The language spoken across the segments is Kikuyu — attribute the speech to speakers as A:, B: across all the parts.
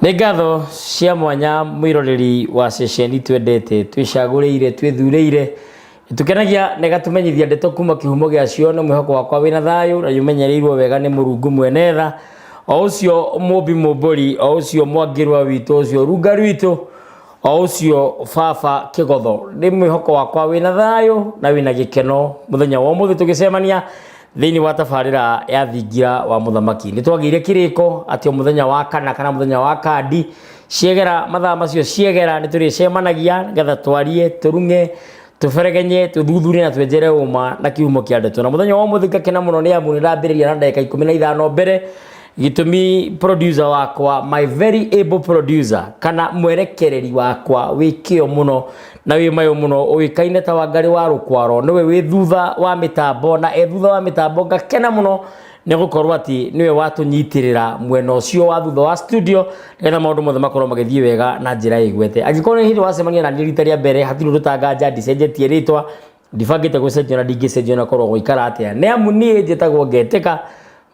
A: Nĩ ngatho cia mwanya mwĩroreri wa ceceni twendete, twĩcagũrĩire, twĩthurĩire. Ĩtũkenagia na ĩgatũmenyithia ndeto kuma kĩhumo gĩacio. Nĩ mwĩhoko wakwa wĩna thayũ na nĩũmenyereirwo wega nĩ Mũrungu mwene tha, o ũcio mũmbi mũmbũri, o ũcio mwangĩrwa witũ, ũcio runga rwitũ, o ũcio baba kĩgotho. Nĩ mwĩhoko wakwa wĩna thayũ na wĩna gĩkeno mũthenya wa ũmũthĩ tũgĩcemania thĩinĩ wa tabarĩra ya thingira wa mũthamaki. Nĩ twagĩire kĩrĩko atĩ o mũthenya wa kana kana mũthenya wa kandi ciegera mathaa macio ciegera nĩ tũrĩcemanagia nĩgetha twarie, tũrung'e, tũberegenye, tũthuthurie na twenjere ũma na kĩhumo kĩa ndeto. Na mũthenya wa ũmũthĩ ngakena mũno nĩ amu nĩ ndambĩrĩria na ndagĩka 15 mbere. Gĩtũmi producer wakwa, my very able producer, kana mwerekereri wakwa wĩ kĩo mũno na wĩ mayũ mũno, ũĩkaine ta Wangarĩ wa Rũkwaro, nĩwe wĩ thutha wa mĩtambo, na e thutha wa mĩtambo ngakena mũno nĩ gũkorwo atĩ nĩwe watũnyitĩrĩra mwena ũcio wa thutha wa studio nĩgetha maũndũ mothe makorwo magĩthiĩ wega na njĩra ĩgwete. Angĩkorwo nĩ hĩndĩ wacemania na niĩ rita rĩa mbere, hatirĩ ũndũ tanganja, ndicenjetie rĩtwa, ndibangĩte gũcenjia na ndingĩcenjia na korwo gũikara atĩa, nĩ amu niĩ njĩtagwo Ngetĩka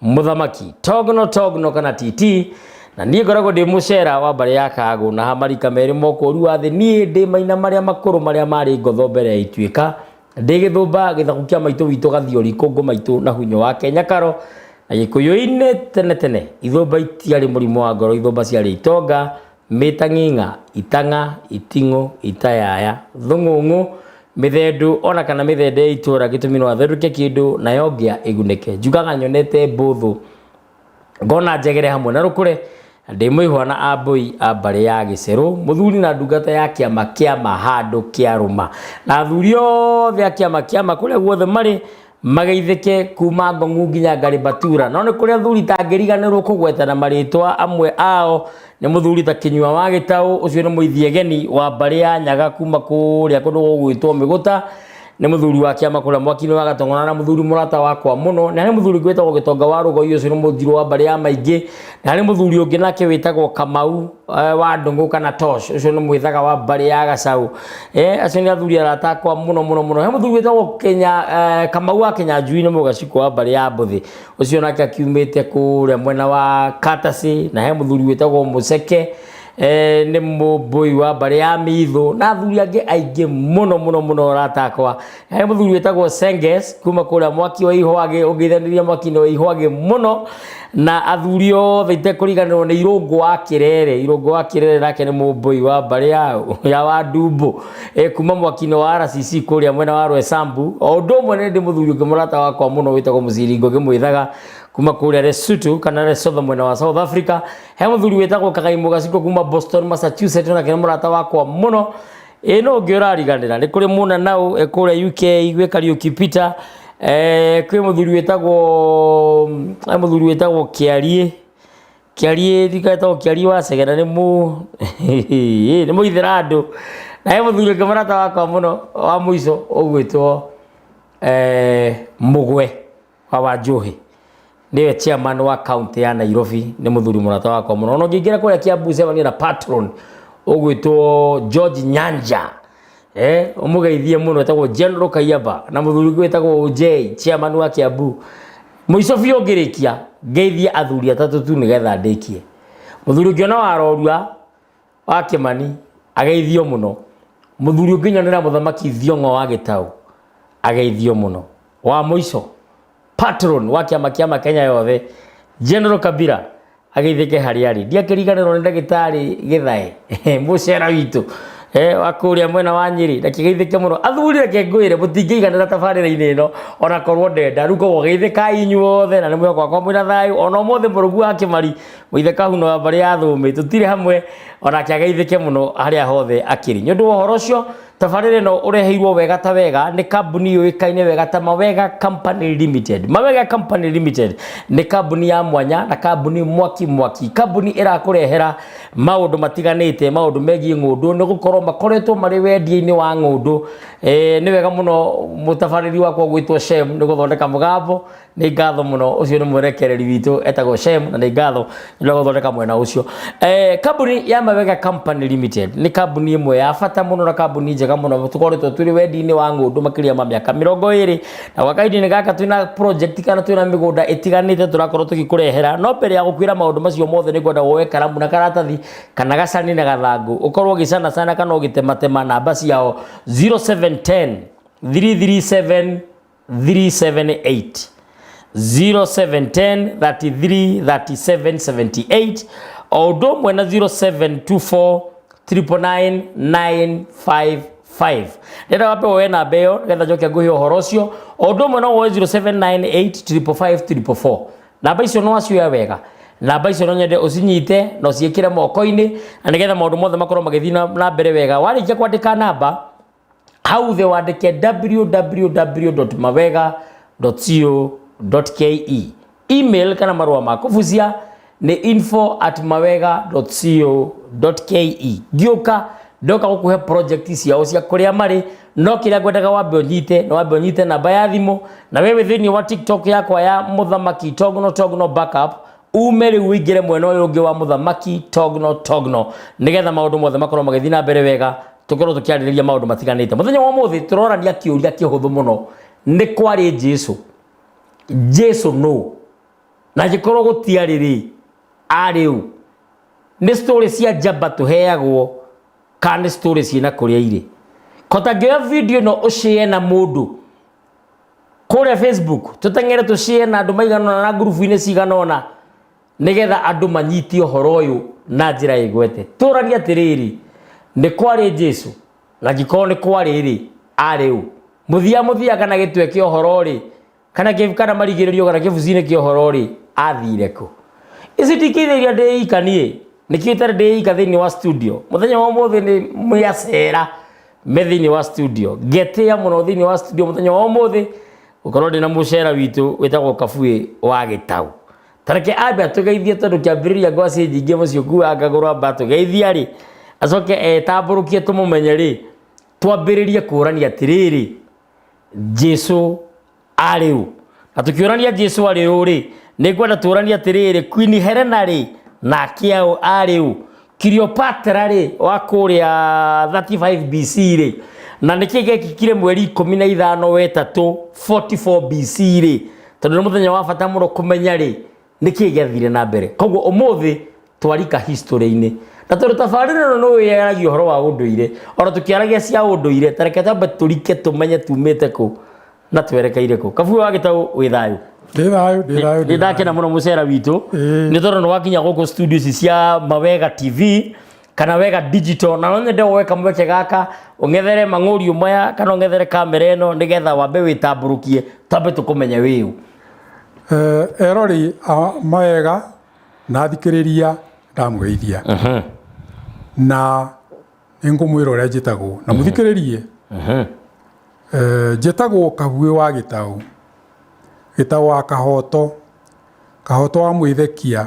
A: Mũthamaki Togno Togno kana TT, na niĩ ngoragwo ndĩ mũcera wa mbarĩ ya Kagũ na hamarika merĩ mokũru wa thĩ. Niĩ ndĩ maina marĩa makũrũ marĩa marĩ ngotho mbere ya ituĩka, ndĩ gĩthũmba gĩthaku kĩa maitũ witũ Gathiori kũngũ maitũ na hunyo wake Nyakaro na Gĩkũyũ-inĩ. Tene tene ithũmba itiarĩ mũrimũ wa ngoro, ithũmba ciarĩ itonga, mĩtang'ing'a, itang'a, iting'ũ, itayaya, thũng'ũng'ũ, mĩthendũ ona kana mĩthende ya itũra. Gĩtũmi no athendũke kĩndũ nayo ngĩa ĩgunĩke. Njugaga nyonete mbũthũ ngona njegere hamwe na rũkũre, na ndĩ mũihwa na ambũi a mbarĩ ya gĩcerũ, mũthuri na ndungata ya kĩama kĩama handũ kĩa rũma, na athuri othe a kĩama kĩama kũrĩa guothe marĩ mageithĩke kuma Ngong'u nginya Ngaribatura. No nĩ kũrĩ athuri tangĩriganĩrwo kũgweta na marĩtwa. Amwe ao nĩ mũthuri ta Kĩnyua wa Gĩtaũ, ũcio nĩ mũithiegeni wa mbarĩ ya Nyaga kuma kũrĩa kũndũ gũgwĩtwo Mĩgũta, nĩ mũthuri wa kĩama kũrĩa mwaki-inĩ wa Gatong'ora na mũthuri mũrata wakwa mũno. Na harĩ mũthuri ũngĩ wĩtagwo Gĩtonga wa Rũgoi, ũcio nĩ mũnjirũ wa mbarĩ ya Maingĩ. Na harĩ mũthuri ũngĩ nake wĩtagwo Kamau wa Ndũng'ũ kana Tosh, ũcio nĩ mwĩthaga wa mbarĩ ya Gacau. Acio nĩ athuri arata akwa mũno mũno mũno. He mũthuri wĩtagwo Kenya Kamau wa Kĩnyanjui, nĩ mũgacikũ wa mbarĩ ya Mbũthĩ, ũcio nake akiumĩte kũrĩa mwena wa Katasi. Na he mũthuri wĩtagwo Mũceke, nĩ mũmbũi wa mbarĩ ya Mithũ, na athuri angĩ aingĩ mũno mũno mũno arata akwa. He mũthuri wĩtagwo Senges kuma kũrĩa mwaki wa Ihwagĩ, ũngĩithanĩria mwaki-inĩ wa Ihwagĩ mũno, na athuri othe itekũriganĩrwo nĩ Irũngũ wa Kĩrere. Irũngũ wa Kĩrere nake nĩ mũmbũi wa mbarĩ ya Wandumbu, kuma mwaki-inĩ wa RCC kũrĩa mwena wa Rwesambu. O ũndũ ũmwe nĩ ndĩ mũthuri ũngĩ mũrata wakwa mũno wĩtagwo Mũciringo Ngĩmwĩthaga kuma kũrĩa Lesotho kana Lesotho mwena wa South Africa. He mũthuri wĩtagwo Kagai Mũgaciko kuma Boston, Massachusetts, nake nĩ mũrata wakwa mũno. Ĩ no ũngĩ ũrariganĩra, nĩ kũrĩ mũnanau kũrĩa UK gwĩ Kariũki Peter, kwĩ mũthuri wĩtagwo he mũthuri wĩtagwo Kĩariĩ Kĩariĩ ndiketagwo Kĩariĩ wa Cegena, nĩ mũ nĩ mũithĩrandũ. Na he mũthuri ũngĩ mũrata wakwa mũno wa mũico ũgwĩtwo Mũgwe wa Wanjũhĩ, nĩwe chairman wa county ya Nairobi, nĩ mũthuri mũrata wakwa mũno. Ona ũngĩingĩra kũrĩa Kiambu cemania na patron ũgwĩtwo George Nyanja, ũmũgeithie mũno, etagwo General Kayaba, na mũthuri ũngĩ wĩtagwo Ojei, chairman wa Kiambu. Mũico biũ ngĩrĩkia ngeithie athuri atatũ tu nĩgetha ndĩkie. Mũthuri ũngĩona warorua wa Kĩmani ageithio mũno. Mũthuri ũngĩnyonera mũthamaki Thiong'o wa Gĩtaũ ageithio mũno. Wa mũico, patron wa kĩama kĩama Kenya yothe General Kabila ageithĩke harĩa arĩ. Ndiakĩriganĩrwo nĩ ndagĩtarĩ Gĩthae mũcera witũ wa kũrĩa mwena wa Nyĩrĩ, ndakĩgeithĩke mũno. Athuri, reke ngwĩre, mũtingĩiganĩra tabarĩra-inĩ ĩno ona korwo ndenda. Rĩu koguo geithĩkai inyuothe na nĩ mwĩhoko wakwa mwĩna thayũ. Ona ũmũthĩ mũrũgu wa Kĩmari mũithe Kahuno wa mbarĩ ya Thũmbĩ tũtirĩ hamwe, onake ageithĩke mũno harĩa hothe akĩrĩ. Nĩ ũndũ wa ũhoro ũcio, tabarĩra ĩno ũreheirwo wega ta wega nĩ kambuni yũĩkaine wega ta Mawega Company Limited. Mawega Company Limited nĩ kambuni ya mwanya na kambuni mwaki mwaki, kambuni ĩrakũrehera maũndũ matiganĩte, maũndũ megiĩ ng'ũndũ, nĩ gũkorwo makoretwo marĩ wendia-inĩ wa ng'ũndũ. Nĩ wega mũno mũtabarĩri wakwa gwĩtwo Shem nĩ gũthondeka mũgambo, nĩ ngatho mũno. Ũcio nĩ mwerekereri witũ etagwo Shem, na nĩ ngatho nĩ gũthondeka mwena ũcio. Kambuni ya Mawega Company Limited nĩ kambuni ĩmwe ya bata mũno na kambuni njega. Njega mũno. Tũkoretwo tũrĩ wendi-inĩ wa ng'ũndũ makĩria ma mĩaka 20, na gwa kahinda-inĩ gaka twĩna project kana twĩna mĩgũnda ĩtiganĩte tũrakorwo tũgĩkũrehera. No mbere ya gũkwĩra maũndũ macio mothe, nĩ ngwenda woe karamu na karatathi kana gacani na gathangũ, ũkorwo ũgĩcanacana kana ũgĩtematema namba ciao: 0710 337 378, 0710 33 37 78, o ũndũ ũmwe na 0724 999 955. Ndĩrenda wambe woe namba ĩyo nĩgetha njoke ngũhe ũhoro ũcio. O ũndũ ũmwe no woe 0798 555 444. Namba icio no wacioya wega. Namba icio no nyende ũcinyite na ũciĩkĩre moko-inĩ, na nĩgetha maũndũ mothe makorwo magĩthiĩ na mbere wega. Warĩkia kwandĩka namba, hau thĩ wandĩke www.mawega.co.ke. Email kana marũa ma kũbucia nĩ info@mawega.co.ke. Ngĩũka, ndoka gũkũhe project ciao cia kũrĩa marĩ, no kĩrĩa ngwendaga wambe ũnyite na wambe ũnyite namba ya thimũ. Na wewe thĩinĩ wa TikTok yakwa ya Mũthamaki Togno Togno Backup, ume rĩu ũingĩre mwena ũyũ ũngĩ wa Mũthamaki Togno Togno, nĩgetha maũndũ mothe makorwo magĩthiĩ na mbere wega, tũkorwo tũkĩarĩrĩria maũndũ matiganĩte. Mũthenya wa ũmũthĩ tũrorania kĩũria kĩhũthũ mũno: nĩ kwarĩ Jesu? Jesu nũ? Na angĩkorwo gũtiarĩ rĩ, arĩ ũ? Nĩ story cia njamba tũheagwo kana nĩ story ciĩna kũrĩa irĩ? Kota ngĩoya video ĩno ũshare na mũndũ kũrĩa Facebook, tũteng'ere tũshare na andũ maigana ũna na ngurubu-inĩ cigana ũna, nĩgetha andũ manyite ũhoro ũyũ na njĩra ĩgwete. Tũranie atĩrĩrĩ, nĩ kwarĩ Jesu? Na angĩkorwo nĩ kwarĩ rĩ, arĩ ũ? Mũthia mũthia kana gĩtwe kĩa ũhoro rĩ, kana kana marigĩrĩrio kana kĩbuci-inĩ kĩa ũhoro rĩ, athire kũ? Ici ndingĩitha iria ndĩika niĩ nĩkĩo itarĩ ndĩika thĩinĩ wa studio. Mũthenya wa ũmũthĩ nĩ mĩacera me thĩinĩ wa studio. Ngetĩa mũno thĩinĩ wa studio mũthenya wa ũmũthĩ gũkorwo ndĩna mũcera witũ wĩtagwo Kabuĩ wa Gĩtau. Tareke ambe atũgeithie, tondũ kĩambĩrĩria ngwacĩ nyingĩ mũciĩ ũkuaga ngagũrũ. Amba atũgeithia rĩ, acoke etambũrũkie tũmũmenye rĩ, twambĩrĩrie kũrania atĩrĩrĩ, Jesu arĩ ũ? Na tũkĩũrania Jesu arĩ ũ rĩ, nĩ ngwenda tũranie atĩrĩrĩ, Queen Helena rĩ, nake arĩ ũ? Cleopatra rĩ, wa kũrĩa 35 BC rĩ, na nĩkĩ gĩekĩkire mweri 15 wetatũ 44 BC rĩ? Tondũ nĩ mũthenya wa bata mũno kũmenya rĩ, nĩkĩ gĩathire na mbere. Koguo ũmũthĩ twarika history-inĩ, na tondũ tabarĩra ĩno nĩ yaragia ũhoro wa ũndũire, ona tũkĩaragia cia ũndũire, tareke twambe tũrike tũmenye tumĩte kũ na twerekeire kũ. Kabuĩ wa Gĩtaũ, wĩ thayũ?
B: Ndĩ thayũ, ndĩ thayũ.
A: Nĩ ndakena mũno, mũcera witũ, nĩ tondũ nĩ wakinya gũkũ studio ici cia Mawega TV kana Wega Digital. Na no nyende woe kamweke gaka ũng'ethere mang'ũriũ maya kana ũng'ethere kamera ĩno, nĩgetha wambe wĩtambũrũkie, twambe tũkũmenye wĩũ.
B: Erori a Mawega na athikĩrĩria, ndamũgeithia na nĩ ngũmwĩra ũrĩa njĩtagwo na mũthikĩrĩrie. Njĩtagwo Kabuĩ wa Gĩtaũ, Gĩtaũ wa Kahoto, Kahoto wa Mwĩthekia,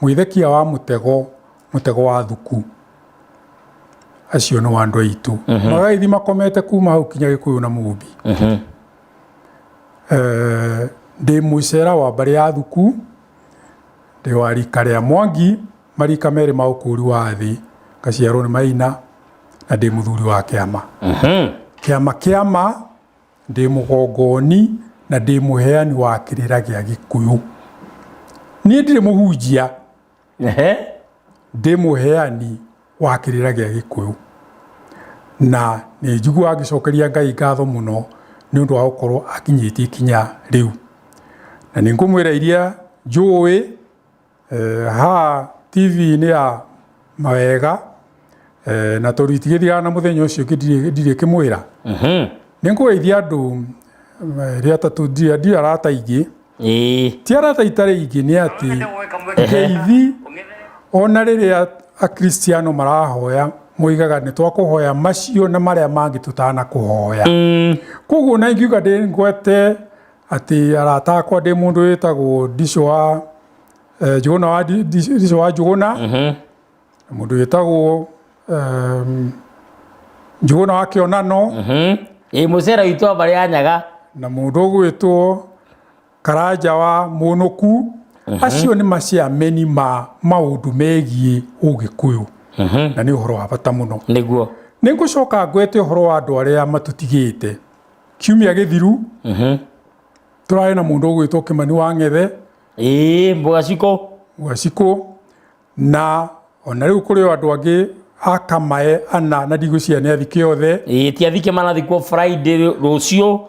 B: Mwĩthekia wa Mũtego, Mũtego wa Thuku. Acio nĩ andũ aitũ magagĩthiĩ makomete kuma hau kinya Gĩkũyũ na Mũmbi. Ndĩ mũcera wa mbarĩ ya Thuku, ndĩ wa rika rĩa Mwangi, marika merĩ ma ũkũri wa thĩ, ngaciarwo nĩ Maina, na ndĩ mũthuri wa kĩama kĩama kĩama, ndĩ mũgongoni na ndĩ mũheani wa kĩrĩra gĩa Gĩkũyũ. Niĩ ndirĩ mũhunjia, ndĩ mũheani wa kĩrĩra gĩa Gĩkũyũ, na nĩ njiguaga ngĩcokeria Ngai ngatho mũno nĩ ũndũ wa gũkorwo akinyĩtie ikinya rĩu. Na nĩ ngũmwĩra iria njũĩ haha TV-inĩ ya Mawega, na tondũ itigĩthiraga na mũthenya ũcio ũngĩ ndirĩ kĩmwĩra. Nĩ ngũgeithia andũ rĩa tatũ. Ndirĩ arata aingĩ, ti arata itarĩ aingĩ, nĩ atĩ ngeithi ona rĩrĩa Akristiano marahoya moigaga nĩ twakũhoya macio na marĩa mangĩ tũtanakũhoya. Koguo na ingiuga ndĩ ngwete atĩ arata akwa, ndĩ mũndũ wĩtagwo Ndicũ wa Njũgũna wa Ndicũ wa Njũgũna, mũndũ wĩtagwo Njũgũna wa Kĩonano,
A: Ĩĩ, mũcera witũ wa mbarĩ ya Nyaga.
B: Na mũndũ ũgwĩtwo Karanja wa Mũnũku. Acio nĩ maciameni ma maũndũ megiĩ Ũgĩkũyũ, na nĩ ũhoro wa bata mũno.
A: Nĩguo.
B: Nĩ ngũcoka ngwete ũhoro wa andũ arĩa matũtigĩte. Kiumia gĩthiru tũrarĩ na mũndũ ũgwĩtwo Kĩmani wa Ng'ethe.
A: Ĩĩ, Mbũgacikũ.
B: Mbũgacikũ. Na ona rĩu kũrĩ o andũ angĩ a Kamae ana na ndigwĩciria nĩ athike othe.
A: Ĩĩ, ti athike marathikwo Friday rũciũ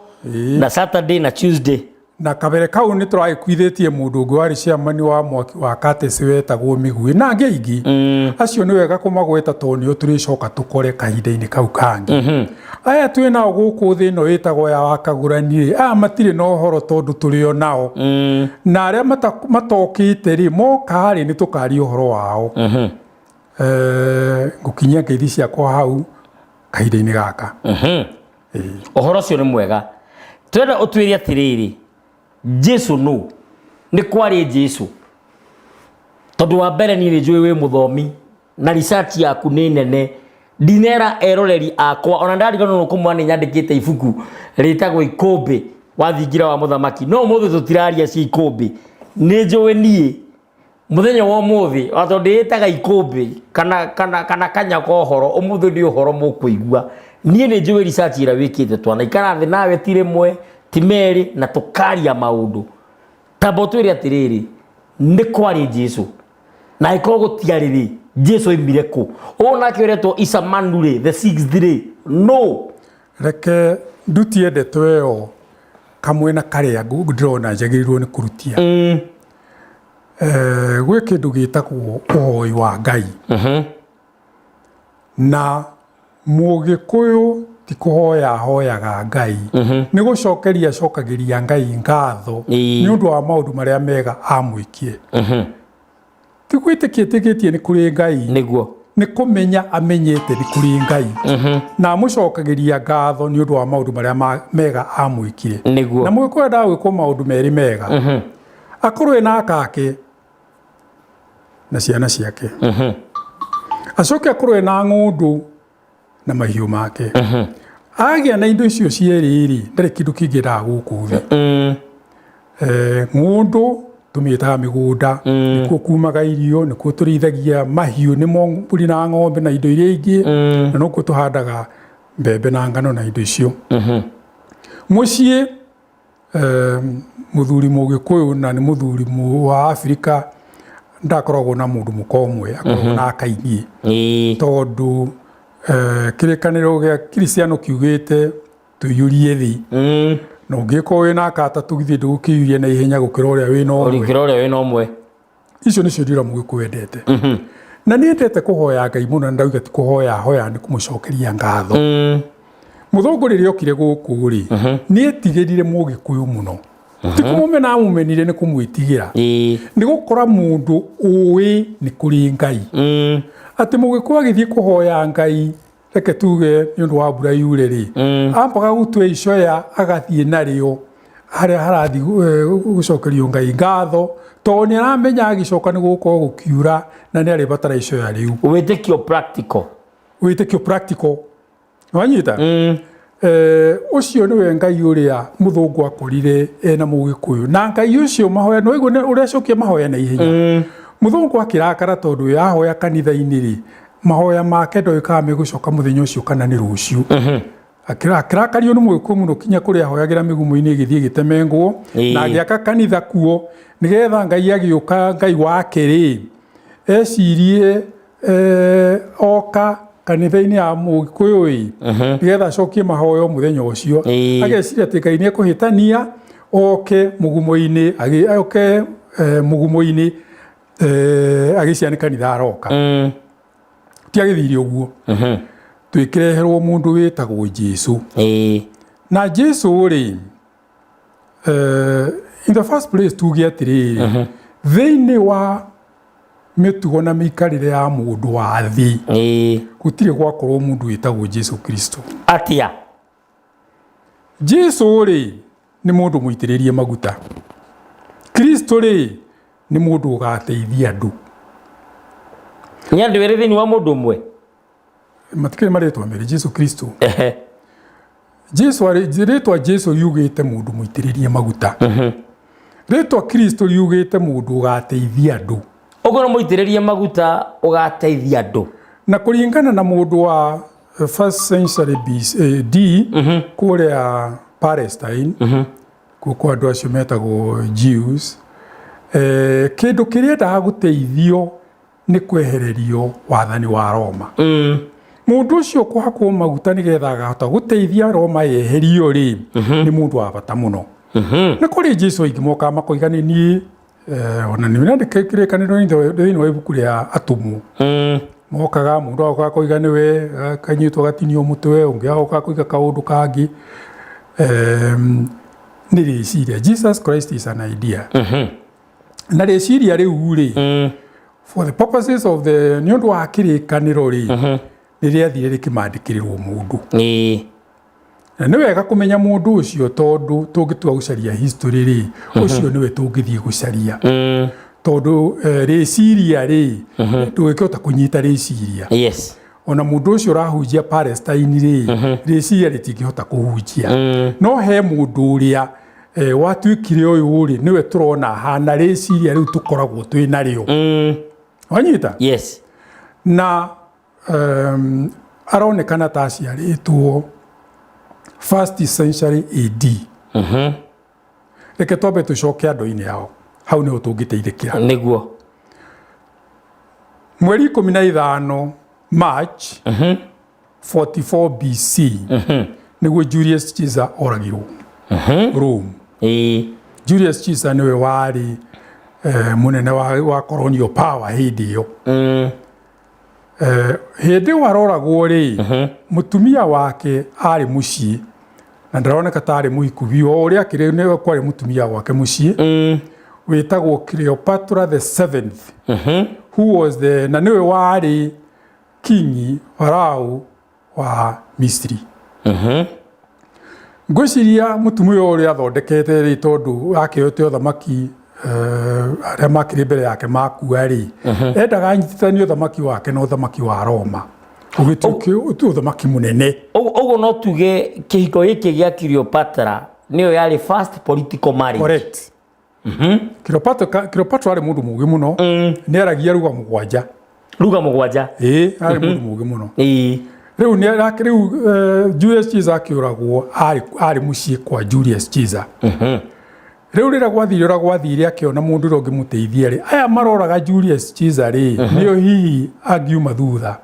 A: na Saturday na Tuesday.
B: Na kabere kau nĩ tũragĩkuithĩtie mũndũ ũngĩ warĩ chairman wa mwaki wa Katesi wetagwo Mĩguĩ na angĩ aingĩ. Acio nĩ wega kũmagweta tondũ nĩo tũrĩcoka tũkore kahinda-inĩ kau kangĩ. Aya twĩ nao gũkũ thĩ ĩno ĩtagwo ya wakagũrani rĩ, aya matirĩ na ũhoro tondũ tũrĩ o nao. Na arĩa matokĩte rĩ, moka rĩ, nĩ tũkaria ũhoro wao. Ngũkinyia ngeithi ciakwa hau kahinda-inĩ gaka.
A: Ũhoro ũcio nĩ mwega. Tũrenda ũtwĩre atĩrĩrĩ, Jesu nũ? Nĩ kwarĩ Jesu? Tondũ wa mbere niĩ nĩ njũĩ wĩ mũthomi na research yaku nĩ nene. Ndinera eroreri akwa ona ndariganĩrwo kũmwa nĩ nyandĩkĩte ibuku rĩtagwo Ikũmbĩ wa thingira wa mũthamaki, no ũmũthĩ tũtiraria cia ikũmbĩ. Nĩ njũĩ niĩ Mũthenya wa ũmũthĩ, o tondũ ndĩĩtaga ikũmbĩ kana, kana, kana kanya ka ũhoro, ũmũthĩ nĩ ũhoro mũkũigua. Niĩ nĩ njũĩ research ĩrĩa wĩkĩte, twanaikara thĩ nawe ti rĩmwe, ti merĩ, na tũkaria maũndũ. Tamba ũtwĩre atĩrĩrĩ, nĩ kwarĩ Jesu? Na angĩkorwo gũtiarĩ rĩ, Jesu oimire kũ? Ũũ nake ũretwo Isamanu rĩ, the sixth rĩ, no?
B: Reke ndutie ndeto ĩyo kamwena karĩa ndĩrona njagĩrĩirwo nĩ kũrutia. Gwĩ kĩndũ gĩtagwo ũhoi wa Ngai. Na Mũgĩkũyũ ti kũhoya ahoyaga Ngai, nĩ gũcokeria acokagĩria Ngai ngatho nĩ ũndũ wa maũndũ marĩa mega amwĩkire. Ti gwĩtĩkia etĩkĩtie nĩ kũrĩ Ngai.
A: Nĩguo.
B: Nĩ kũmenya amenyete nĩ kũrĩ Ngai. Na amũcokagĩria ngatho nĩ ũndũ wa maũndũ marĩa mega amwĩkire.
A: Nĩguo.
B: Na Mũgĩkũyũ endaga gwĩkwo maũndũ merĩ mega. Akorwo ena akake na ciana ciake. Acoke akorwo ena ng'ũndũ na mahiũ make. Agĩa na indo icio cierĩ rĩ, ndarĩ kĩndũ kĩngĩ endaga gũkũ thĩ. Ng'ũndũ tũmĩtaga mĩgũnda, nĩkuo kumaga irio, nĩkuo tũrĩithagia mahiũ nĩmo mbũri na ng'ombe na indo iria ingĩ, na nokuo tũhandaga mbembe na ngano na indo icio. Mũciĩ Mũthuri mũgĩkũyũ na nĩ mũthuri wa Afrika ndakoragwo na mũndũ mũka ũmwe, akoragwo na akaingĩ. Tondũ kĩrĩkanĩro gĩa Kristiano kiugĩte tũiyũrie thĩ. Na ũngĩkorwo wĩna aka atatũ githĩ ndũgũkĩiyũria na ihenya gũkĩra ũrĩa wĩna ũmwe.
A: Gũkĩra ũrĩa wĩna ũmwe.
B: Icio nĩcio irio iria Mũgĩkũyũ endete. Na nĩ endete kũhoya Ngai mũno na ndauga ti kũhoya ahoya nĩ kũmũcokeria ngatho. Mũthũngũ rĩrĩa okire gũkũ rĩ, nĩ etigĩrire Mũgĩkũyũ mũno. Ti kũmũmena amũmenire nĩ kũmwĩtigĩra. Nĩ gũkora mũndũ ũĩ nĩ kũrĩ Ngai. Atĩ Mũgĩkũyũ agĩthiĩ kũhoya Ngai reke tuge nĩ ũndũ wa mbura yure rĩ, ambaga gũtua icoya agathiĩ narĩo harĩa harathiĩ gũcokerio Ngai ngatho, tondũ nĩ aramenya agĩcoka nĩ gũgũkorwo gũkiura na nĩ arĩbatara icoya rĩu.
A: Wĩtĩkio practical.
B: Wĩtĩkio practical. Wanyita? Ũcio nĩwe Ngai ũrĩa mũthũngũ akorire ena mũgĩkũyũ. Na Ngai ũcio mahoya, nĩ waigua ũrĩa acokia mahoya na ihenya. Mũthũngũ akĩrakara tondũ ahoya kanitha-inĩ rĩ, mahoya make ndoĩ kana megũcoka mũthenya ũcio kana nĩ rũciũ. Akĩrakario nĩ mũgĩkũyũ mũno kinya kũrĩa ahoyagĩra mĩgumo-inĩ ĩgĩthiĩ ĩgĩtemengwo, na agĩaka kanitha kuo nĩgetha Ngai agĩũka Ngai wake rĩ, ecirie oka kanitha-inĩ ya mũgĩkũyũ ĩ, nĩgetha acokie mahoya mũthenya ũcio. Ageciria atĩ Ngai nĩ ekũhĩtania oke mũgumo-inĩ, oke mũgumo-inĩ agĩciria nĩ kanitha aroka. Ti agĩthire ũguo. Twĩkĩreherwo mũndũ wĩtagwo Jesu. Na Jesu rĩ, in the first place tuge atĩrĩrĩ, thĩinĩ wa mĩtugo na mĩikarĩre ya mũndũ wa thĩ, gũtirĩ gwakorwo mũndũ wĩtagwo Jesu Kristo.
A: Atia?
B: Jesu rĩ, nĩ mũndũ mũitĩrĩrie maguta. Kristo rĩ, nĩ mũndũ ũgateithia andũ.
A: Nĩ andũ erĩ thĩinĩ wa mũndũ ũmwe?
B: Matikĩrĩ marĩtwa merĩ, Jesu Kristo. Jesu arĩ, rĩtwa Jesu riugĩte mũndũ mũitĩrĩrie maguta. Rĩtwa Kristo riugĩte mũndũ ũgateithia andũ.
A: Ũguo nĩ mũitĩrĩrie maguta ũgateithia andũ.
B: Na kũringana na mũndũ wa First century BC, D kũrĩa Palestine, kuo kwa andũ acio metagwo Jews, kĩndũ kĩrĩa endaga gũteithio nĩ kwehererio wathani wa Roma. Mũndũ ũcio kũhakwo maguta nĩgetha akahota gũteithia Roma yeherio rĩ, nĩ mũndũ wa bata mũno. Nĩ kũrĩ Jesu aingĩ mokaga makoiga nĩ niĩ, ona nĩ nandĩka kĩrĩkanĩro thĩinĩ wa ibuku rĩa Atũmwo. Mokaga mũndũ agoka akoiga nĩwe, akanyitwo agatinio mũtwe, ũngĩ agoka akoiga kaũndũ kangĩ. Nĩ rĩciria. Jesus Christ is an idea. Na rĩciria rĩu rĩ, for the purposes of the, nĩ ũndũ wa kĩrĩkanĩro rĩ, nĩ rĩathire rĩkĩmandĩkĩrĩrwo mũndũ. Na nĩ wega kũmenya mũndũ ũcio, tondũ tũngĩtua gũcaria history rĩ, ũcio nĩwe tũngĩthiĩ gũcaria, tondũ rĩciria rĩ, ndũngĩkĩhota kũnyita rĩciria. Ona mũndũ ũcio ũrahunjia Palestine rĩ, rĩciria rĩtingĩhota kũhunjia. No he mũndũ ũrĩa watuĩkire ũyũ rĩ, nĩwe tũrona hana rĩciria rĩu tũkoragwo twĩ narĩo. Wanyita?
A: Yes.
B: Na aronekana ta aciarĩtwo first century AD. Reke twambe tũcoke andũ-inĩ ao, hau nĩho tũngĩteithĩkĩra.
A: Nĩguo.
B: Mweri 15 March 44 BC nĩguo Julius Caesar oragirwo Rome. Julius Caesar nĩwe warĩ mũnene wa colonial power hĩndĩ ĩyo. Hĩndĩ ĩyo aroragwo rĩ, mũtumia wake arĩ mũciĩ na ndaroneka ta arĩ mũhiku biũ, o ũrĩa akĩrĩ nĩ kwarĩ mũtumia gwake mũciĩ wĩtagwo Cleopatra the Seventh, who was the, na nĩwe warĩ king farao wa Misiri. Ngwĩciria mũtumia ũyũ ũrĩa athondekete rĩ, tondũ akĩoete ũthamaki, arĩa makĩrĩ mbere yake makua rĩ, endaga anyitithanie ũthamaki wake na ũthamaki wa Roma, ũgĩtuĩke ũthamaki mũnene.
A: Ũguo no tuge kĩhiko gĩkĩ gĩa Cleopatra nĩyo yarĩ first political marriage.
B: Correct. Cleopatra arĩ mũndũ mũũgĩ mũno, nĩ aragia ruga 7.
A: Ruga 7.
B: Ĩĩ, arĩ mũndũ mũũgĩ mũno. Rĩu nĩ rĩu Julius Caesar akĩũragwo arĩ mũciĩ kwa Julius Caesar. Rĩu rĩrĩa gwathire ũrĩa gwathire, akĩona mũndũ ũrĩa ũngĩmũteithia rĩ, aya maroraga Julius Caesar rĩ, nĩo hihi angiuma thutha.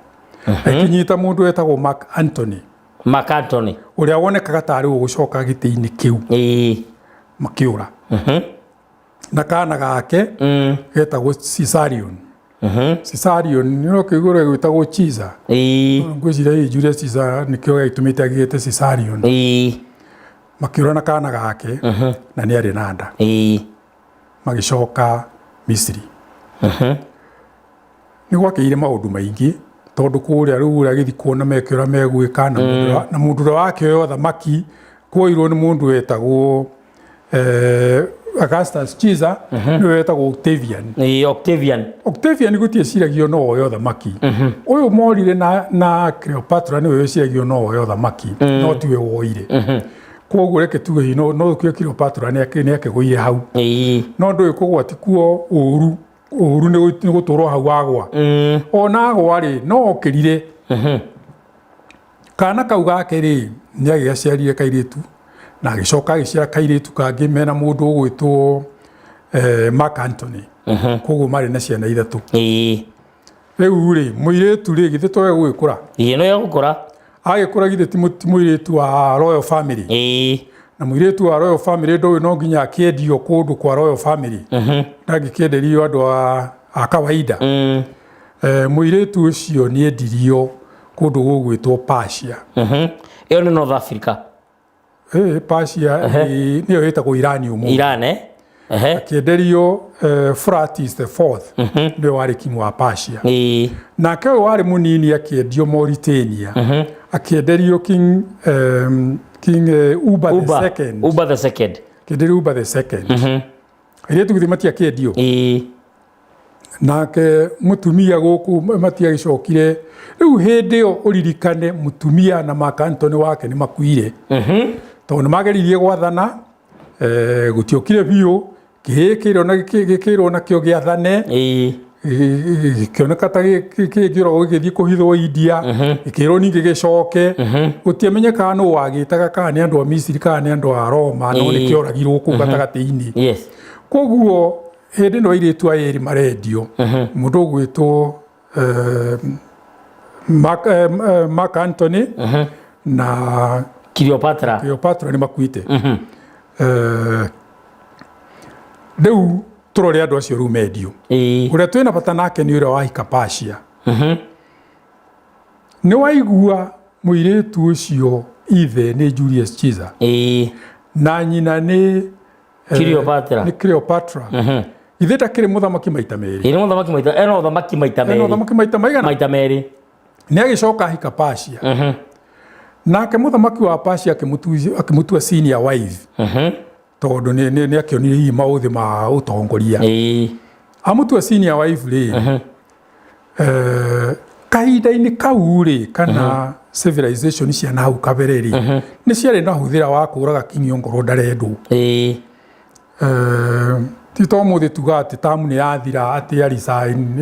B: Akĩnyita mũndũ wetagwo Mark Antony.
A: Mark Antony.
B: Ũrĩa wonekaga tarĩ ũgũcoka gĩtĩ-inĩ kĩu. Makĩũra. Na kana gake getagwo Caesarion. Caesarion nĩ ũkĩigua ũrĩa gwĩtagwo Caesar. Ngwĩciria hihi Julius Caesar nĩkĩo gĩatũmĩte agĩte Caesarion. Makĩũra na kana gake na nĩ arĩ na nda. Magĩcoka Misiri. Nĩ gwakĩire maũndũ maingĩ, tondũ kũrĩa rĩu ũrĩa agĩthiĩ kuona meke ũrĩa megwĩka, na mũndũ ũrĩa wakĩoya ũthamaki kuoirwo nĩ mũndũ wetagwo Augustus Caesar, nĩwe wetagwo Octavian.
A: Octavian.
B: Octavian gũtieciragio no oe ũthamaki. Ũyũ morire na Cleopatra nĩwe weciragio no oe ũthamaki, no tiwe woire. Koguo reke tuge hihi no kĩo Cleopatra nĩ akĩgũire hau. No ndũĩ kũgwa ti kuo ũru, ũru nĩ gũtũrwo hau wagwa. Ona agwa rĩ, no okĩrire. Kana kau gake rĩ, nĩ agĩgaciarire kairĩtu, na agĩcoka agĩciara kairĩtu kangĩ mena mũndũ ũgwĩtwo Mark Antony. Koguo marĩ na ciana 3. Rĩu rĩ, mũirĩtu rĩ, githĩ towe gũgĩkũra?
A: Ĩĩ, no egũkũra.
B: Agĩkũra githĩ ti mũirĩtu wa royal family? Na mũirĩtu wa royal family ndũĩ no nginya akĩendio kũndũ kwa royal family. Ndangĩkĩenderio andũ a kawaida. Mũirĩtu ũcio nĩ endirio kũndũ gũgwĩtwo Persia.
A: Ĩyo nĩ North Africa.
B: Persia nĩyo ĩtagwo Iran ũmũthĩ.
A: Iran, eh?
B: Akĩenderio Phraates the Fourth, nĩwe warĩ king wa Persia. Nake ũyũ warĩ mũnini akĩendio Mauritania. Akĩenderio King Uba the Second.
A: Uba the Second.
B: Akĩenderio Uba the Second. Airĩtu githĩ matiakĩendio? Nake mũtumia gũkũ matiagĩcokire. Rĩu hĩndĩ ĩyo ũririkane mũtumia na Mark Antony wake nĩ makuire. Tondũ nĩ mageririe gwathana, gũtiokire biũ, kĩhĩĩ kĩrwo na gĩkĩrwo nakĩo gĩathane. Gĩkĩoneka ta kĩngĩũragwo gĩgĩthiĩ kũhithwo India, gĩkĩrwo ningĩ gĩcoke. Gũtiamenyekaga nũ wagĩtaga, kana nĩ andũ a Misiri kana nĩ andũ a Roma, no nĩ kĩoragirwo kũu gatagatĩ-inĩ. Koguo hĩndĩ ĩno airĩtu aya erĩ marendio, mũndũ ũgwĩtwo Mark Antony na
A: Cleopatra.
B: Cleopatra nĩ makuĩte. Rĩu tũrore andũ acio rĩu mendio. Ũrĩa twĩna bata nake nĩ ũrĩa wahika Persia. Nĩ waigua mũirĩtu ũcio ithe nĩ Julius Caesar na nyina nĩ
A: Cleopatra.
B: Nĩ Cleopatra. Ithe ndakĩrĩ mũthamaki maita merĩ?
A: Ĩĩ, nĩ mũthamaki maita, ena ũthamaki maita
B: Ena
A: merĩ.
B: ũthamaki maita maigana?
A: Maita merĩ.
B: Nĩ agĩcoka ahika Persia. Nake mũthamaki wa Persia akĩmũtua senior wife, tondũ nĩ akĩonire hihi maũthĩ ma ũtongoria. Amũtua senior wife rĩ, kahinda-inĩ kau rĩ, kana civilization cia na hau kabere rĩ, nĩ ciarĩ na hũthĩra wa kũraga king ongorwo ndarendwo. Ti to mũthĩ tuga atĩ tamu nĩ yathira atĩ a resign.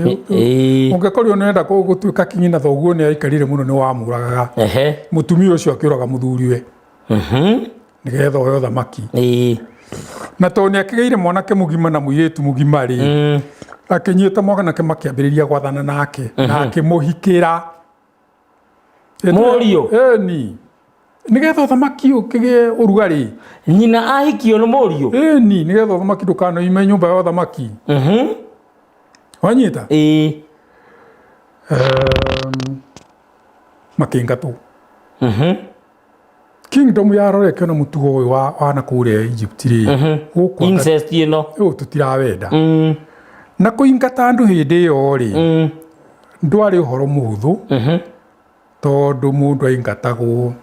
B: Ũngĩkorirwo nĩ wenda gũtuĩka king na thoguo nĩ aikarire mũno, nĩ wamũragaga. Mũtumia ũcio akĩũraga mũthuriwe nĩgetha oe ũthamaki. Na tondũ nĩ akĩgĩire mwanake mũgima na mũirĩtu mũgima rĩ, akĩnyita mwanake makĩambĩrĩria gwathana nake na akĩmũhikĩra.
A: Mũriũ?
B: Ĩni, nĩgetha ũthamaki ũkĩgĩe ũrugarĩ.
A: Nyina ahikio nĩ mũriũ?
B: Ĩni, nĩgetha ũthamaki ndũkanoime nyũmba ya ũthamaki. Wanyita?
A: Ĩĩ.
B: Makĩingatwo. Kingdom ya rora ĩkĩona mũtugo ũyũ wa na kũrĩa Egypt rĩ, gũkũ
A: Incest ĩno.
B: Ũyũ tũtirawenda. Na kũingata andũ hĩndĩ ĩyo rĩ, ndwarĩ ũhoro mũhũthũ, tondũ mũndũ aingatagwo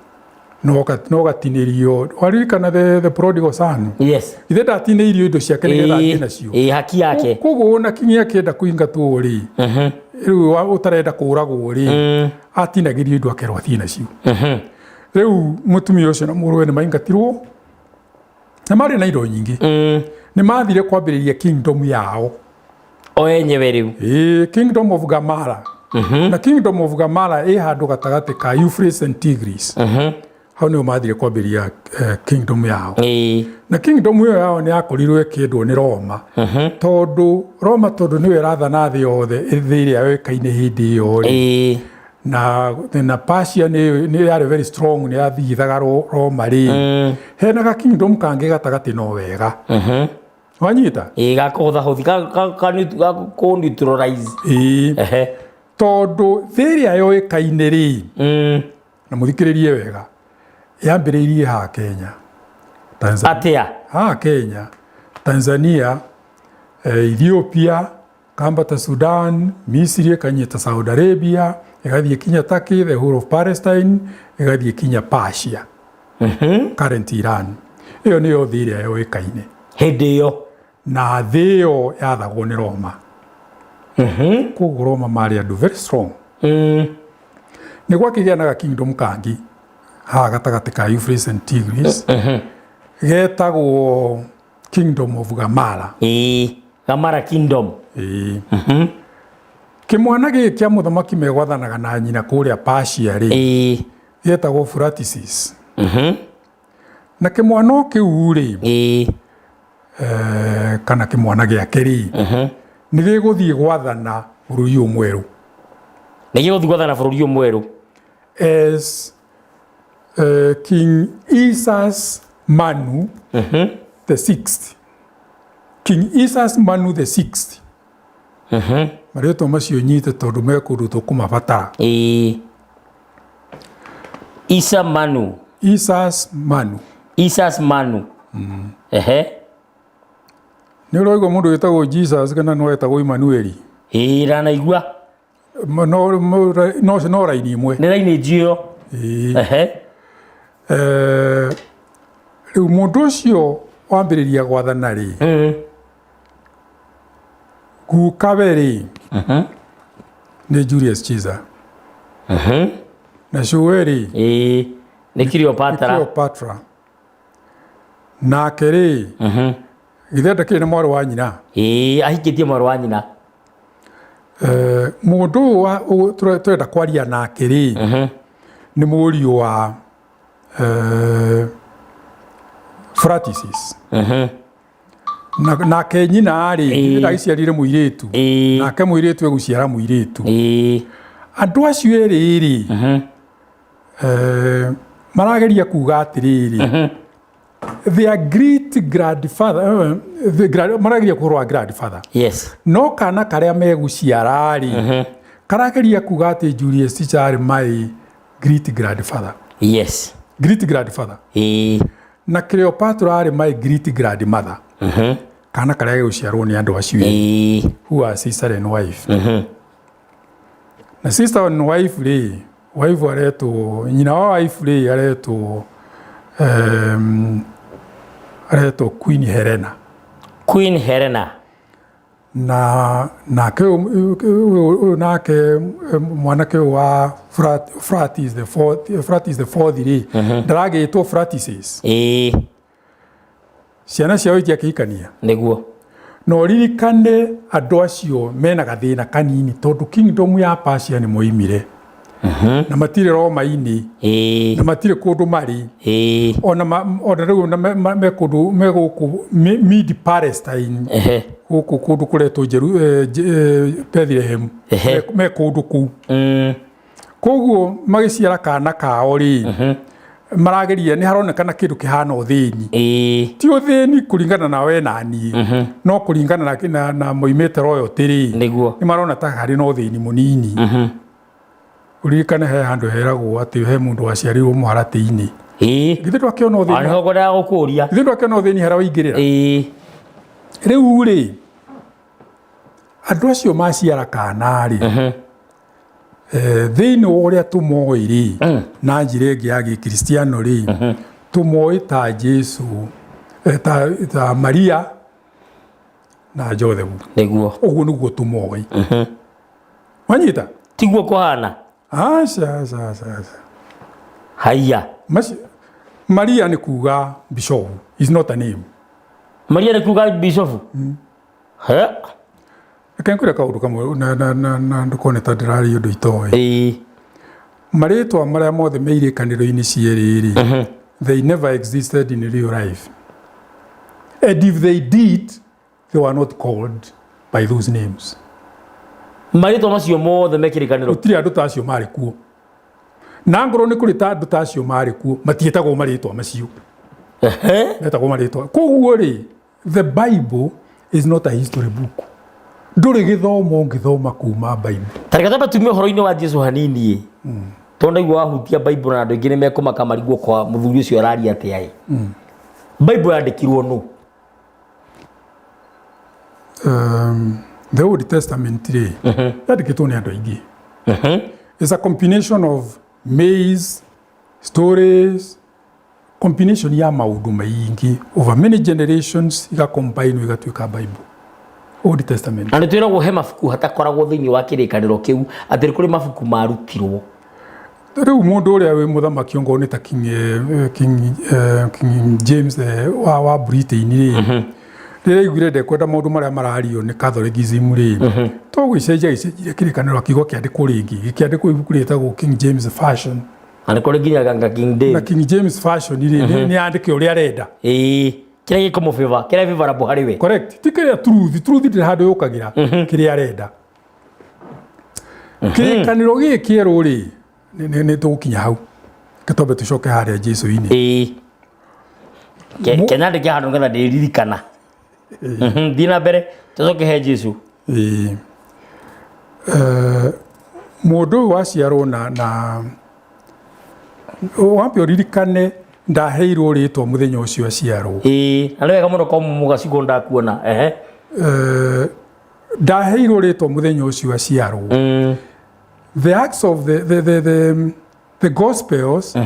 B: no gatinĩrio. Waririkana the prodigal son?
A: Yes.
B: Ithe ndatinĩirio indo ciake nĩgetha athiĩ nacio?
A: Ĩĩ, haki yake.
B: Koguo ona kinyi akĩenda kũingatwo rĩ, rĩu ũtarenda kũragwo rĩ, atinagĩrio indo akerwo athiĩ nacio. Rĩu mũtumia ũcio na mũrũwe nĩ maingatirwo na marĩ na indo nyingĩ. Nĩ mathire kwambĩrĩria kingdom yao.
A: O enyewe rĩu.
B: Ĩĩ, Kingdom of Gamala. Na Kingdom of Gamala ĩ handũ gatagatĩ ka Euphrates and Tigris. Hau nĩho mathire kwambĩrĩria kingdom yao. Na kingdom ĩyo yao nĩ yakorirwo ĩkĩendwo nĩ Roma, tondũ Roma, tondũ nĩyo ĩrathana thĩ yothe, thĩ ĩrĩa yoĩkaine hĩndĩ ĩyo rĩ, na Persia nĩ yarĩ very strong, nĩ yathigithaga Roma rĩ. Hena ga kingdom kangĩ gatagatĩ no wega. Wanyita?
A: Ĩĩ, gakũhũthahũthi ga kũ neutralize.
B: Ĩĩ. Tondũ thĩ ĩrĩa yoĩkaine rĩ, na mũthikĩrĩrie wega, yambĩrĩirie haha Kenya, Tanzania.
A: Atĩa?
B: Haha Kenya, Tanzania, Ethiopia, kambata Sudan, Misiri, ĩkanyita Saudi Arabia, ĩgathiĩ kinya Turkey, the whole of Palestine, ĩgathiĩ kinya Persia, current Iran. Ĩyo nĩyo thĩ ĩrĩa yoĩkaine
A: hĩndĩ ĩyo.
B: Na thĩ ĩyo yathagwo nĩ Roma. Koguo Roma marĩ andũ very strong. Nĩ gwakĩgĩa na ga kingdom kangĩ haha gatagatĩ ka Euphrates and Tigris, getagwo Kingdom of Gamala.
A: Ĩĩ, Gamara Kingdom.
B: Ĩĩ. Kĩmwana gĩkĩ kĩa mũthamaki megwathanaga na nyina kũrĩa Persia rĩ, gĩetagwo Phuratisis. Na kĩmwana o kĩu rĩ, kana kĩmwana gĩake rĩ, nĩ gĩgũthiĩ gwathana bũrũri ũyũ mwerũ.
A: Nĩ gĩgũthiĩ gwathana bũrũri ũyũ mwerũ.
B: As King Isas Manu the sixth. King Isas Manu the sixth. Marĩtwa macio nyite tondũ me kũndũ tũkũmabatara.
A: Ĩĩ, Isa Manu.
B: Isas Manu.
A: Isas Manu. Ehe.
B: Nĩ ũraigua mũndũ wĩtagwo Jesus kana no etagwo Emmanuel?
A: Ĩĩ, ndanaigua.
B: No raini ĩmwe.
A: Nĩ raini njio.
B: Ĩĩ.
A: Ehe.
B: Rĩu mũndũ ũcio wambĩrĩria gwathana rĩ, gukawe rĩ nĩ Julius Caesar, na cũwe rĩ
A: Ĩĩ, nĩ Cleopatra.
B: Cleopatra. Nake rĩ, githĩ ndakĩrĩ na mwarĩ wa nyina?
A: Ĩĩ, ahikĩtie mwarĩ wa nyina.
B: Mũndũ ũyũ tũrenda kwaria nake rĩ, nĩ mũriũ wa Fratisis. Nake nyina rĩ, ndagĩciarire mũirĩtu, nake mũirĩtu egũciara mũirĩtu. Andũ acio erĩ rĩ, marageria kuga atĩrĩrĩ, their great grandfather, marageria kũhoro wa grandfather. No kana karĩa megũciara rĩ, karageria kuga atĩ Julius Caesar arĩ my great grandfather. Great grandfather. Na Cleopatra arĩ my great grandmother. Kana karĩa gegũciarwo nĩ andũ acio erĩ, who are sister and wife. Na sister and wife rĩ, wife aretwo, nyina wa wife rĩ, aretwo Queen Helena.
A: Queen Helena.
B: Na nake ũyũ nake mwanake ũyũ wa Fratis the fourth, Fratis the fourth rĩ, ndaragĩtwo Fratices. Ciana ciao itiakĩhikania.
A: Nĩguo.
B: Na ũririkane andũ acio mena gathĩna kanini tondũ kingdom ya Persia nĩ moimire, na matirĩ Roma-inĩ, na matirĩ kũndũ marĩ, ona rĩu na me kũndũ me gũkũ mid Palestine, gũkũ kũndũ kũretwo Bethlehem. Me kũndũ kũu. Koguo magĩciara kana kao rĩ, marageria, nĩ haronekana kĩndũ kĩhana ũthĩni. Ti ũthĩni kũringana na we na niĩ, no kũringana na moimĩte royalty rĩ, nĩ marona ta harĩ na ũthĩni mũnini. Ũririkane he handũ heragwo atĩ he mũndũ waciarirwo mũharatĩ-inĩ. Githĩ ndwakĩona ũthĩni?
A: Nĩho ngwendaga gũkũria.
B: Githĩ ndwakĩona ũthĩni harĩa waingĩrĩra? Rĩu rĩ, andũ acio maciara kana rĩ, thĩinĩ wa ũrĩa tũmoĩ rĩ, na njĩra ĩngĩ ya gĩkristiano rĩ, tũmoĩ ta Jesu, ta Maria na Joseph. Ũguo nĩguo tũmoĩ. Wanyita?
A: Tiguo kũhana.
B: Aca, aca, aca, aca.
A: Haiya.
B: Maria nĩ kuga bishop, is not a name.
A: Maria nĩ kuga bishop. He.
B: Reke ngwĩre kaũndũ kamwe na ndũkone ta ndĩraria ũndũ itoĩ. Marĩtwa marĩa mothe me irĩkanĩro-inĩ cierĩ rĩ, they never existed in real life. And if they did, they were not called by those names.
A: Marĩtwa macio mothe me kĩrĩkanĩro.
B: Gũtirĩ andũ ta acio marĩ kuo. Na ngorwo nĩ kũrĩ ta andũ ta acio marĩ kuo, matiĩtagwo marĩtwa macio. Metagwo marĩtwa. Koguo rĩ, the Bible is not a history book. Ndũrĩ gĩthomo ũngĩthoma kuma Bible.
A: Ta reke twambe tume ũhoro-inĩ wa Jesu hanini ĩ. Tondũ ndaigua wahutia Bible na andũ aingĩ nĩ mekũmaka marigwo kwa mũthuri ũcio araria atĩa ĩ. Bible yandĩkirwo nũ?
B: The Old Testament rĩ, yandĩkĩtwo nĩ andũ aingĩ. It's a combination of myths, stories, combination ya maũndũ maingĩ over many generations, igacombine igatuĩka Bible. Old Testament.
A: Na nĩ twĩragwo he mabuku hatakoragwo thĩinĩ wa kĩrĩkanĩro kĩu, atĩ nĩ kũrĩ mabuku marutirwo.
B: Rĩu mũndũ ũrĩa wĩ mũthamaki ongorwo nĩ ta King James wa Britain rĩ, rĩrĩa aiguire ndekwenda maũndũ marĩa marario nĩ Catholicism rĩ, to gũgĩcenjia agĩcenjirie kĩrĩkanĩro, akiuga kĩandĩkwo rĩngĩ, gĩkĩandĩkwo ibuku rĩtagwo King James Version.
A: Na nĩ kũrĩ nginya ganga King
B: Na
A: David.
B: King James Version rĩ, nĩ yandĩke ũrĩa arenda.
A: Kĩrĩa gĩkũmũbĩba, kĩrĩa favorable harĩ we.
B: Correct. Ti kĩrĩa truth ndĩrĩ handũ yũkagĩra, kĩrĩa arenda. Kĩrĩkanĩro gĩkĩ kĩerũ rĩ, nĩ tũgũkinya hau. Reke twambe tũcoke harĩa Jesu-inĩ.
A: Kenyandĩke handũ nĩgetha ndĩririkana. Thiĩ na mbere, tũcoke he Jesu.
B: Mũndũ ũyũ waciarwo na wambe ũririkane ndaheirwo rĩtwa mũthenya ũcio aciarwo.
A: Na nĩ wega mũno kwa mũgacigwo ndakuona. Ehe.
B: Ndaheirwo rĩtwa mũthenya ũcio aciarwo. The Acts of the Gospels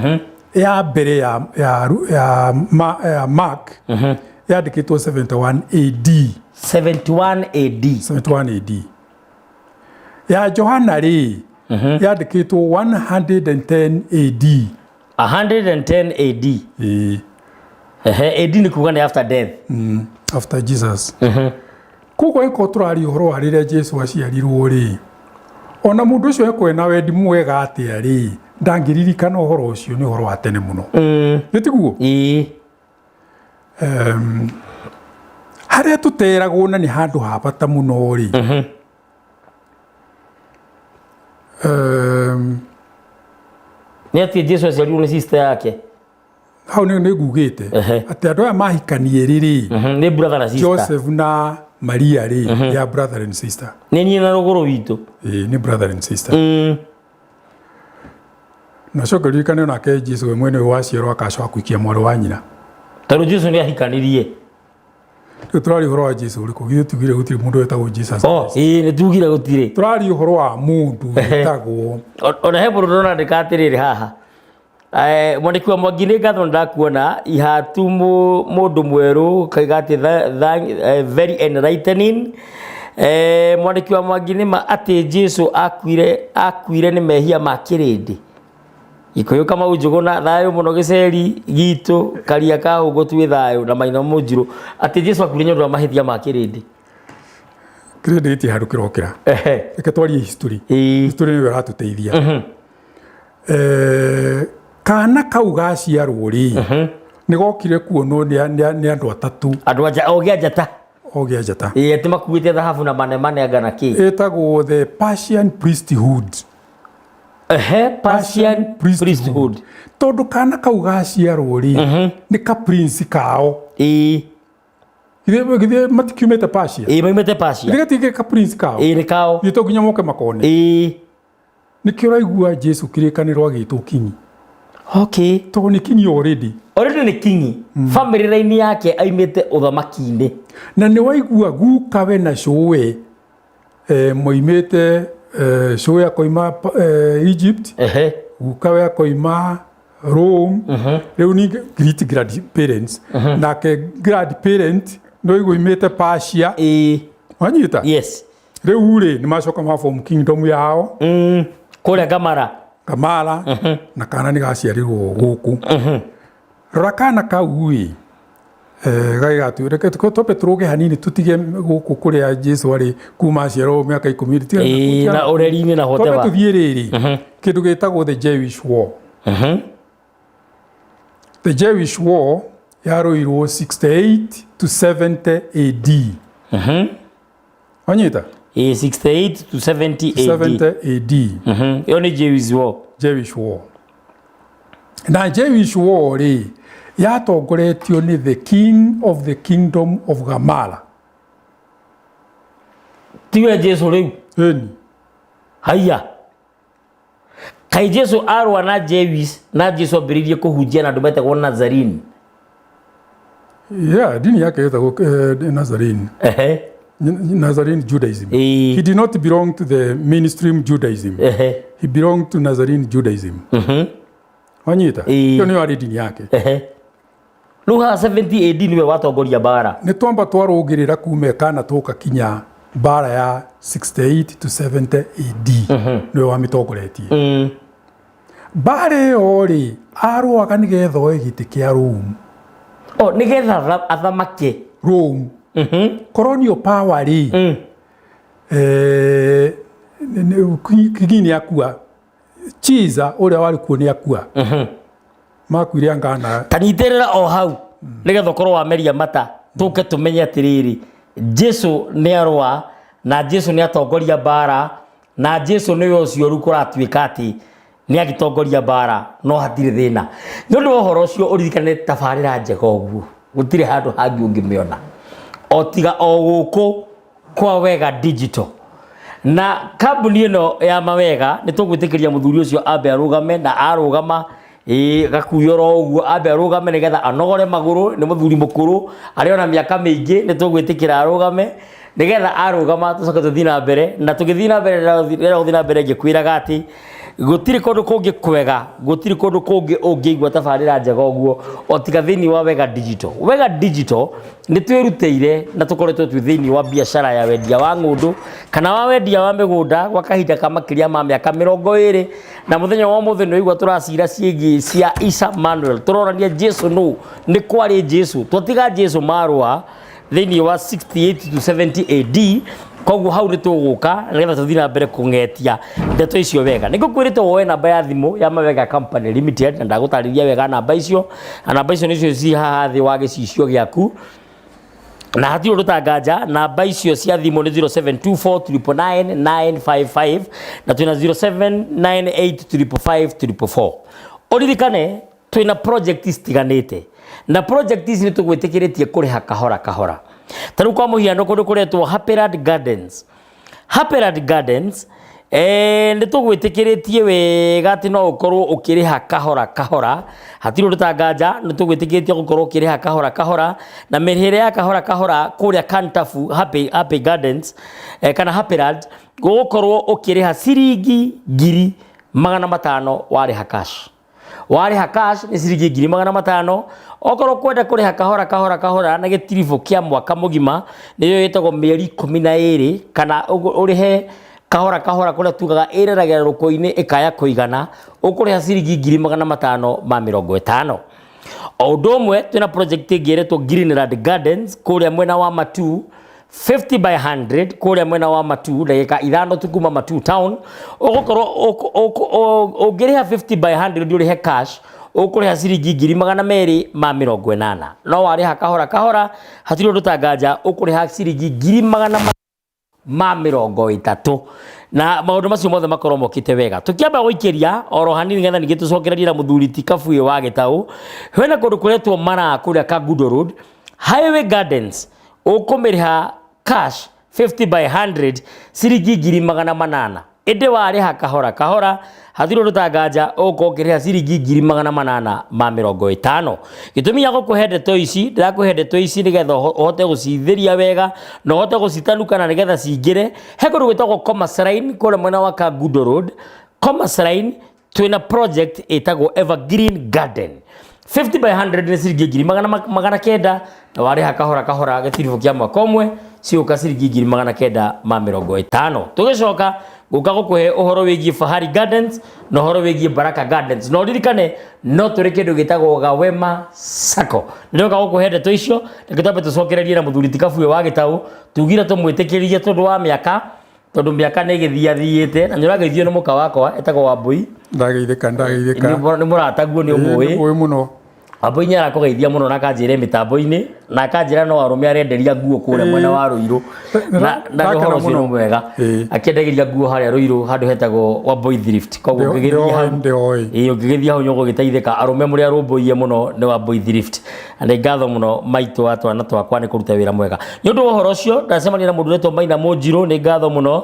B: ya mbere ya Mark yandĩkĩtwo 71 AD.
A: 71 AD.
B: 71 AD. Ya Johana rĩ, yandĩkĩtwo 110 AD.
A: 110 AD.
B: Ĩĩ.
A: Ehe, AD nĩ kuga nĩ after death.
B: After Jesus. Koguo angĩkorwo tũraria ũhoro wa rĩrĩa Jesu aciarirwo rĩ, ona mũndũ ũcio ekorwo ena wendi mwega atĩa rĩ, ndangĩririkana ũhoro ũcio, nĩ ũhoro wa tene mũno. Nĩ tiguo?
A: Ĩĩ.
B: Harĩa tũteragwo na nĩ handũ ha bata mũno rĩ,
A: Nĩ atĩ Jesu aciarirwo nĩ sister yake.
B: Hau nĩ ngugĩte atĩ andũ aya mahikanie rĩ rĩ,
A: Nĩ brother na sister.
B: Joseph na Maria rĩ, ya brother and sister.
A: Nĩ niĩ na rũgũrũ witũ.
B: Ĩĩ, nĩ brother and sister. Na coke ririkane onake Jesu we mwene waciarwo akacoka kũikia mwarĩ wa nyina.
A: Tondũ Jesu nĩ ahikanirie.
B: Rĩu tũraria ũhoro wa Jesu ũrĩkũ? Githĩ tugire gũtirĩ mũndũ wetagwo Jesus?
A: Oh, ĩĩ, nĩ tugire gũtirĩ.
B: Tũraria ũhoro wa mũndũ wetagwo.
A: Ona he mũndũ ndĩrona atĩrĩrĩ haha. Mwandĩki wa Mwangi nĩ ngatho ndakuona ihatu mũndũ mwerũ kaiga atĩ very enlightening. Mwandĩki wa Mwangi nĩ ma atĩ Jesu akuire nĩ mehia ma kĩrĩndĩ. Gĩkũyũ Kamau Njũgũna thayũ mũno gĩceri gitũ karia ka hũngũ twĩ thayũ na Maina Mũnjirũ atĩ Jesu akuire nĩ ũndũ wa mahĩtia ma kĩrĩndĩ.
B: Kĩrĩndĩ gĩtirĩ handũ kĩrokĩra. Reke twarie history. History nĩyo ĩratũteithia. Kana kau gaciarwo rĩ, nĩ gokire kuonwo nĩ andũ atatũ.
A: Andũ anja ogĩ a njata.
B: Ogĩ a njata.
A: Ĩĩ, atĩ makuĩte thahabu na manemane anga na kĩ.
B: Ĩtagwo the Persian priesthood.
A: Persian priesthood.
B: Tondũ kana kau gaciarwo rĩ, nĩ ka prince kao.
A: Ĩĩ.
B: Githĩ matikiumĩte Persia?
A: Ĩĩ, maumĩte Persia.
B: Githĩ gatingĩ ka prince kao?
A: Ĩĩ, nĩ kao.
B: Githĩ to nginya moke makone?
A: Ĩĩ.
B: Nĩkĩo ũraigua Jesu kĩrĩkanĩro agĩtwo kinyi.
A: Okay.
B: Tondũ nĩ kinyi already.
A: Already nĩ kinyi. Family line yake aimĩte ũthamaki-inĩ.
B: Na nĩ waigua gukawe na cũwe, moimĩte, cũwe akoima Egypt, gukawe akoima Rome, rĩu ningĩ great grandparents, nake grandparent nĩ waigua oimĩte Persia. Wanyita?
A: Yes.
B: Rĩu rĩ, nĩ macoka ma form kingdom yao.
A: Kũrĩa Gamara.
B: Gamara, na kana nĩ gaciarirwo gũkũ. Rora kana kau ĩ, gagĩgatue, reke twambe tũrũge hanini tũtige gũkũ kũrĩa Jesu arĩ kuma aciarwo mĩaka 10.
A: Ĩĩ, na ũreri-inĩ na
B: Twambe
A: whatever.
B: tũthiĩ rĩrĩ, kĩndũ gĩtagwo the Jewish War. The Jewish War yarũirwo 68 to 70 AD. Wanyita?
A: Ĩĩ, 68 to 70 AD.
B: 70 AD.
A: Ĩyo nĩ Jewish War.
B: Jewish War. Na Jewish War rĩ, yatongoretio nĩ the king of the kingdom of Gamala.
A: Tiwe Jesu rĩu?
B: Ĩni.
A: Haiya. Kaĩ Jesu arũa na Jewish na Jesu ambĩrĩirie kũhunjia na andũ metagwo Nazarene.
B: Yeah, dini yake yetagwo Nazarene. Nazarene Judaism. He did not belong to the mainstream Judaism. He belonged to Nazarene Judaism. Wanyita? Ĩyo nĩyo yarĩ dini yake.
A: Rĩu haha 70 AD nĩwe watongoria mbara.
B: Nĩ twamba twarũngĩrĩra kuma kana tũka kinya mbara ya 68 to 70 AD. Nĩwe wamĩtongoretie. Mbara ĩyo rĩ, arũaga nĩgetha oe gĩtĩ kĩa Rome.
A: Oh, nĩgetha athamake
B: Rome. Colonial power rĩ, kinyi nĩ akua. Caesar ũrĩa warĩ kuo nĩ akua. Makuire angana.
A: Tanyitĩrĩra o hau nĩgetha ũkorwo wameria mata tũke tũmenye atĩrĩrĩ, Jesu nĩ arũa na Jesu nĩ atongoria mbara na Jesu nĩwe ũcio rĩu kũratuĩka atĩ nĩ agĩtongoria mbara no hatirĩ thĩna. Nĩ ũndũ wa ũhoro ũcio ũririkane tabarĩra njega ũguo gũtirĩ handũ hangĩ ũngĩmĩona o tiga o gũkũ kwa Wega Digital. Na kambuni ĩno ya Mawega nĩ tũgwĩtĩkĩria mũthuri ũcio ambe arũgame, na arũgama gakuo oro ũguo ambe arũgame nĩgetha anogore magũrũ. Nĩ mũthuri mũkũrũ arĩ ona mĩaka mĩingĩ, nĩ tũgwĩtĩkĩra arũgame nĩgetha arũgama tũcoke tũthiĩ na mbere. Na tũgĩthiĩ na mbere rĩrĩa gũthiĩ na mbere ngĩkwĩraga atĩ gũtirĩ kũndũ kũngĩ kwega, gũtirĩ kũndũ kũngĩ ũngĩigua tabarĩra njega ũguo o tiga thĩinĩ wa Wega Digital. Wega Digital nĩ twĩrutĩire na tũkoretwo twĩ thĩinĩ wa biacara ya wendia wa ng'ũndũ kana wa wendia wa mĩgũnda gwa kahinda ka makĩria ma mĩaka 20, na mũthenya wa ũmũthĩ nĩ waigua tũracira ciĩgiĩ cia Isa Manuel. Tũrorania Jesu nũ, nĩ kwarĩ Jesu, twatiga Jesu marũa Thĩinĩ wa 68 to 70 AD. Koguo hau nĩ tũgũka nĩgetha tũthiĩ na mbere kũng'etia ndeto icio wega. Nĩ ngũkwĩrĩte woe namba ya thimũ ya Mawega Company Limited, na ndagũtarĩria wega namba icio, na namba icio nĩcio ci haha thĩ wa gĩcicio gĩaku, na hatirĩ ũndũ tanganja. Namba icio cia thimũ nĩ 0724999955 na twĩna 07985544. Ũririkane twĩna project citiganĩte, na project ici nĩ tũgwĩtĩkĩrĩtie kũrĩha kahora kahora. Ta rĩu kwa mũhiano, kũndũ kũretwo Happyland Gardens, Happyland Gardens, nĩ tũgwĩtĩkĩrĩtie wega atĩ no ũkorwo ũkĩrĩha kahora kahora, hatirĩ ũndũ ta nganja. Nĩ tũgwĩtĩkĩrĩtie gũkorwo ũkĩrĩha kahora kahora, na mĩrĩhĩre ya kahora kahora kũrĩa Kantafu Happy Gardens, kana Happyland, gũgũkorwo ũkĩrĩha ciringi 500,000 warĩha cash. Warĩha cash nĩ ciringi 500,000. Okorwo kwenda kũrĩha kahora kahora kahora na gĩtiribũ kĩa mwaka mũgima, nĩyo ĩtagwo mĩeri 12, kana ũrĩhe kahora kahora kũrĩa tugaga ĩreragĩra rũkũ-inĩ ĩkaya kũigana, ũkũrĩha ciringi 550,000. O ũndũ ũmwe twĩna project ĩngĩ ĩretwo Greenland Gardens kũrĩa mwena wa Matu, 50 by 100, kũrĩa mwena wa Matu, ndagĩka 5 tu kuma Matu town. Ũgũkorwo ũngĩrĩha 50 by 100 ũrĩhe cash, ũkũrĩha ciringi 280,000. No warĩha kahora kahora, hatirĩ ũndũ ta nganja, ũkũrĩha ciringi 330,000, na maũndũ macio mothe makorwo mokĩte wega. Tũkĩamba gũikĩria oro hanini nĩgetha ningĩ tũcokererie na mũthuri ti Kabuĩ wa Gĩtaũ, hena kũndũ kũretwo Maraa kũrĩa Kangundo Road, Highway Gardens, ũkũmĩrĩha cash 50 by 100 ciringi 800,000. Ĩndĩ warĩha kahora kahora, hatirĩ ũndũ ta nganja, ũgũkorwo ũkĩrĩha ciringi 850,000. Gĩtũmi gĩa gũkũhe ndeto ici, ndĩrakũhe ndeto ici nĩgetha ũhote gũcithĩria wega na ũhote gũcitanuka na nĩgetha cingĩre. He kũndũ gwĩtagwo Commerce Line kũrĩa mwena wa Kangundo Road. Commerce Line twĩna project ĩtagwo Evergreen Garden, 50 by 100 nĩ ciringi 900,000, na warĩha kahora kahora gĩtiribũ kĩa mwaka ũmwe cigũka ciringi 950,000. Tũgĩcoka gũka gũkũhe ũhoro wĩgiĩ Fahari Gardens na ũhoro wĩgiĩ Baraka Gardens, na ũririkane no tũrĩ kĩndũ gĩtagwo Gawema Sacco. Nĩndoka gũkũhe ndeto icio. Reke twambe tũcokererie na mũthuri ti Kabuĩ wa Gĩtaũ. Tugire tũmwĩtĩkĩrie tondũ wa mĩaka, tondũ mĩaka nĩ ĩgĩthiathiĩte, na nĩ ũrageithio nĩ mũka wakwa etagwo Wambui.
B: Ndageithĩka, ndageithĩka.
A: Nĩ mũrataguo, nĩ ũmũĩ.
B: Nĩ mũno.
A: Wambui nĩ arakũgeithia mũno na akanjĩra mĩtambo-inĩ, na akanjĩra no arũme arenderia nguo kũrĩa mwena wa Rũirũ, na nĩ ũhoro ũcio nĩ mwega. Akĩendagĩria nguo harĩa Rũirũ handũ hetagwo Wambui Thrift. Koguo ũngĩgĩthiĩ hau,
B: Ndĩoĩ.
A: Ĩĩ, ũngĩgĩthiĩ hau nĩũgũgĩteithĩka. Arũme mũrĩ arũmbũiye mũno nĩ Wambui Thrift. Na nĩ ngatho mũno maitũ wa twana twakwa nĩ kũruta wĩra mwega. Nĩ ũndũ wa ũhoro ũcio ndacemania na mũndũ ũretwo Maina Mũnjirũ, nĩ ngatho mũno.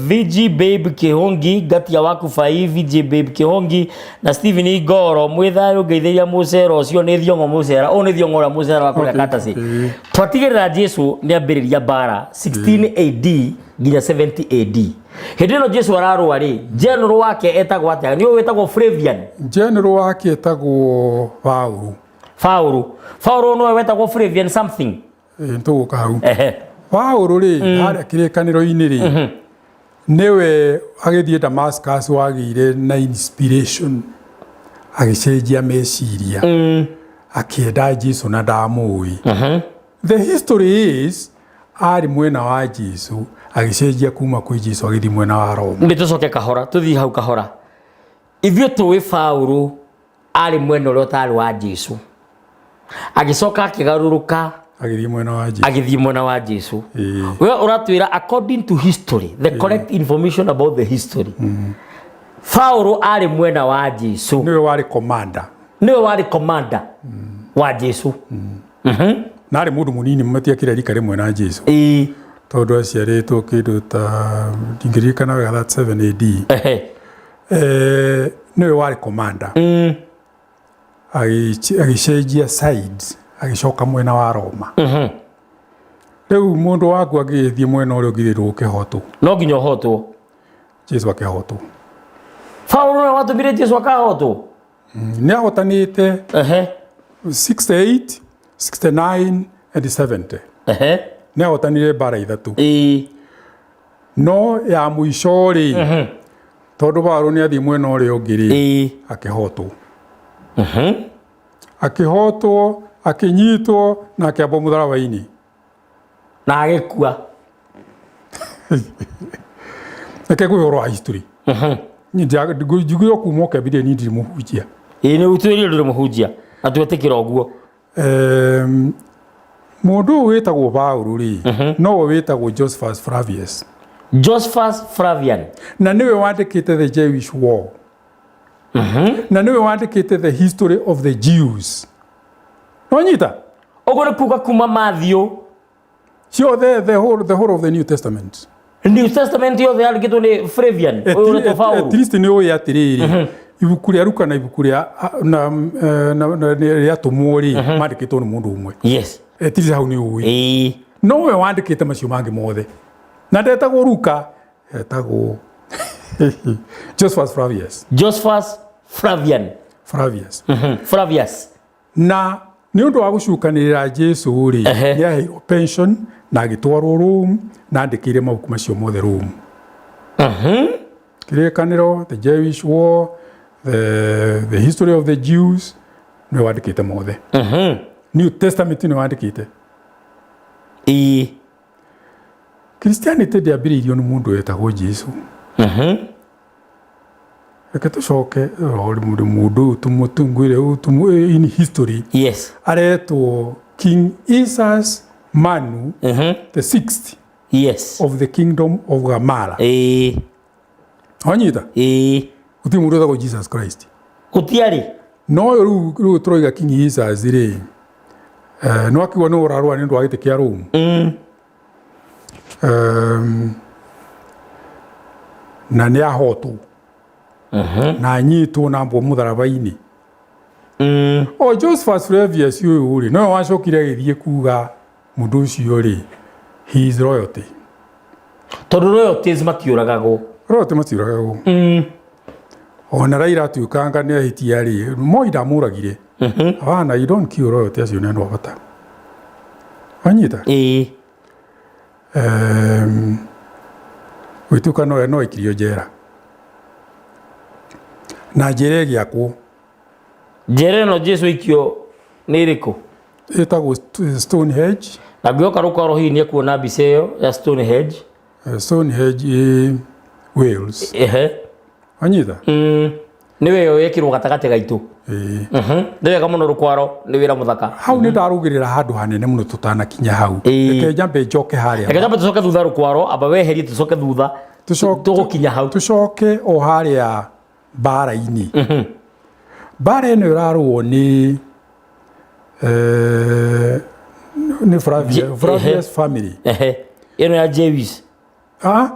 A: VG Babe Kihongi ngatia waku bai, VG Babe Kihongi na Steven Igoro mwĩ thayũ. Ngeithĩria mũcera ũcio nĩ Thiong'o, mũcera ũyũ nĩ Thiong'o ũrĩa mũcera wa kũrĩa Katasi. Twatigĩrĩra Jesu nĩ ambĩrĩria mbara 16 AD nginya 70 AD. Hĩndĩ ĩno Jesu ararũa rĩ, general wake etagwo atĩa? Nĩ ũyũ wĩtagwo Flavian.
B: General wake etagwo Paũlũ.
A: Paũlũ, Paũlũ nĩwe wetagwo Flavian something.
B: Ĩĩ, nĩtũgũka hau. Paũlũ rĩ, harĩa kĩrĩkanĩro-inĩ rĩ, nĩwe agĩthiĩ Damascus wagĩire na inspiration, agĩcenjia meciria, akĩenda Jesu na ndamũĩ. The history is arĩ mwena wa Jesu, agĩcenjia kuma kwĩ Jesu agĩthiĩ mwena wa Roma.
A: Nĩ tũcoke kahora, tũthiĩ hau kahora. Ithuĩ tũĩ Paũlũ arĩ mwena ũrĩa ũtarĩ wa Jesu, agĩcoka akĩgarũrũka.
B: Agĩthiĩ mwena wa Jesu.
A: Agĩthiĩ mwena wa Jesu. We ũratwĩra according to history, the correct information about the history, Paũlũ arĩ mwena wa Jesu.
B: Nĩwe warĩ commander.
A: Nĩwe warĩ commander wa Jesu.
B: Na arĩ mũndũ mũnini, matiakĩrĩ rika rĩmwe na Jesu, tondũ aciarĩtwo kĩndũ ta, ndingĩririkana wega, 37 AD. Nĩwe warĩ commander. Agĩcenjia sides, agĩcoka mwena wa Roma. Rĩu mũndũ waku angĩgĩthiĩ mwena ũrĩa ũngĩ, ndũgũkĩhotwo.
A: No nginya ũhotwo.
B: Jesu akĩhotwo.
A: Paũlũ nĩwe watũmire Jesu akahotwo.
B: Nĩ ahotanĩte 68, 69 and 70. Nĩ ahotanire mbara ithatũ. No ya mũico rĩ, tondũ Paũlũ nĩ athiĩ mwena ũrĩa ũngĩ rĩ, akĩhotwo. Akĩhotwo, Akĩnyitwo na akĩambwo mũtharaba-inĩ.
A: Na agĩkua.
B: Reke ngwĩre ũhoro wa history. Njugire kuma ũkĩambĩrĩria niĩ ndirĩ mũhunjia.
A: Ĩĩ, nĩ ũtwĩrire ndũrĩ mũhunjia na twetĩkĩra ũguo.
B: Mũndũ ũyũ wĩtagwo Paulo rĩ, nowe wĩtagwo Josephus Flavius.
A: Josephus Flavian.
B: Na nĩwe wandĩkĩte The Jewish War. Na nĩwe wandĩkĩte The History of the Jews. Nonyita?
A: Ũguo nĩ kuga kuma Matthew
B: ciothe, the whole of the New Testament.
A: New Testament yothe yandĩkĩtwo nĩ Flavian ũyũ ũretwo Paulo.
B: At least nĩ ũĩ atĩrĩrĩ, ibuku rĩa Luka na ibuku rĩa na rĩa Atũmwo rĩ, mandĩkĩtwo nĩ mũndũ ũmwe. At least hau nĩ ũĩ. Nowe wandĩkĩte macio mangĩ mothe, na ndetagwo Luka, etagwo Josephus Flavius.
A: Josephus Flavian.
B: Flavius.
A: Flavius.
B: Na nĩ ũndũ wa gũcukanĩrĩra Jesu rĩ, nĩ aheirwo pension na agĩtwarwo Rome, na andĩkĩire mabuku macio mothe Rome. Kĩrĩkanĩro, The Jewish War, the History of the Jews, nĩwe wandĩkĩte mothe. New Testament nĩwe wandĩkĩte. Christianity ndĩambĩrĩirio nĩ mũndũ wetagwo Jesu. Reke tũcoke rũrĩ mũndũ ũyũ tũmũtungwire in history. Aretwo King Isas Manu the sixth of the Kingdom of Gamala. Wanyita?
A: Ĩĩ.
B: Gũtirĩ mũndũ wĩtagwo Jesus Christ.
A: Gũtiarĩ.
B: No ũyũ rĩu tũroiga King Jesus rĩ, nĩ wakiuga nĩ ũrarũa nĩ ũndũ wa gĩtĩ kĩa Rome. Na nĩ ahotwo na anyitwo na ambwo mũtharaba-inĩ. O Josephus Flavius ũyũ rĩ, nowe wacokire agĩthiĩ kuga mũndũ ũcio rĩ, he is royalty.
A: Tondũ royalties matiũragagwo.
B: Royalty matiũragagwo. Ona Raila atuĩkanga nĩ ahĩtia rĩ, Moi ndamũragire. Hapana, you don't kill royalty, acio nĩ andũ a bata. Wanyita?
A: Ĩĩ.
B: Gwĩtuĩka nowe no aikirio njera na njera ĩgĩakwo.
A: Njera ĩno Jesu aikio nĩ ĩrĩkũ?
B: Ĩtagwo Stonehenge.
A: Na ngĩoka rũkwaro hihi nĩ ekuona mbica ĩyo ya Stonehenge.
B: Stonehenge ĩ Wales. Wanyita?
A: Nĩwe ĩyo ĩkĩrwo gatagatĩ gaitũ.
B: Ĩĩ.
A: Nĩ wega mũno rũkwaro, nĩ wĩra mũthaka.
B: Hau nĩ ndarũgĩrĩra handũ hanene mũno tũtanakinya hau. Reke nyambe njoke harĩa.
A: Reke nyambe tũcoke thutha rũkwaro, amba weherie tũcoke thutha. Tũgũkinya hau.
B: Tũcoke o harĩa mbara-inĩ. Mbara ĩno ĩrarũo nĩ nĩ Flavius family.
A: Ĩno ya Jewish.
B: Ah,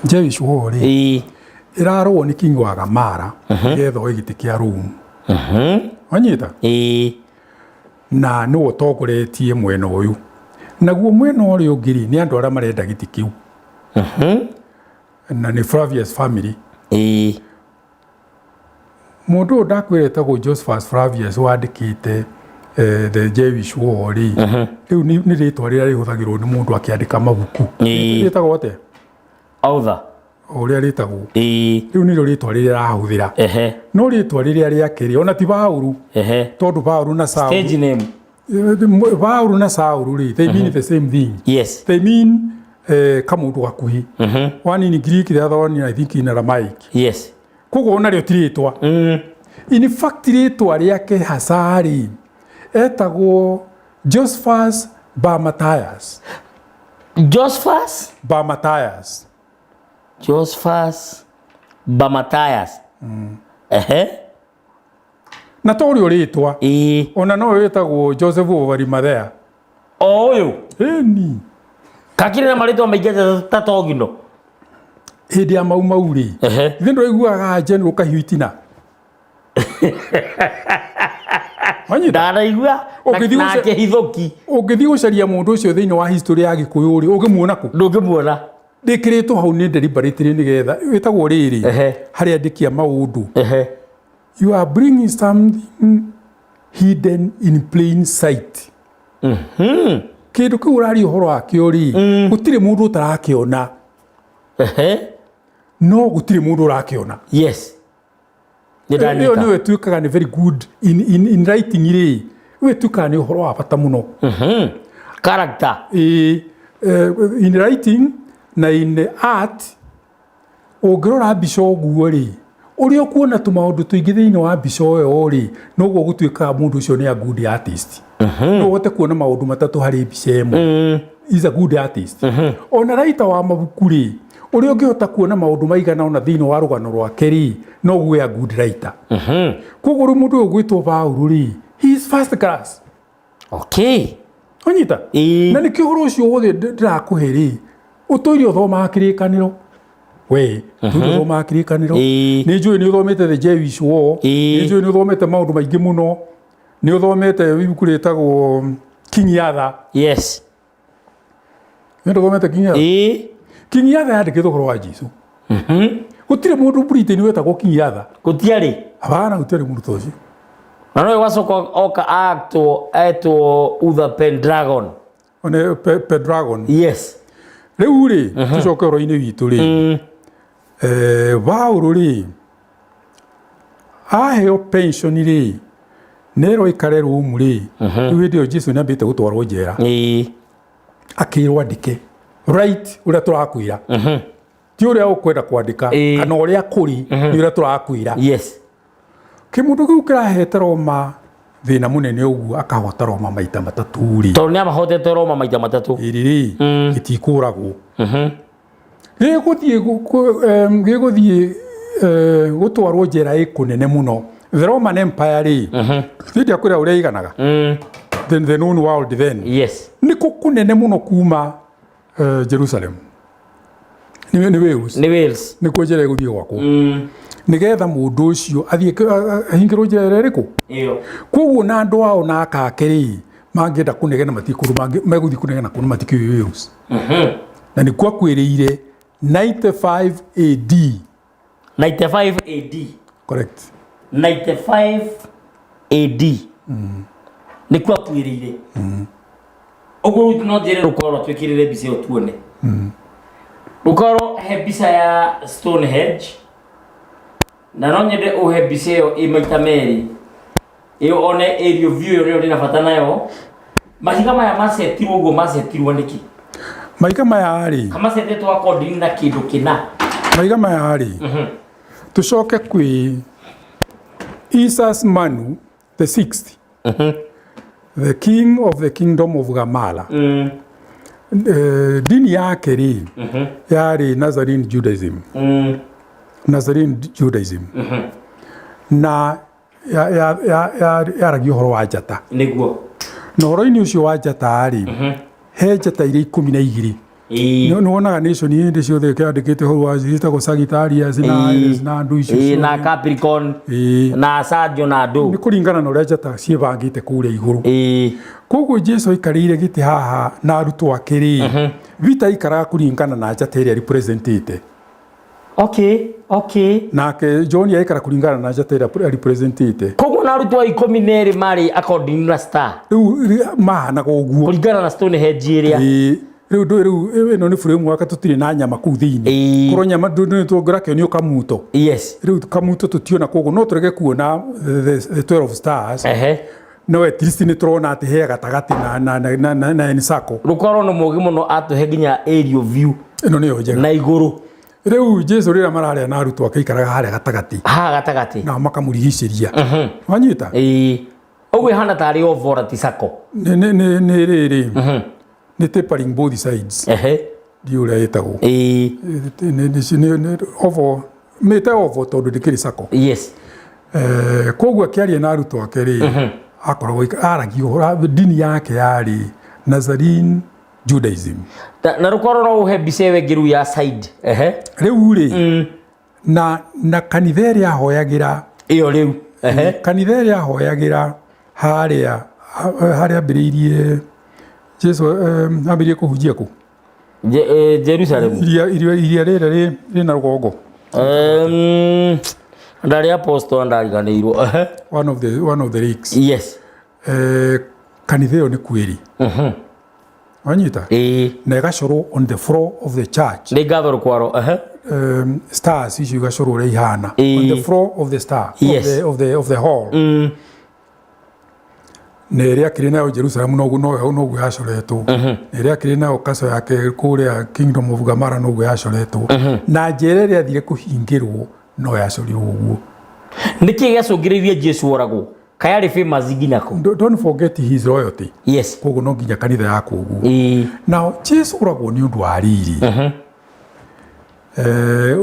B: Jewish war rĩ, ĩrarũo nĩ King wa Gamara nĩgetha oe gĩtĩ kĩa Rome. Wanyita? Na nĩwe ũtongoretie mwena ũyũ. Naguo mwena ũrĩa ũngĩ rĩ, nĩ andũ arĩa marenda gĩtĩ kĩu. Na nĩ Flavius family. Mũndũ ũyũ ndakwĩra etagwo Josephus Flavius wandĩkĩte The Jewish War rĩ, rĩu nĩ rĩtwa rĩrĩa rĩhũthagĩrwo nĩ mũndũ akĩandĩka mabuku. Rĩtagwo atĩa?
A: Author.
B: O ũrĩa rĩtagwo. Rĩu nĩrĩo rĩtwa rĩrĩa arahũthĩra. No rĩtwa rĩrĩa rĩake rĩ, ona ti Paũlũ. Tondũ Paũlũ na Saũlũ.
A: Stage name.
B: Paũlũ na Saũlũ rĩ, they mean the same thing. They mean kamũndũ gakuhĩ. One in Greek, the other one I think in Aramaic. Koguo ona rĩo ti rĩtwa. In fact rĩtwa rĩake hasa rĩ, etagwo Josephus Bar Matthias.
A: Josephus?
B: Bar Matthias.
A: Josephus Bar Matthias.
B: Na to ũrĩa rĩtwa. Ona no wĩtagwo Joseph of Arimathea.
A: O ũyũ?
B: Ĩni.
A: Kakĩrĩ na marĩtwa maingĩ ta Togino.
B: Hĩndĩ ya Mau Mau rĩ, ithe ndũraiguaga General Kahiũ Itina? Wanyita?
A: Ndanaigua na kĩhithũki.
B: Ũngĩthiĩ gũcaria mũndũ ũcio thĩinĩ wa history ya Gĩkũyũ rĩ, ũngĩmuona kũ?
A: Ndũngĩmuona.
B: Ndĩkĩrĩtwo hau nĩ deliberately nĩgetha wĩtagwo rĩrĩ, harĩa andĩki a maũndũ. You are bringing something hidden in plain sight. Kĩndũ kĩu ũraria ũhoro wakĩo rĩ, gũtirĩ mũndũ ũtarakĩona. No gũtirĩ mũndũ ũrakĩona.
A: Yes. Nĩ ndanyita.
B: Ĩyo nĩyo ĩtuĩkaga nĩ very good in writing rĩ, ĩyo ĩtuĩkaga nĩ ũhoro wa bata mũno.
A: Character.
B: Ĩĩ, in writing na in art, ũngĩrora mbica ũguo rĩ, ũrĩa ũkuona tũmaũndũ tũingĩ thĩinĩ wa mbica ĩyo rĩ, noguo gũtuĩkaga mũndũ ũcio nĩ a good artist. No ũhote kuona maũndũ matatũ harĩ mbica ĩmwe. Is a good artist. Ona writer wa mabuku rĩ, ũrĩa ũngĩhota kuona maũndũ maigana ũna thĩinĩ wa rũgano rwake rĩ, noguo a good writer. Koguo rĩu mũndũ ũyũ ũgwĩtwo Paũlũ rĩ, he is first class.
A: Okay.
B: Wanyita?
A: Ĩĩ.
B: Na nĩkĩo ũhoro ũcio wothe ndĩrakũhe rĩ, ũtũire ũthomaga kĩrĩkanĩro. We, ũtũire ũthomaga kĩrĩkanĩro.
A: Ĩĩ.
B: Nĩ njũĩ nĩ ũthomete The Jewish War.
A: Ĩĩ.
B: Nĩ njũĩ nĩ ũthomete maũndũ maingĩ mũno. Nĩ ũthomete ibuku rĩtagwo King Arthur.
A: Yes.
B: Nĩ ndũthomete King Arthur?
A: Ĩĩ.
B: King Arthur yandĩkĩtwo ũhoro wa Jesu. Gũtirĩ mũndũ Britain wetagwo King Arthur.
A: Gũtiarĩ.
B: Hapana, gũtiarĩ mũndũ ta ũcio.
A: Na no gwacoka oka aktwo etwo Uther Pendragon.
B: One Pendragon.
A: Yes.
B: Rĩu rĩ, tũcoke ũhoro-inĩ witũ rĩ. Paũlũ rĩ, aheo pension rĩ, nerwo aikare Rome rĩ, rĩu hĩndĩ ĩyo Jesu nĩ ambĩte gũtwarwo njera.
A: Ĩĩ.
B: Akĩrwo andĩke right ũrĩa tũrakwĩra. Ti ũrĩa ũkwenda kwandĩka kana ũrĩa kũrĩ, nĩ ũrĩa tũrakwĩra.
A: Yes.
B: Kĩmũndũ kĩu kĩrahete Roma thĩna mũnene ũguo, akahota Roma maita matatũ rĩ.
A: Tondũ nĩ amahotete Roma maita matatũ.
B: Ĩrĩ rĩ, gĩtikũragwo. Gĩgũthiĩ gĩgũthiĩ gũtwarwo njera ĩ kũnene mũno. The Roman Empire rĩ, hĩndĩ kwĩra ũrĩa ĩiganaga. The known world then.
A: Yes.
B: Nĩ kũ kũnene mũno kuma Jerusalem. Nĩ Wales.
A: Nĩ Wales.
B: Nĩkuo njera ĩgũthiĩ gwakwo. Nĩgetha mũndũ ũcio athiĩ ahingĩrwo njera ĩrĩa ĩrĩkũ.
A: Ĩyo.
B: Koguo na andũ ao na akake rĩ, mangĩenda kũnegena matikũndũ megũthiĩ kũnegena kũndũ matikĩũĩ Wales. Na nĩkuo akuĩrĩire 95 AD.
A: 95 AD.
B: Correct.
A: 95 AD. Nĩkuo akuĩrĩire. Ũguo rĩu no njĩre rũkoro twĩkĩrĩre mbica ĩyo tuone. Rũkoro he mbica ya Stonehenge na no nyende ũhe mbica ĩyo ĩ maita merĩ ĩyo one aerial view ĩyo nĩyo ndĩna bata nayo. Mahiga maya macetirwo ũguo macetirwo nĩkĩ?
B: Mahiga maya rĩ,
A: Kamacetetwo according na kĩndũ kĩna.
B: Mahiga maya rĩ, tũcoke kwĩ Isas Manu the sixth, the king of the kingdom of Gamala. Dini yake rĩ, yarĩ Nazarene Judaism. Nazarene Judaism. Na yaragia ũhoro wa njata.
A: Nĩguo.
B: Na ũhoro-inĩ ũcio wa njata rĩ, he njata iria 12.
A: Ĩĩ.
B: Nĩ wonaga nation hĩndĩ ciothe kĩandĩkĩte ũhoro wa ciĩtagwo Sagittarius na Aries na andũ icio
A: Ĩĩ, na
B: ciothe.
A: Capricorn
B: Ĩĩ.
A: na Sadio na andũ.
B: Nĩ kũringana na ũrĩa njata ciĩbangĩte kũrĩa igũrũ.
A: Ĩĩ.
B: Koguo Jesu aikarĩire gĩtĩ haha na arutwo ake rĩ, vita aikaraga kũringana na njata ĩrĩa representĩte.
A: Okay, okay.
B: Nake John aikara kũringana na njata ĩrĩa representĩte.
A: Koguo na arutwo 12 marĩ according na star.
B: Rĩu mahanaga ũguo.
A: Kũringana na Stonehenge ĩrĩa.
B: Ĩĩ. Rĩu ndũĩ rĩu ĩno nĩ framework tũtirĩ na nyama kũu thĩinĩ.
A: Ĩĩ.
B: Korwo nyama ndũĩ tũngĩrakĩonio kamuto.
A: Yes.
B: Rĩu kamuto tũtiona koguo no tũrege kuona the 12 stars.
A: Ehe.
B: No at least nĩ tũrona atĩ he gatagatĩ na encircle.
A: Rũkorwo nĩ mũũgĩ mũno atũhe nginya aerial view.
B: Ĩno nĩyo njega.
A: Na igũrũ.
B: Rĩu Jesu rĩrĩa mararĩa na arutwo ake aikaraga harĩa gatagatĩ.
A: Haha gatagatĩ.
B: Nao makamũrigicĩria. Wanyita?
A: Ĩĩ. Ũguo ĩhana tarĩ oval ti circle.
B: Nĩ rĩrĩ. Nĩ tapering both sides.
A: Ehe.
B: Ndiũĩ ũrĩa ĩtagwo.
A: Ĩĩ.
B: Nĩ oval. Mĩte oval tondũ ndĩkĩrĩ circle.
A: Yes.
B: Koguo akĩaria na arutwo ake rĩ, akoragwo aragia ũhoro, dini yake yarĩ Nazarene Judaism.
A: Na rũkorwo no ũhe mbica ĩyo ĩngĩ rĩu ya side. Ehe.
B: Rĩu rĩ, na kanitha ĩrĩa ahoyagĩra
A: ĩyo rĩu. Ehe.
B: Kanitha ĩrĩa ahoyagĩra harĩa ambĩrĩirie Jesu ambĩrĩirie kũhunjia kũ?
A: Jerusalem.
B: Iria rĩrĩa rĩna rũgongo.
A: Ndarĩ apostle ndariganĩirwo. Ehe.
B: One of the lakes.
A: Yes.
B: Kanitha ĩyo nĩ kwĩrĩ. Wanyita?
A: Ĩĩ.
B: Na ĩgacorwo on the floor of the church.
A: Nĩ ngatho rũkwaro. Ehe.
B: Stars icio igacorwo ũrĩa ihana on the floor of the star of the hall. Na ĩrĩa akĩrĩ nayo Jerusalem noguo noguo yacoretwo, na ĩrĩa akĩrĩ nayo kaco yake kũrĩa Kingdom of Gamara noguo yacoretwo, na njera ĩrĩa athire kũhingĩrwo no yacorirwo ũguo.
A: Nĩkĩ gĩacũngĩrĩirie Jesu oragwo? Kayarĩ famous nginya kũ?
B: Don't forget his royalty. Koguo no nginya kanitha yakwo ũguo. Now Jesu oragwo nĩ ũndũ wa riri.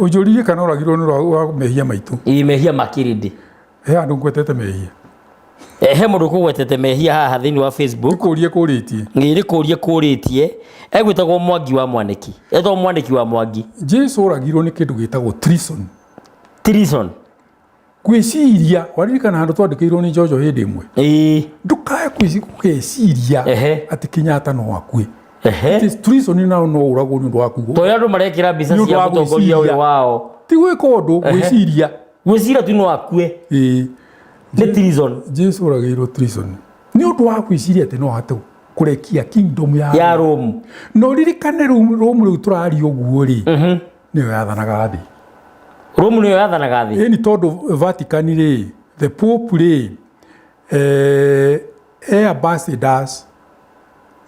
B: Ũnjũririe kana oragirwo nĩ ũndũ wa mehia maitũ.
A: Ĩĩ, mehia ma kĩrĩndĩ.
B: He handũ ngwetete mehia?
A: He mũndũ kũgwetete mehia haha thĩinĩ wa Facebook.
B: Kũrie kũrĩtie.
A: Nĩ kũrie kũrĩtie, egwĩtagwo Mwangi wa Mwanĩki, etagwo Mwanĩki wa Mwangi.
B: Jesu oragirwo nĩ kĩndũ gĩtagwo treason.
A: Treason.
B: Gwĩciria, waririkana handũ twandĩkĩirwo nĩ Jojo hĩndĩ ĩmwe?
A: Ĩĩ.
B: Ndũkae gũgeciria atĩ Kenyatta no akue. It is treason, nao no ũragwo nĩ ũndũ wa kugo.
A: Tondũ andũ marekĩra mbica
B: Nĩ ũndũ
A: cia
B: wa
A: mũtongoria ũyũ
B: gwĩciria.
A: wao.
B: Ti gwĩka ũndũ, gwĩciria.
A: Gwĩciria tu no akue.
B: Ĩĩ.
A: Nĩ treason.
B: Jesu oragĩirwo treason nĩ ũndũ wa gwĩciria atĩ no ahote kũrekia kingdom ya
A: ya Rome.
B: Na ũririkane Rome rĩu tũraria ũguo rĩ, nĩyo yathanaga thĩ.
A: Rome nĩyo yathanaga thĩ.
B: Ĩni, tondũ Vatican rĩ, the Pope rĩ, ambassadors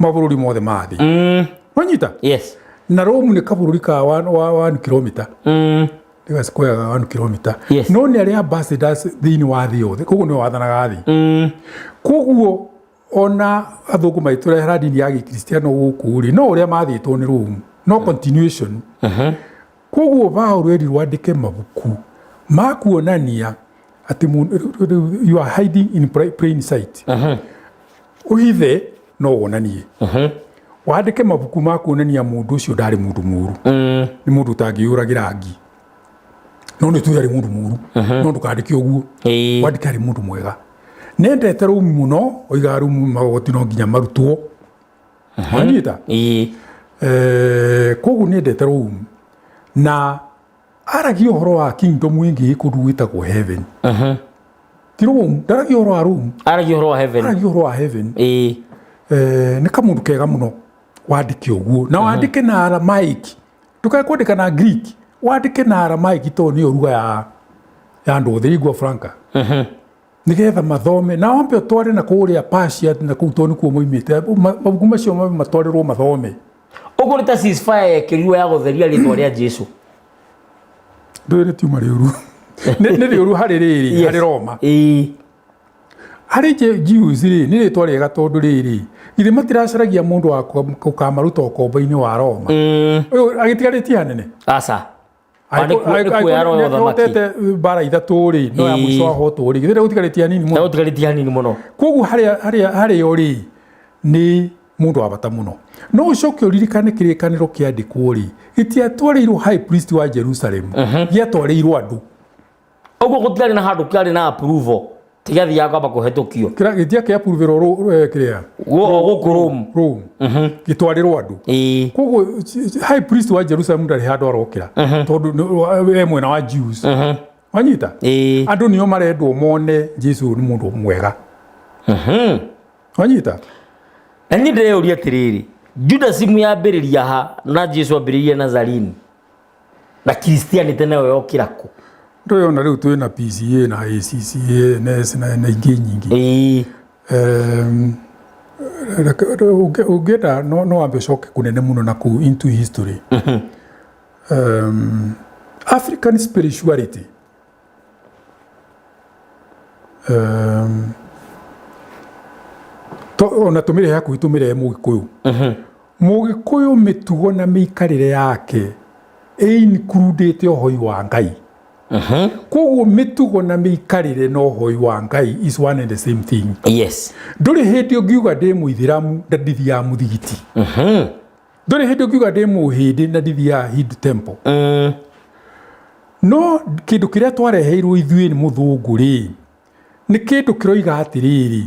B: mabũrũri mothe ma thĩ. Wanyita?
A: Yes.
B: Na Rome nĩ kabũrũri ka 1 kilometer. Nĩ ga square ga 1 kilometer. No nĩ arĩ ambassadors thĩinĩ wa thĩ yothe, koguo nĩwe wathanaga thĩ. Koguo ona athũngũ magĩtũrehera ndini ya gĩkristiano gũkũ rĩ, no ũrĩa mathĩtwo nĩ Rome, no continuation. Koguo Paũlũ erirwo andĩke mabuku ma kuonania atĩ rĩu you are hiding in plain sight. Ũhithe no wonanie. Wandĩke mabuku ma kuonania mũndũ ũcio ndarĩ mũndũ mũũru, nĩ mũndũ ũtangĩyũragĩra ngi, no nĩ tuĩ arĩ mũndũ mũũru, no ndũkandĩke ũguo. Wandĩke arĩ mũndũ mwega. Nendete Rome mũno, oigaga Rome magoti no nginya marutwo. Wanyita?
A: Ĩĩ.
B: Koguo nĩendete Rome na aragia ũhoro wa kingdom ĩngĩ ĩ kũndũ gwĩtagwo heaven. Ti Rome, ndaragia ũhoro wa Rome.
A: Aragia ũhoro wa heaven.
B: Aragia ũhoro wa heaven.
A: Ĩĩ.
B: Nĩ kamũndũ kega mũno wandĩke ũguo, na wandĩke na Aramaic, ndũkae kwandĩka na Greek, wandĩke na Aramaic tondũ nĩyo ruga ya andũ othe, lingua franca, nĩgetha mathome na wambe ũtware na kũrĩa Persia na kũu tondũ nĩkuo moimĩte. Mabuku macio mambe matwarĩrwo mathome.
A: Ũguo nĩ ta ceasefire yekĩrirwo ya gũtheria rĩtwa rĩa Jesu.
B: Ndũĩ rĩtiuma rĩũru, nĩ rĩũru harĩ rĩrĩ, harĩ Roma. Harĩ Jews rĩ, nĩ rĩtwa rĩega tondũ rĩrĩ, githĩ matiracaragia mũndũ wa gũkamaruta ũkombo-inĩ wa Roma? Ũyũ agĩtigarĩtie hanene.
A: Aca. Nĩ kuoya roho ũthamaki.
B: Nĩahotete mbara ithatũ rĩ, no ya mũico ahotwo rĩ, githĩ gũtigarĩtie hanini mũno?
A: Gũtigarĩtie hanini mũno.
B: Koguo harĩa rĩ, nĩ mũndũ wa bata mũno. No ũcoke ũririkane kĩrĩkanĩro kĩandĩkwo rĩ, gĩtiatwarĩirwo high priest wa Jerusalem, gĩatwarĩirwo andũ.
A: Ũguo gũtiarĩ na handũ kĩarĩ na approval, tigĩathiaga kwamba kũhetũkio.
B: Gĩtiakĩ approvalwo kĩrĩa
A: Gũkũ Rome.
B: Rome gĩtwarĩrwo andũ. Koguo high priest wa Jerusalem ndarĩ handũ arokĩra tondũ e mwena wa Jews. Wanyita?
A: Ĩĩ.
B: Andũ nĩo marendwo mone Jesu nĩ mũndũ mwega. Wanyita?
A: Na niĩ ndĩreyũria atĩrĩrĩ, Judaism yambĩrĩria ha na Jesu ambĩrĩirie Nazarini, na Christianity nayo yokĩra kũ?
B: Ndũĩ ona rĩu twĩna PCA na ACCA NS na ingĩ nyingĩ. Ũngĩenda no wambe ũcoke kũnene mũno na kũu into history. African spirituality, ona tũmĩrehe hakuhĩ, tũmĩrehe Mũgĩkũyũ. Mũgĩkũyũ mĩtugo na mĩikarĩre yake ĩinkurudĩte ũhoi wa Ngai. Koguo mĩtugo na mĩikarĩre na ũhoi wa Ngai is one and the same thing. Ndũrĩ hĩndĩ ũngiuga ndĩ mũithĩramu na ndithiaga mũthigiti. Ndũrĩ hĩndĩ ũngiuga ndĩ mũhĩndĩ na ndithiaga Hindu temple. No kĩndũ kĩrĩa twareheirwo ithuĩ nĩ mũthũngũ rĩ, nĩ kĩndũ kĩroiga atĩrĩrĩ,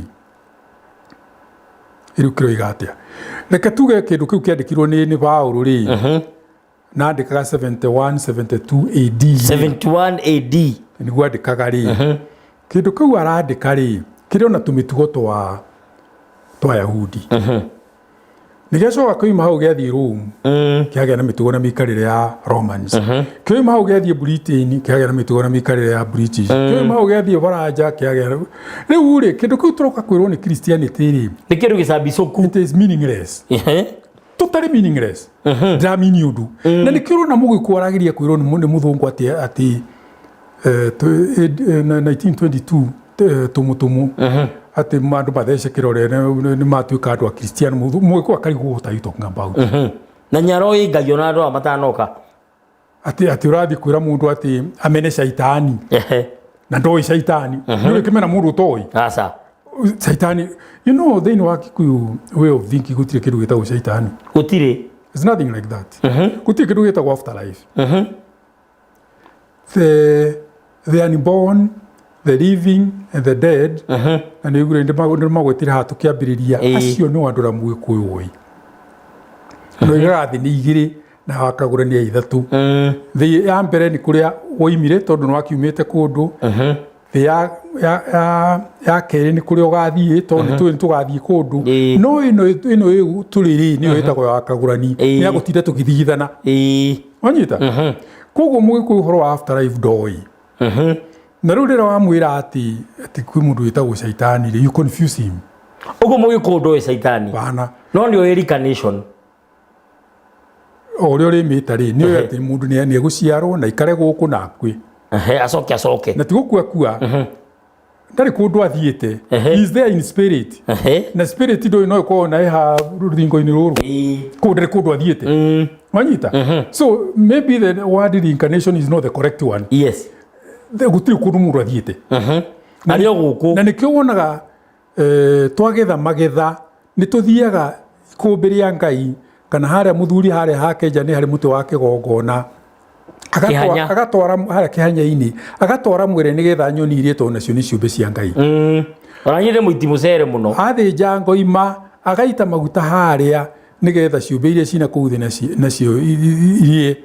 B: rĩu kĩroiga atĩa? Reke tuge kĩndũ kĩu kĩandĩkirwo nĩ Paũlũ rĩ, na andĩkaga 71 72 AD.
A: 71 AD.
B: Nĩguo andĩkaga rĩ, kĩndũ kĩu arandĩka rĩ, kĩrĩ ona tũmĩtugo twa Yahudi. Nĩ gĩacoka kĩoima hau gĩathiĩ Rome, kĩagĩa na mĩtugo na mĩikarĩre ya Romans. Kĩoima hau gĩathiĩ Britain, kĩagĩa na mĩtugo na mĩikarĩre ya British. Kĩoima hau gĩathiĩ Baranja, kĩagĩa. Rĩu rĩ, kĩndũ kĩu tũroka kwĩrwo nĩ Christianity rĩ,
A: Nĩ kĩndũ gĩcambicũku.
B: It is meaningless. Totally meaningless. Ndiramini ũndũ. Na nĩkĩo ũrona Mũgĩkũyũ arageria kwĩrwo nĩ mũthũngũ atĩ 1922 tũmũtũmũ atĩ andũ mathece kĩrore nĩ matuĩka andũ a Christian. Mũgĩkũyũ akarigwo, "What are you talking about?"
A: Na nyaroĩ Ngai ona andũ aya matanoka.
B: Atĩ ũrathiĩ kwĩra mũndũ atĩ amene caitani na ndoĩ caitani. Nĩ ũkĩmena mũndũ ũtoĩ?
A: Aca.
B: Caitani, thĩinĩ wa Kikuyu way of thinking gũtirĩ kĩndũ gĩtagwo caitani.
A: Gũtirĩ.
B: There's nothing like that. Gũtirĩ kĩndũ gĩtagwo afterlife. The unborn, the living and the dead, na nĩ iguire nĩ magwetire haha tũkĩambĩrĩria. Acio nĩ andũ arĩa Mũgĩkũyũ ũĩ. No igaga thĩ nĩ igĩrĩ na wakagũrania ithatũ. Thĩ ya mbere nĩ kũrĩa woimire, tondũ nĩ wakiumĩte kũndũ. Thĩ ya kerĩ nĩ kũrĩa ũgathiĩ, tondũ nĩ tũĩ nĩ tũgathiĩ kũndũ. No ĩno tũrĩ rĩ, nĩyo ĩtagwo ya kagũrani, nĩ ya gũtinda tũgĩthigithana. Wanyita? Koguo Mũgĩkũyũ ũhoro wa afterlife ndoĩ. Na rĩu rĩrĩa wamwĩra atĩ kwĩ mũndũ wĩtagwo caitani rĩ, you confuse him.
A: Ũguo Mũgĩkũyũ ndoĩ caitani?
B: Bana.
A: No nĩ ũĩ reincarnation?
B: O ũrĩa ũrĩmĩta rĩ, nĩ ũĩ atĩ mũndũ nĩ egũciarwo na aikare gũkũ na akue.
A: Acoke acoke.
B: Na ti gũkua kua, ndarĩ kũndũ athiĩte. He is there in spirit. Na spirit ndũĩ, no ĩkorwo na ĩha rũthingo-inĩ rũrũ. Kũu ndarĩ kũndũ athiĩte. Wanyita? So maybe the word reincarnation is not the correct one. Gũtirĩ kũndũ mũndũ athiĩte.
A: Arĩ o gũkũ.
B: Na nĩkĩo wonaga twagetha magetha nĩ tũthiaga ikũmbĩ rĩa Ngai, kana harĩa mũthuri harĩa hakenja nĩ harĩ mũtĩ wa kĩgongona.
A: Kĩhanya.
B: Agatwara harĩa kĩhanya-inĩ, agatwara mwĩrĩ nĩgetha nyoni irie, tondũ nacio nĩ ciũmbe cia Ngai.
A: Ona niĩ ndĩ mũiti mũcere mũno.
B: Athĩnja ngoima, agaita maguta harĩa nĩgetha ciũmbe iria cina kũu thĩ nacio irie.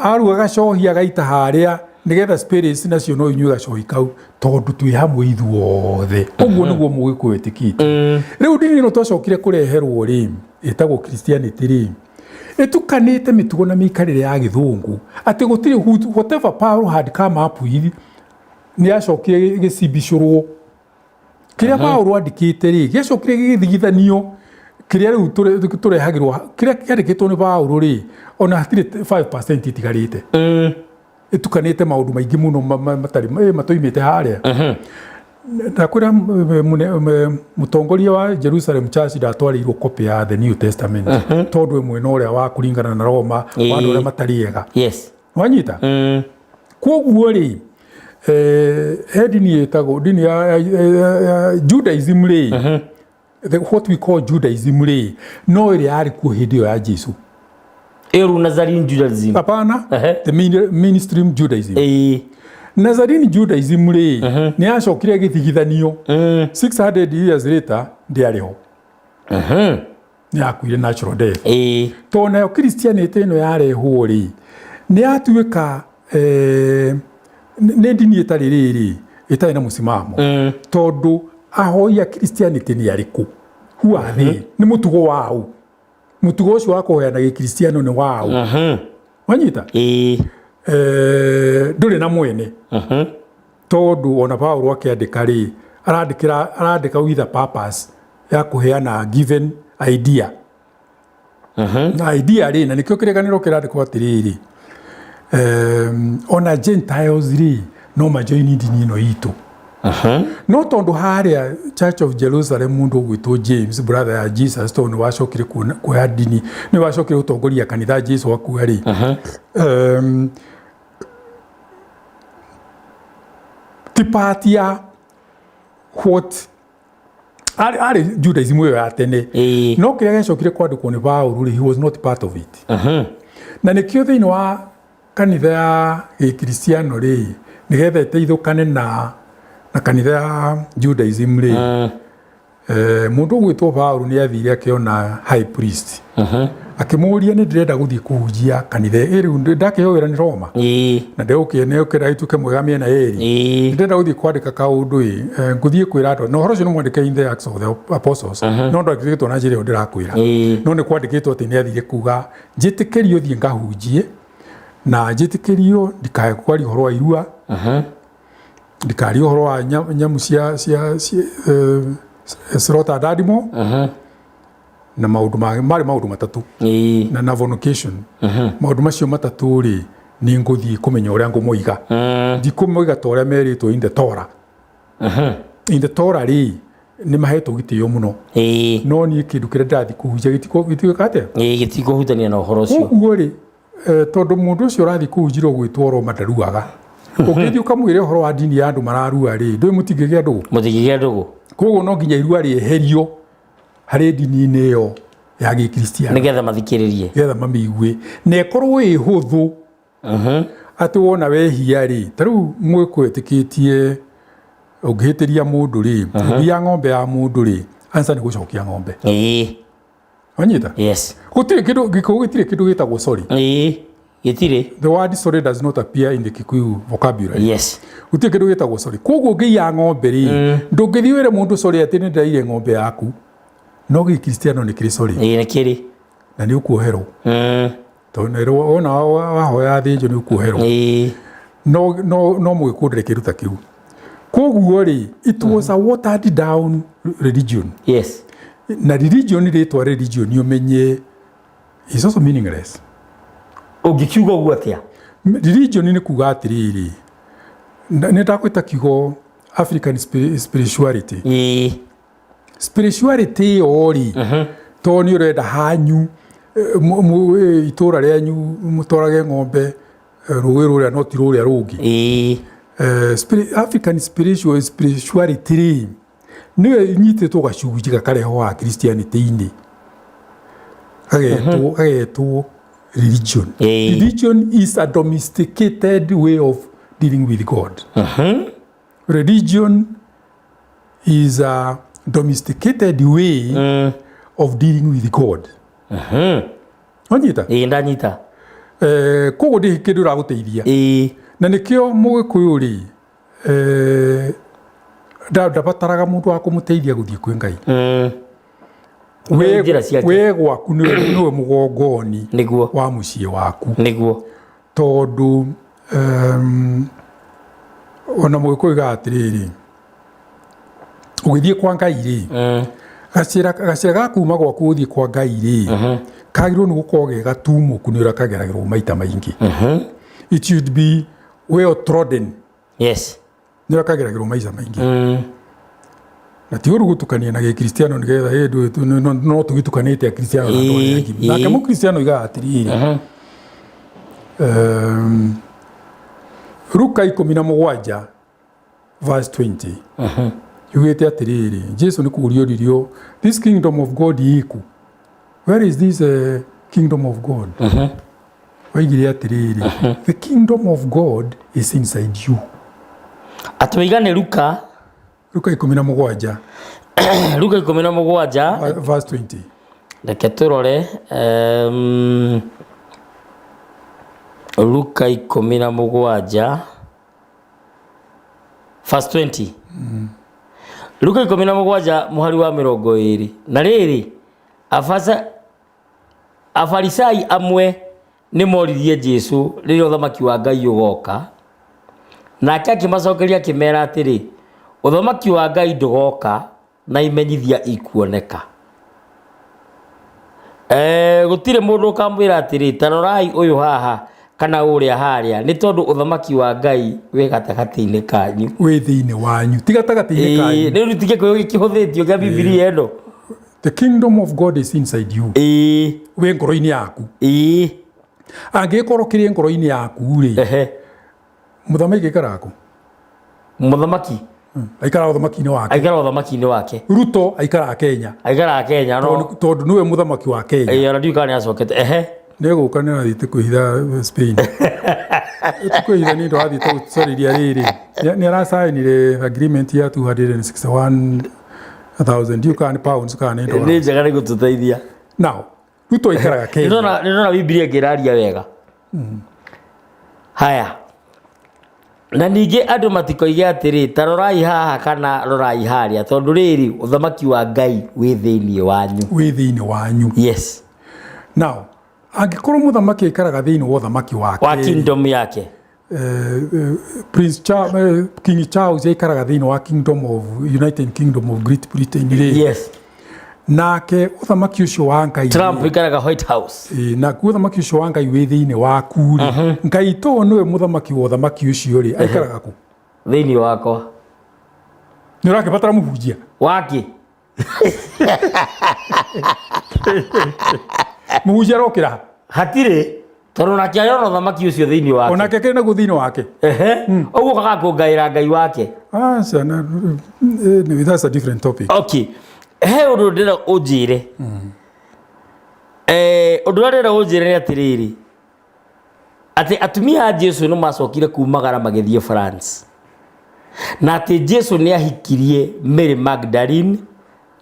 B: Aruga gacohi, agaita harĩa nĩgetha spirits nacio no inyue gacohi kau, tondũ twĩ hamwe ithuothe. Ũguo nĩguo Mũgĩkũyũ ĩtĩkĩtie. Rĩu ndini ĩno twacokire kũreherwo rĩ, ĩtagwo Christianity rĩ, ĩtukanĩte mĩtugo na mĩikarĩre ya gĩthũngũ, atĩ gũtirĩ whatever Paul had come up with nĩ yacokire gĩcibicũrwo. Kĩrĩa Paul andĩkĩte rĩ, gĩacokire gĩgĩthigithanio kĩrĩa rĩu tũrehagĩrwo. Kĩrĩa kĩandĩkĩtwo nĩ Paul rĩ, ona hatirĩ 5% itigarĩte. Ĩtukanĩte maũndũ maingĩ mũno matarĩ matoimĩte harĩa. Ndakwĩra, mũtongoria wa Jerusalem Church ndatwarĩirwo copy ya the New Testament, tondũ ĩmwe na ũrĩa wa kũringana na Roma wa andũ arĩa matarĩ ega. Wanyita? Koguo rĩ, he ndini ĩtagwo ndini ya Judaism rĩ, what we call Judaism rĩ, no ĩrĩa yarĩ kuo hĩndĩ ĩyo ya Jesu.
A: Ĩyo rĩu Nazarene Judaism?
B: Hapana. The mainstream Judaism. Nazarene Judaism rĩ, nĩ yacokire ĩgĩthigithanio 600 years later, ndĩarĩ ho, nĩ yakuire natural death. Tondũ nayo Christianity ĩno yarehwo rĩ, nĩ yatuĩka nĩ ndini ĩtarĩ rĩrĩ, ĩtarĩ na mũsimamo, tondũ ahoi a Christianity nĩ arĩkũ? Who are they? Nĩ mũtugo wao? Mũtugo ũcio wa kũhoya gĩkristiano nĩ wao? Wanyita? Ndũrĩ na mwene, tondũ ona Paulo akĩandĩka rĩ, arandĩkĩra, arandĩka with a purpose ya kũheana given idea. Na idea rĩ, na nĩkĩo kĩrĩkanĩro kĩrandĩkwo atĩrĩrĩ, ona Gentiles rĩ, no majoini ndini ĩno itũ. No tondũ harĩa Church of Jerusalem mũndũ ũgwĩtwo James, brother ya Jesus, tondũ nĩ wacokire kuoya ndini, nĩ wacokire gũtongoria kanitha Jesu akua rĩ, ti part ya what arĩ Judaism ĩyo ya tene. No kĩrĩa gĩacokire kwandĩkwo nĩ Paũlũ rĩ, he was not part of it. Na nĩkĩo thĩinĩ wa kanitha ya gĩkristiano rĩ, nĩgetha ĩteithũkane na kanitha ya Judaism rĩ, Mũndũ ũgwĩtwo Paũlũ nĩ athire akĩona high priest, akĩmũria, nĩ ndĩrenda gũthiĩ kũhunjia kanitha ĩ rĩu ndakĩheo wĩra nĩ Roma na ndĩũkĩe nĩũkĩra ituĩke mwega mĩena ĩrĩ. Ndĩrenda gũthiĩ kwandĩka kaũndũ ĩ, ngũthiĩ kwĩra andũ na ũhoro ũcio nĩ mwandĩke in the Acts of the Apostles, no ndwandĩkĩtwo na njĩra ĩyo ndĩrakwĩra. No nĩ kwandĩkĩtwo atĩ nĩ athire kuga, njĩtĩkĩrio thiĩ ngahunjie na njĩtĩkĩrio ndikae kwaria ũhoro wa irua, ndikarie ũhoro wa nyamũ cia slaughtered animal na maũndũ mangĩ marĩ maũndũ matatũ na fornication. Maũndũ macio matatũ rĩ, nĩ ngũthiĩ kũmenya ũrĩa ngũmoiga. Ndikũmoiga ta ũrĩa merĩtwo in the Torah. In the Torah rĩ, nĩ mahetwo gĩtĩo mũno. No niĩ kĩndũ kĩrĩa ndĩrathiĩ kũhunjia gĩtigwĩka atĩa?
A: Gĩtikũhutania na ũhoro ũcio.
B: Koguo rĩ, tondũ mũndũ ũcio ũrathiĩ kũhunjĩrwo gwĩtwo Roma ndaruaga, ũngĩthiĩ ũkamwĩre ũhoro wa ndini ya andũ mararua rĩ, ndũĩ mũtingĩgĩa ndũgũ.
A: Mũtingĩgĩa ndũgũ.
B: Koguo no nginya irua rĩeherio harĩ ndini-inĩ ĩyo ya gĩkristiano,
A: nĩgetha mathikĩrĩrie,
B: nĩgetha mamĩigue na ĩkorwo ĩ hũthũ, atĩ wona wehia rĩ, ta rĩu mwĩkũ ĩtĩkĩtie ũngĩhĩtĩria mũndũ rĩ, ũngĩiya ng'ombe ya mũndũ rĩ, answer nĩ gũcokia ng'ombe. Wanyita?
A: Yes.
B: Gũtirĩ kĩndũ Gĩkũyũ, gĩtirĩ kĩndũ gĩtagwo sorry.
A: Ĩĩ, gĩtirĩ.
B: The word "sorry" does not appear in the Kikuyu vocabulary. Gũtirĩ kĩndũ gĩtagwo sorry. Koguo ũngĩiya ng'ombe rĩ, ndũngĩthiĩ wĩre mũndũ sorry atĩ nĩ ndĩraire ng'ombe yaku. No gĩkristiano nĩ kĩrĩ sorry.
A: Ĩĩ, nĩ kĩrĩ.
B: Na nĩ ũkuoherwo, tondũ nĩ wona wahoya thĩnjwo nĩ ũkuoherwo. No mũgĩkũyũ ndĩrĩ kĩndũ ta kĩu. Koguo rĩ, it was a watered down religion. Na religion, rĩtwa religion, ũmenye, is also meaningless.
A: Ũngĩkiuga ũguo atĩa?
B: Religion nĩ kuga atĩrĩrĩ, nĩ ndakwĩta kiugo African spirituality. Spirituality ĩyo rĩ, to nĩ ũrenda hanyu, itũra rĩanyu mũtwarage ng'ombe rũĩ rũrĩa, no ti rũrĩa rũngĩ. African spirituality rĩ, nĩyo ĩnyitĩtwo gacunjĩ gakarehwo wa Christianity-inĩ, gagetwo religion. Religion is a domesticated way of dealing with God. Religion is a domesticated way of dealing with God. Wanyita?
A: Ĩĩ, ndanyita.
B: Koguo ndĩ kĩndũ ĩragũteithia. Na nĩkĩo mũgĩkũyũ rĩ, ndabataraga mũndũ wa kũmũteithia gũthiĩ kwĩ Ngai.
A: Nĩ njĩra ciake.
B: We gwaku nĩwe mũgongoni wa mũciĩ waku. Tondũ ona mũgĩkũyũ igaga atĩrĩrĩ, ũgĩthiĩ kwa Ngai rĩ, gacĩra ga kuma gwaku gũthiĩ kwa Ngai rĩ, kagĩrĩirwo nĩ gũkorwo ge gatumũku nĩ ũrĩa kageragĩrwo maita maingĩ. It should be well trodden. Nĩ ũrĩa kageragĩrwo maica maingĩ. Na ti ũru gũtukania na gĩkristiano nĩgetha ĩ no tũgĩtukanĩte akristiano na andũ arĩa angĩ. Nake mũkristiano oigaga atĩrĩrĩ, Luka 17 verse 20 yugĩte atĩrĩrĩ, Jesu nĩ kũũrio oririo, "This kingdom of God ĩkũ? Where is this kingdom of God?" Oigire atĩrĩrĩ, "The kingdom of God is inside you."
A: Atĩ waiga nĩ Luka?
B: Luka 17.
A: Luka 17.
B: Verse 20.
A: Reke tũrore, Luka 17 verse 20. Luka 17 mũhari wa 20. Na rĩrĩ, Afarisai amwe nĩ moririe Jesu rĩrĩa ũthamaki wa Ngai ũgoka. Nake akĩmacokeria akĩmera atĩrĩ, "Ũthamaki wa Ngai ndũgoka na imenyithia ikuoneka. Gũtirĩ mũndũ ũkamwĩra atĩrĩ, 'Ta rorai ũyũ haha,' kana 'Ũrĩa harĩa,' nĩ tondũ ũthamaki wa Ngai wĩ gatagatĩ-inĩ kanyu."
B: Wĩ thĩinĩ wanyu, ti gatagatĩ-inĩ kanyu.
A: Rĩu ti Gĩkũyũ gĩkĩhũthĩtio kĩa Bibilia ĩno.
B: The kingdom of God is inside you. Wĩ ngoro-inĩ yaku. Angĩkorwo kĩrĩ ngoro-inĩ yaku rĩ, mũthamaki aikaraga kũ?
A: Mũthamaki?
B: Aikaraga ũthamaki-inĩ wake.
A: Aikaraga ũthamaki-inĩ wake.
B: Ruto aikaraga Kenya.
A: Aikaraga Kenya, no.
B: Tondũ nĩwe mũthamaki wa Kenya.
A: Ĩĩ, ona ndiũĩ kana nĩ acokete.
B: Nĩ gũka, nĩ arathiĩte kwĩhitha Spain. Ti kwĩhitha, nĩ ũndũ athiĩte gũcarĩria rĩrĩ. Nĩ aracainire agreement ya 261 A thousand, ndiũ kana nĩ pounds kana nĩ
A: Nĩ
B: dollars.
A: njega nĩ gũtũteithia.
B: Now rĩu twaikaraga Kenya.
A: Nĩndona Bibilia ĩngĩraria wega. Haya, na ningĩ andũ matikoige atĩrĩ, ta rorai haha kana rorai harĩa, tondũ rĩrĩ, ũthamaki wa Ngai wĩ thĩinĩ wanyu.
B: Wĩ thĩinĩ wanyu.
A: Yes.
B: Now angĩkorwo mũthamaki aikaraga thĩinĩ wa ũthamaki wake,
A: wa kingdom yake,
B: Prince King Charles aikaraga thĩinĩ wa Kingdom of United Kingdom of Great Britain rĩ, nake ũthamaki ũcio wa Ngai,
A: Trump ikaraga White House.
B: Ĩ, nakuo ũthamaki ũcio wa Ngai wĩ thĩinĩ waku rĩ, Ngai to nĩwe mũthamaki wa ũthamaki ũcio rĩ, aikaraga kũ?
A: Thĩinĩ wakwa.
B: Nĩ ũrakĩbatara mũhunjia?
A: Waki.
B: Mũhunjia arokĩra?
A: Hatirĩ, tondũ nake arĩ ona ũthamaki ũcio thĩinĩ wake.
B: Onake akĩrĩ naguo thĩinĩ wake.
A: Ehe, ũguo kaga kũngaĩra Ngai wake.
B: Aca na anyway, that's a different topic.
A: Okay, he ũndũ ndĩrenda ũnjĩre. Ũndũ ũrĩa ndĩrenda ũnjĩre nĩ atĩrĩrĩ, atĩ atumia a Jesu nĩ macokire kumagara magĩthiĩ France, na atĩ Jesu nĩ ahikirie Mary Magdalene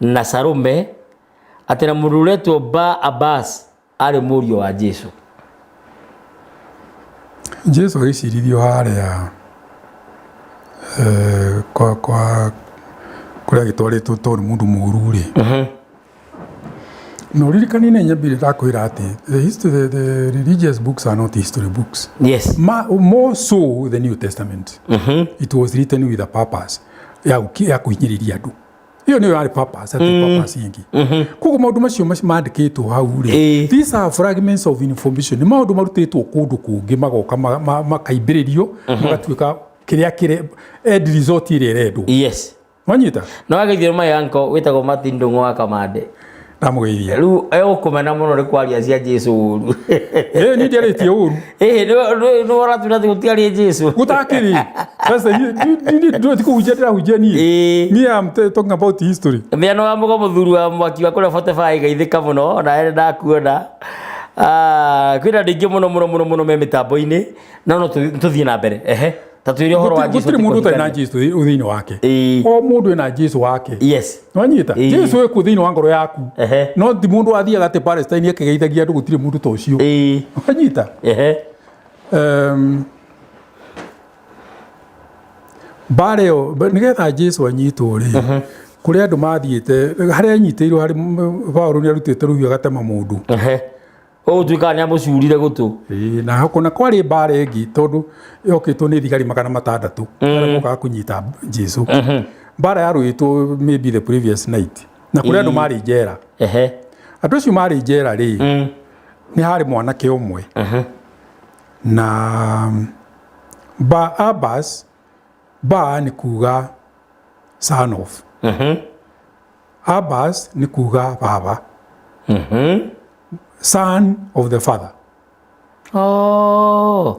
A: na Salome, atĩ na mũndũ ũretwo Ba Abbas arĩ mũriũ wa Jesu.
B: Jesu agĩcirithio harĩa kwa kũrĩa agĩtwarĩtwo tondũ nĩ mũndũ mũũru rĩ, na ũririkanie nĩ nyambire ndakwĩra atĩ the history, the religious books are not history books. More so the New Testament. It was written with a purpose ya kũhinyĩrĩria andũ. Ĩyo nĩyo yarĩ purpose, hatirĩ purpose ĩngĩ. Koguo maũndũ macio mandĩkĩtwo hau rĩ, these are fragments of information, nĩ maũndũ marutĩtwo kũndũ kũngĩ, magoka makaimbĩrĩrio, magatuĩka kĩrĩa kĩrĩ end result ĩrĩa ĩrendwo. Wanyita?
A: No ageithio my uncle wĩtagwo Martin Ndung'u wa Kamande.
B: Ndamũgeithia.
A: Rĩu egũkũmena mũno nĩ kwaria cia Jesu ũru.
B: Ĩ, niĩ ndiarĩtie ũru.
A: Ĩhĩ, nĩ ũratuĩra atĩ gũtiarĩ Jesu.
B: Gũtakĩrĩ sasa ti kũhunjia ndĩrahunjia niĩ. Niĩ am talking about history.
A: Mĩano wa mũgo, mũthuri wa mwaki wa kũrĩa 45, geithĩka mũno na ere ndakuona. Ah, kwĩna andũ aingĩ mũno mũno mũno mũno me mĩtambo-inĩ, no tũthiĩ na mbere. Ehe, ta twĩre ũhoro wa Jesu.
B: Gũtirĩ mũndũ ũtarĩ na Jesu thĩinĩ wake. O mũndũ ena Jesu wake. Wanyita? Jesu ĩkuo thĩinĩ wa ngoro yaku. No ti mũndũ athiaga atĩ Palestine akĩgeithagia andũ, gũtirĩ mũndũ ta ũcio. Wanyita? Mbara ĩyo nĩgetha Jesu anyitwo rĩ, kũrĩ andũ mathiĩte harĩa anyitĩirwo, harĩ Paũlũ nĩ arutĩte rũhiũ agatema mũndũ.
A: Ehe, ũgũtuĩka nĩ amũcurire gũtũ.
B: Ĩĩ, na kuna kwarĩ mbara ĩngĩ tondũ yokĩtwo nĩ thigari 600 arĩa mokaga kũnyita Jesu. Mbara yarũĩtwo maybe the previous night, na kũrĩ andũ marĩ njera. Andũ acio marĩ njera rĩ, nĩ harĩ mwanake ũmwe na Ba Abbas. Ba nĩ kuga son of, Abbas nĩ kuga baba, son of the father.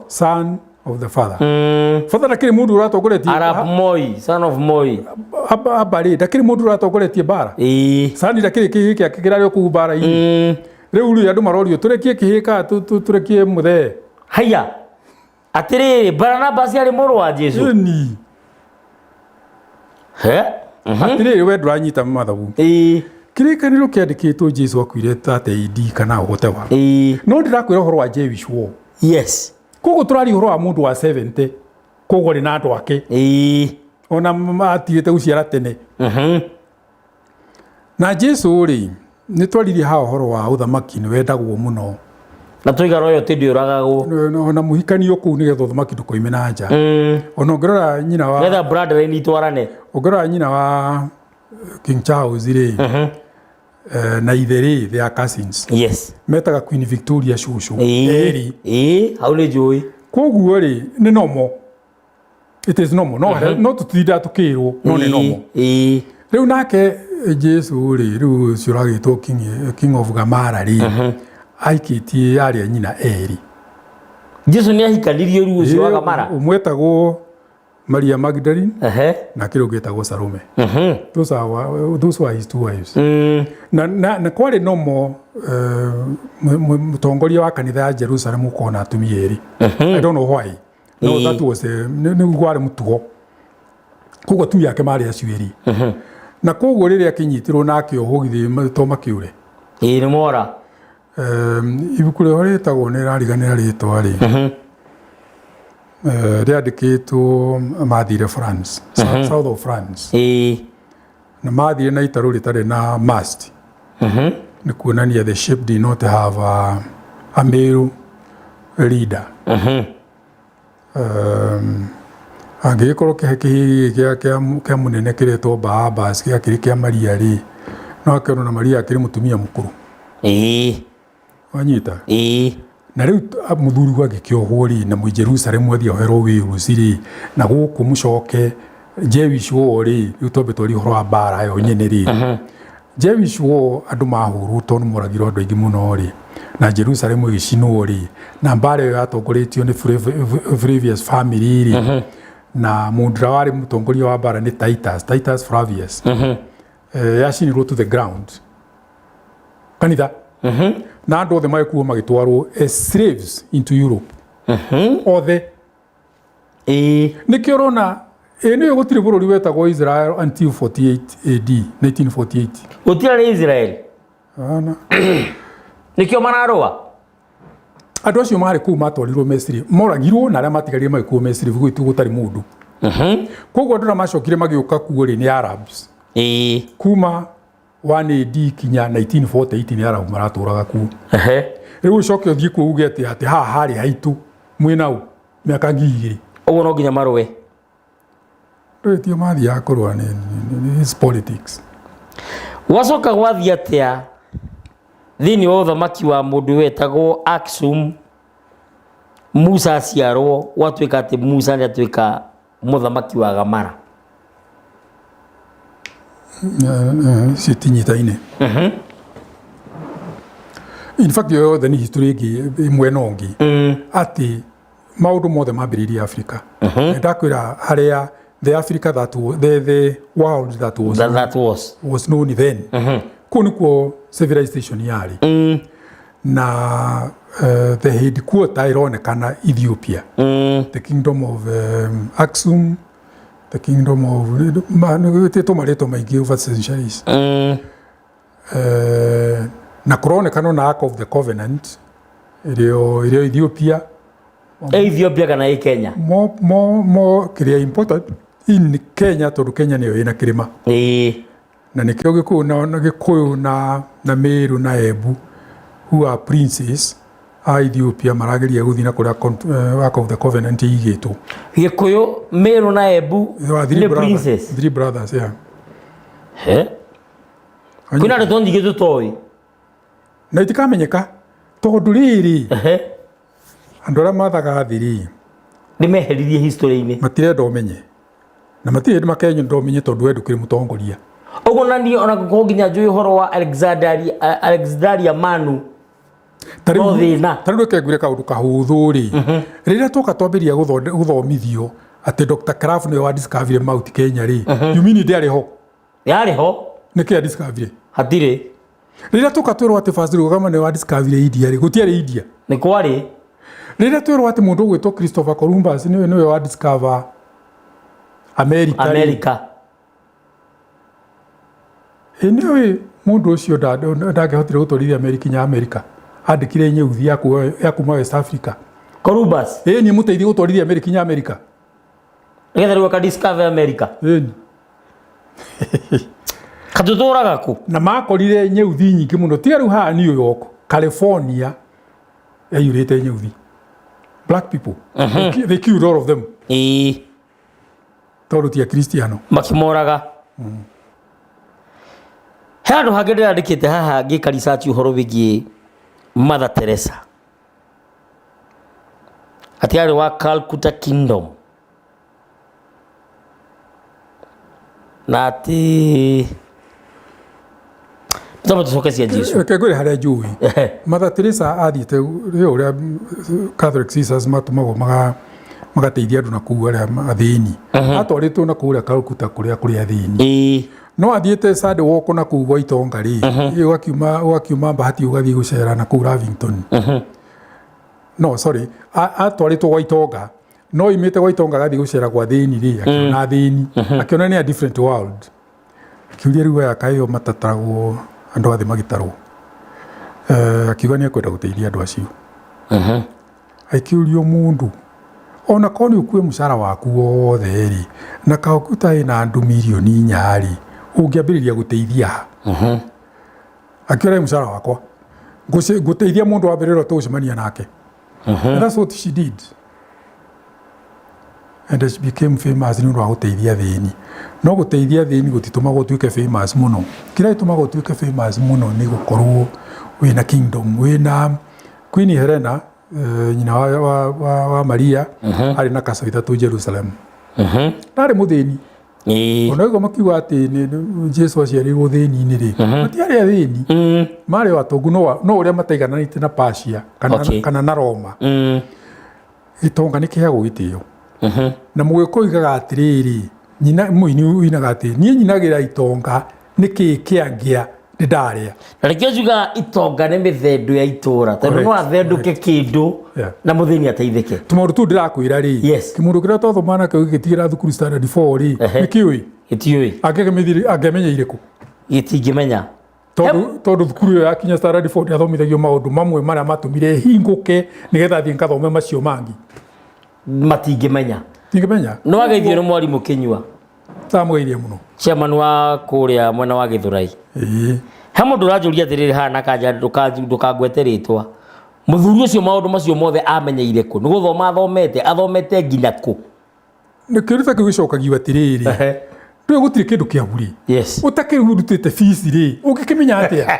B: Son of the father. Father ndakĩrĩ mũndũ ũratongoretie.
A: Arap Moi, son of Moi.
B: Abba rĩ, ndakĩrĩ mũndũ ũratongoretie mbara. Sani ndakĩrĩ kĩhĩ gĩake kĩrarĩ o kũu mbara-inĩ. Rĩu rĩ, andũ marorio tũrekie kĩhĩ kana tũrekie mũthee?
A: Haya, atĩrĩrĩ, Baranabas arĩ mũrũ wa Jesu?
B: Ĩni.
A: He.
B: Atĩrĩrĩ, we ndũranyita mathabu. Kĩrĩkanĩro kĩandĩkĩtwo Jesu akuire 30 AD kana whatever. No ndĩrakwĩra ũhoro wa Jewish war. Koguo tũraria ũhoro wa mũndũ wa 70, koguo arĩ na andũ ake, ona atigĩte gũciara tene. Na Jesu rĩ, nĩ twaririe haha ũhoro wa ũthamaki nĩ wendagwo mũno.
A: Na tũiga royalty ndĩũragagwo.
B: Ona mũhikanio kũu nĩgetha ũthamaki ndũkoime na nja. Ona ũngĩrora nyina wa
A: Nĩgetha bloodline itwarane.
B: Ũngĩrora nyina wa King Charles rĩ, na ithe rĩ, they are cousins. Metaga Queen Victoria cũcũ erĩ.
A: Ĩĩ, hau nĩ njũĩ.
B: Koguo rĩ, nĩ normal, it is normal, no no tũtindaga tũkĩrwo, no nĩ normal. Rĩu nake Jesu rĩ, rĩu ũcio ũragĩtwo king of Gamara rĩ, aikĩtie arĩa nyina erĩ.
A: Jesu nĩ ahikanirie rĩu ũcio wa Gamara?
B: Ũmwe etagwo Maria Magdalene na kĩrĩa ũngĩ etagwo Salome. Those were his two wives. Na kwarĩ nomo mũtongoria wa kanitha ya Jerusalem gũkorwo na atumia erĩ. I don't know why, no that was nĩ kwarĩ mũtugo. Koguo atumia ake marĩ acio erĩ. Na koguo rĩrĩa akĩnyitirwo na akĩohwo githĩ to makĩũre.
A: Ĩĩ, nĩ mora.
B: Ibuku rĩho rĩtagwo, nĩ rariganĩra rĩtwa rĩ, rĩandĩkĩtwo mathire France, south of France. Na mathire na itarũ rĩtarĩ na mast, nĩ kuonania the ship did not have a male leader. Angĩgĩkorwo kĩhĩ kĩa mũnene kĩretwo Barabas gĩakĩrĩ kĩa Maria rĩ, no akĩona na Maria akĩrĩ mũtumia mũkũrũ. Wanyita?
A: Ĩĩ.
B: Na rĩu mũthuri agĩkĩohwo rĩ, na mwĩ Jerusalem athiĩ oherwo wĩruci rĩ, na gũkũ mũcoke Jewish war rĩ, rĩu twambe twarie ũhoro wa mbara ĩyo nyene rĩ. Jewish war, andũ mahũrwo tondũ moragirwo andũ aingĩ mũno rĩ, na Jerusalem ĩgĩcinwo rĩ, na mbara ĩyo yatongoretio nĩ Flavius family rĩ, na mũndũ ũrĩa warĩ mũtongoria wa mbara nĩ Titus Flavius. Yacinirwo to the ground kanitha, na andũ othe magĩkuo magĩtwarwo as slaves into Europe othe. Nĩkĩo ũrona ĩ nĩyo gũtirĩ bũrũri wetagwo Israel until 48 AD, 1948.
A: Gũtirarĩ Israel.
B: Ana.
A: Nĩkĩo mararũa.
B: Andũ acio marĩ kũu matwarirwo Misiri, moragirwo, na arĩa matigarire magĩkuo Misiri gũgĩtuo gũtarĩ mũndũ. Koguo andũ arĩa macokire magĩũka kuo rĩ, nĩ Arabs. Kuma 1 AD kinya 1948 nĩ Arabu maratũraga kuo. Rĩu ũcoke ũthiĩ kuo uge atĩ haha harĩ haitũ mwĩna ũ mĩaka 2000.
A: Ũguo no nginya marũe.
B: Rĩu tio mathiaga kũrũa, nĩ politics.
A: Gwacoka gwathiĩ atĩa thĩinĩ wa ũthamaki wa mũndũ wetagwo Aksum, Musa aciarwo, gwatuĩka atĩ Musa nĩ atuĩka mũthamaki wa Gamara?
B: Citinyitaine. In fact, yo yothe nĩ history ĩngĩ ĩmwe na ũngĩ, atĩ maũndũ mothe mambĩrĩirie Africa. Ndakwĩra harĩa the Africa that was, the world that was
A: that was
B: was known then, kũu nĩkuo civilization yarĩ, na the headquarter ĩronekana Ethiopia, the kingdom of Aksum, the kingdom of nĩgwĩtĩtwo marĩtwa maingĩ over centuries. Na kũronekana na Ark of the Covenant ĩrĩo Ethiopia.
A: Ĩ Ethiopia kana ĩ Kenya?
B: Mo kĩrĩa important in Kenya, tondũ Kenya nĩyo ĩna kĩrĩma. Na nĩkĩo Gĩkũyũ na Gĩkũyũ na Meru na Embu, who are princes a Ethiopia, marageria gũthiĩ na kũrĩa Ark of the Covenant ĩigĩtwo.
A: Gĩkũyũ, Meru na Embu.
B: There were three
A: nĩ
B: brothers,
A: princess.
B: Three brothers, yeah.
A: He? Kwĩna ndeto nyingĩ tũtoĩ.
B: Na itikamenyeka tondũ rĩrĩ, andũ arĩa mathaga thĩ rĩ,
A: nĩ meheririe history-inĩ.
B: Matirenda ũmenye, na matirĩ hĩndĩ makenda ũmenye, tondũ we ndũkĩrĩ mũtongoria.
A: Ũguo na niĩ ona ngũkorwo nginya njũĩ ũhoro wa Alexander Manu.
B: Ta
A: No thĩna.
B: Ta rĩu reke ngwĩre kaũndũ kahũthũ rĩ, rĩrĩa twoka twambĩrĩria gũthomithio atĩ Dr. Krapf nĩwe wa discovery Mount Kenya rĩ, you mean ndĩarĩ ho?
A: Yarĩ ho.
B: Nĩkĩ a discovery?
A: Hatirĩ.
B: Rĩrĩa twoka twĩrwo atĩ Vasco da Gama nĩwe wa discovery India rĩ, gũtiarĩ India?
A: Nĩ kwarĩ.
B: Rĩrĩa twĩrwo atĩ mũndũ ũgwĩtwo Christopher Columbus nĩwe wa discover America rĩ,
A: America.
B: Ĩ nĩũĩ mũndũ ũcio ndangĩahotire gũtwarithia meri kinya America, andĩkire nyeuthi ya kuma West Africa.
A: Columbus.
B: Ĩ niĩ mũteithie gũtwarithia meri kinya America.
A: Nĩgetha rĩu aka discover America.
B: Ĩni.
A: Katũtũraga kũ?
B: Na makorire nyeuthi nyingĩ mũno, tiga rĩu haha New York, California yaiyũrĩte nyeuthi, black people. They killed all of them tondũ ti Akristiano.
A: Makĩmoraga. He handũ hangĩ ndĩrandĩkĩte haha ngĩka research ũhoro wĩgiĩ Mother Teresa, atĩ arĩ wa Calcutta Kingdom, na atĩ tũtamba tũcoke cia Jesu.
B: Reke ngwĩre harĩa njũĩ. Mother Teresa athiĩte rĩ, ũrĩa Catholic sisters matũmagwo magateithia andũ na kũu arĩa athĩni, atwarĩtwo na kũrĩa Calcutta kũrĩa kũrĩ athĩni. No athiĩte Sunday walk na kũu gwa itonga rĩ, ũgakiuma Bahati ũgathiĩ gũcera na kũu Lavington. No sorry, atwarĩtwo gwa itonga, no imĩte gwa itonga agathiĩ gũcera gwa thĩni rĩ, akĩona athĩni, akĩona nĩ a different world. Akiuria rĩu aya kaĩ o matataragwo andũ othe magĩtarwo. Akiuga nĩ ekwenda gũteithia andũ acio. Akĩũrio mũndũ ona korwo nĩ ũkue mũcara waku wothe rĩ, na Calcutta ĩna andũ mirioni 4 rĩ, ũngĩambĩrĩria gũteithia ha? Akiuga mũcara wakwa ngũteithia mũndũ wa mbere ũrĩa tũgũcemania nake. And that's what she did. And she became famous nĩ ũndũ wa gũteithia athĩni. No gũteithia athĩni gũtitũmaga ũtuĩke famous mũno. Kĩrĩa gĩtũmaga ũtuĩke famous mũno nĩ gũkorwo wĩna kingdom, wĩna Queen Helena, nyina wa Maria, arĩ na kaco ithatũ Jerusalem. Na arĩ mũthĩni. Ona ũguo makiuga atĩ Jesu aciarĩirwo thĩni-inĩ rĩ, matiarĩ athĩni, marĩ o atongu, no ũrĩa mataigananĩte na Persia kana, kana na Roma. Gĩtonga nĩ kĩheagwo gĩtĩo. Na mũgĩkũyũ oigaga atĩrĩrĩ, nyina mũini ũinaga atĩ niĩ nyinagĩra itonga nĩkĩ kĩangĩa nĩ ndarĩa.
A: Na nĩkĩo njugaga itonga nĩ mĩthendũ ya itũra, tondũ no athendũke kĩndũ na mũthĩni ateithĩke.
B: Tũmaũndũ tũu ndĩrakwĩra rĩ, kĩmũndũ kĩrĩa twathoma nakĩo gĩgĩtigĩra thukuru standard 4 rĩ, nĩkĩũĩ?
A: Gĩtiũĩ.
B: Angĩamenyeire kũ?
A: Gĩtingĩmenya.
B: Tondũ thukuru ĩyo yakinya standard 4 ndĩathomithagio maũndũ mamwe marĩa matũmire hingũke nĩgetha thiĩ ngathome macio mangĩ.
A: Matingĩmenya.
B: Tingĩmenya.
A: Nĩ wageithio nĩ mwarimũ Kĩnyua.
B: Ndamũgeithia mũno.
A: Chairman wa kũrĩa mwena wa Gĩthũrai. He mũndũ ũranjũria atĩrĩrĩ haha na kanja ndũkangwete rĩtwa. Mũthuri ũcio maũndũ macio mothe amenyeire kũ? Nĩ gũthoma athomete, athomete nginya kũ?
B: Nĩ kĩũria ta kĩu gĩcokagio atĩrĩrĩ, ndũĩ gũtirĩ kĩndũ kĩa bure. Ũtakĩrutĩte fees rĩ, ũngĩkĩmenya atĩa?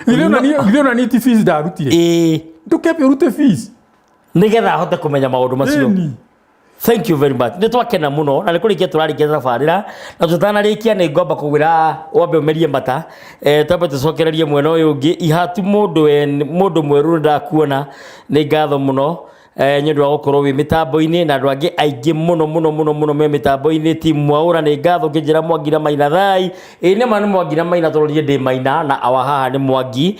B: Githĩ ona niĩ ti fees ndarutire? Ndũkĩambe ũrute fees.
A: Nĩgetha ahote kũmenya maũndũ macio. Thank you very much. Nĩ twakena mũno na nĩ kũrĩkia tũrarĩkia tabarĩra na tũtanarĩkia nĩ ngomba kũgwĩra wambe ũmerie mata, twambe tũcokererie mwena ũyũ ũngĩ. Ihatu mũndũ mwerũ nĩ ndakuona, nĩ ngatho mũno nĩ ũndũ wa gũkorwo wĩ mĩtambo-inĩ na andũ angĩ aingĩ mũno mũno mũno mũno me mĩtambo-inĩ. Team Mwaũra nĩ ngatho ũkĩnjĩra Mwangi na Maina thai. Ĩĩ nĩ ma nĩ Mwangi na Maina tondũ niĩ ndĩ Maina na awa haha nĩ Mwangi.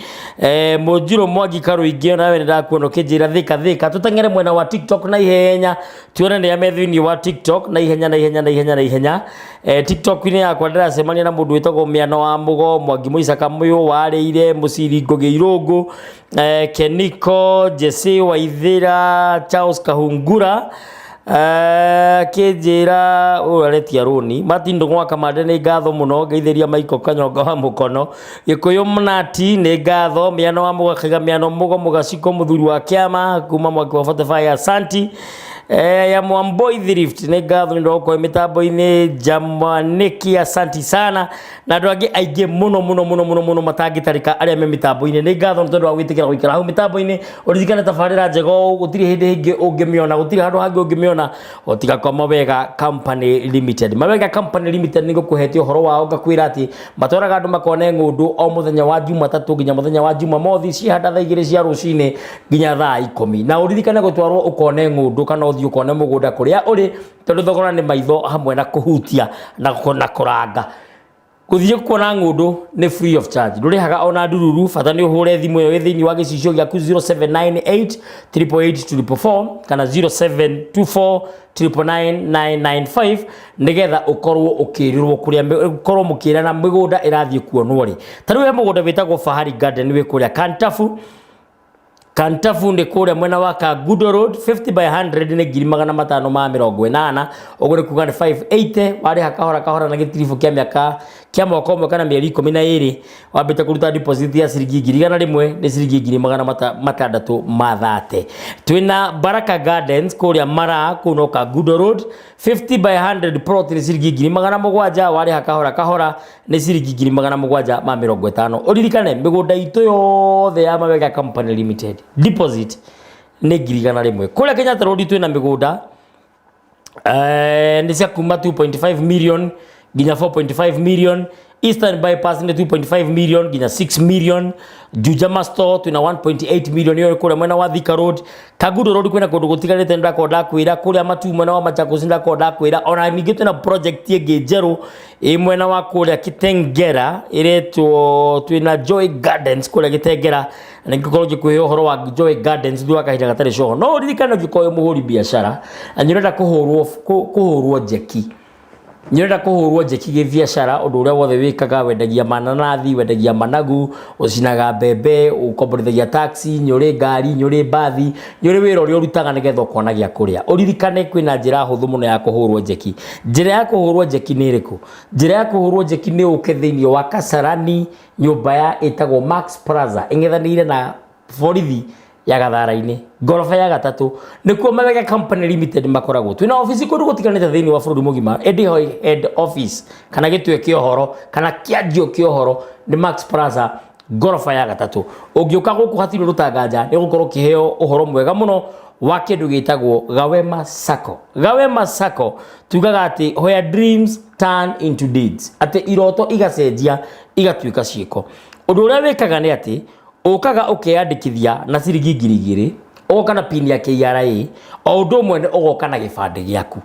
A: Mũnjirũ Mwangi Karũingĩ nawe nĩ ndakuona ũkĩnjĩra thĩka thĩka. Tũteng'ere mwena wa TikTok na ihenya tuone nĩ ame thĩinĩ wa TikTok na ihenya na ihenya na ihenya na ihenya. TikTok-inĩ yakwa ndĩracemania na mũndũ wĩtagwo Mĩano wa Mũgo, Mwangi Mũica Kamũyũ, Warĩire, Mũciri Ngũgĩ Irũngũ, Keniko, Jesse Waithĩra, Charles Kahungura, akĩnjĩra ũyũ aretia rũni. Martin Ndũng'ũ wa Kamande nĩ ngatho mũno, ngeithĩria Michael Kanyonga wa Mũkono, Gĩkũyũ Mnati nĩ ngatho, Mĩano wa Mũgo akaiga Mĩano Mũgo Mũgaciko mũthuri wa kĩama kuma mwaki wa 45 asanti. Ya Mwamboi Thrift nĩ ngatho nĩ ũndũ wa gũkorwo mĩtambo-inĩ. Jamaniki asanti sana na andũ angĩ aingĩ mũno mũno mũno mũno mũno matangĩtarĩka arĩa me mĩtambo-inĩ. Nĩ ngatho nĩ tondũ wa gwĩtĩkĩra gũikara hau mĩtambo-inĩ. Ũririkane tabarĩra njega ũũ gũtirĩ hĩndĩ ĩngĩ ũngĩmĩona, gũtirĩ handũ hangĩ ũngĩmĩona o tiga kwa Mawega Company Limited. Mawega Company Limited nĩ ngũkũhete ũhoro wao ngakwĩra atĩ matwaraga andũ makone ng'ũndũ o mũthenya wa Jumatatũ nginya mũthenya wa Jumamothi cihanda thaa 2 cia rũcinĩ nginya thaa 10. Na ũririkane gũtwarwo ũkone ng'ũndũ kana ũthiĩ ũkone mũgũnda kũrĩa ũrĩ, tondũ thogora nĩ maitho hamwe na kũhutia na kũranga. Gũthiĩ kuona ng'ũndũ nĩ free of charge, ndũrĩhaga ona ndururu, bata nĩ ũhũre thimũ ĩyo ĩ thĩinĩ wa gĩcicio gĩaku 0798 888 444 kana 0724 999 995 nĩgetha ũkorwo ũkĩrĩrwo kũrĩa ũkorwo mũkĩrana mĩgũnda ĩrathiĩ kuonwo rĩ. Ta rĩu he mũgũnda wĩtagwo Fahari Garden wĩ kũrĩa Kantafu. Kantafu nĩ kũrĩa mwena wa Kangundo Road, 50 by 100 nĩ 580,000, ũguo nĩ kuga nĩ 580 warĩha kahora kahora na gĩtiribũ kĩa mĩaka kĩa mwaka ũmwe kana mĩeri 12, wambĩte kũruta deposit ya ciringi 100,000 nĩ ciringi 630,000. Twĩna Baraka Gardens kũrĩa Maraa, kũu no Kangundo Road, 50 by 100 plot nĩ ciringi 700,000, warĩha kahora kahora nĩ ciringi 750,000. Ũririkane mĩgũnda itũ yothe ya Mawega Company Limited deposit nĩ 100,000. Kũrĩa Kenyatta Road twĩna mĩgũnda nĩ cia kuma 2.5 million nginya 4.5 million. Eastern Bypass nĩ 2.5 million nginya 6 million. Juja Masto twĩna 1.8 million, ĩyo kũrĩa mwena wa Thika Road. Kangundo Road kwĩna kũndũ gũtiganĩte, nĩndakorwo ndakwĩra kũrĩa Matuu mwena wa Machakos, nĩndakorwo ndakwĩra. Ona ningĩ twĩna project ĩngĩ njerũ ĩ mwena wa kũrĩa Kitengera, ĩretwo twĩna Joy Gardens kũrĩa Gĩtengera, na ngĩkorwo ngĩkũhe ũhoro wa Joy Gardens thutha wa kahinda gatarĩ coho. No ũririkane, ũngĩkorwo wĩ mũhũri biacara na nĩũrenda kũhũrwo njeki, nĩũrenda kũhũrwo njeki gĩbiacara, ũndũ ũrĩa wothe wĩkaga, wendagia mananathi, wendagia managu, ũcinaga mbembe, ũkomborithagia taxi, nĩũrĩ ngari, nĩũrĩ mbathi, nĩũrĩ wĩra ũrĩa ũrutaga nĩgetha ũkona gĩa kũrĩa, ũririkane kwĩna njĩra hũthũ mũno ya kũhũrwo njeki. Njĩra ya kũhũrwo njeki nĩ ĩrĩkũ? Njĩra ya kũhũrwo njeki nĩ ũke thĩinĩ wa Kasarani, nyũmba ya ĩtagwo Max Plaza, ĩng'ethanĩire na borithi ya Gathara-inĩ, ngoroba ya gatatũ, nĩkuo Mawega Company Limited makoragwo. Twĩna ofici kũndũ gũtiganĩte thĩinĩ wa bũrũri mũgima, ĩndĩ head office kana gĩtwe kĩa ũhoro kana kĩanjio kĩa ũhoro nĩ Max Plaza, ngoroba ya gatatũ. Ũngĩũka gũkũ hatirĩ ũndũ tanganja, nĩ ũgũkorwo ũkĩheo ũhoro mwega mũno wa kĩndũ gĩtagwo Gawema Sacco. Gawema Sacco tugaga atĩ where dreams turn into deeds, atĩ iroto igacenjia igatuĩka ciĩko. Ũndũ ũrĩa wĩkaga nĩ atĩ ũkaga ũkeyandĩkithia na ciringi 2000, ũgoka na pin ya KRA, o ũndũ ũmwe ũgoka na gĩbandĩ gĩaku.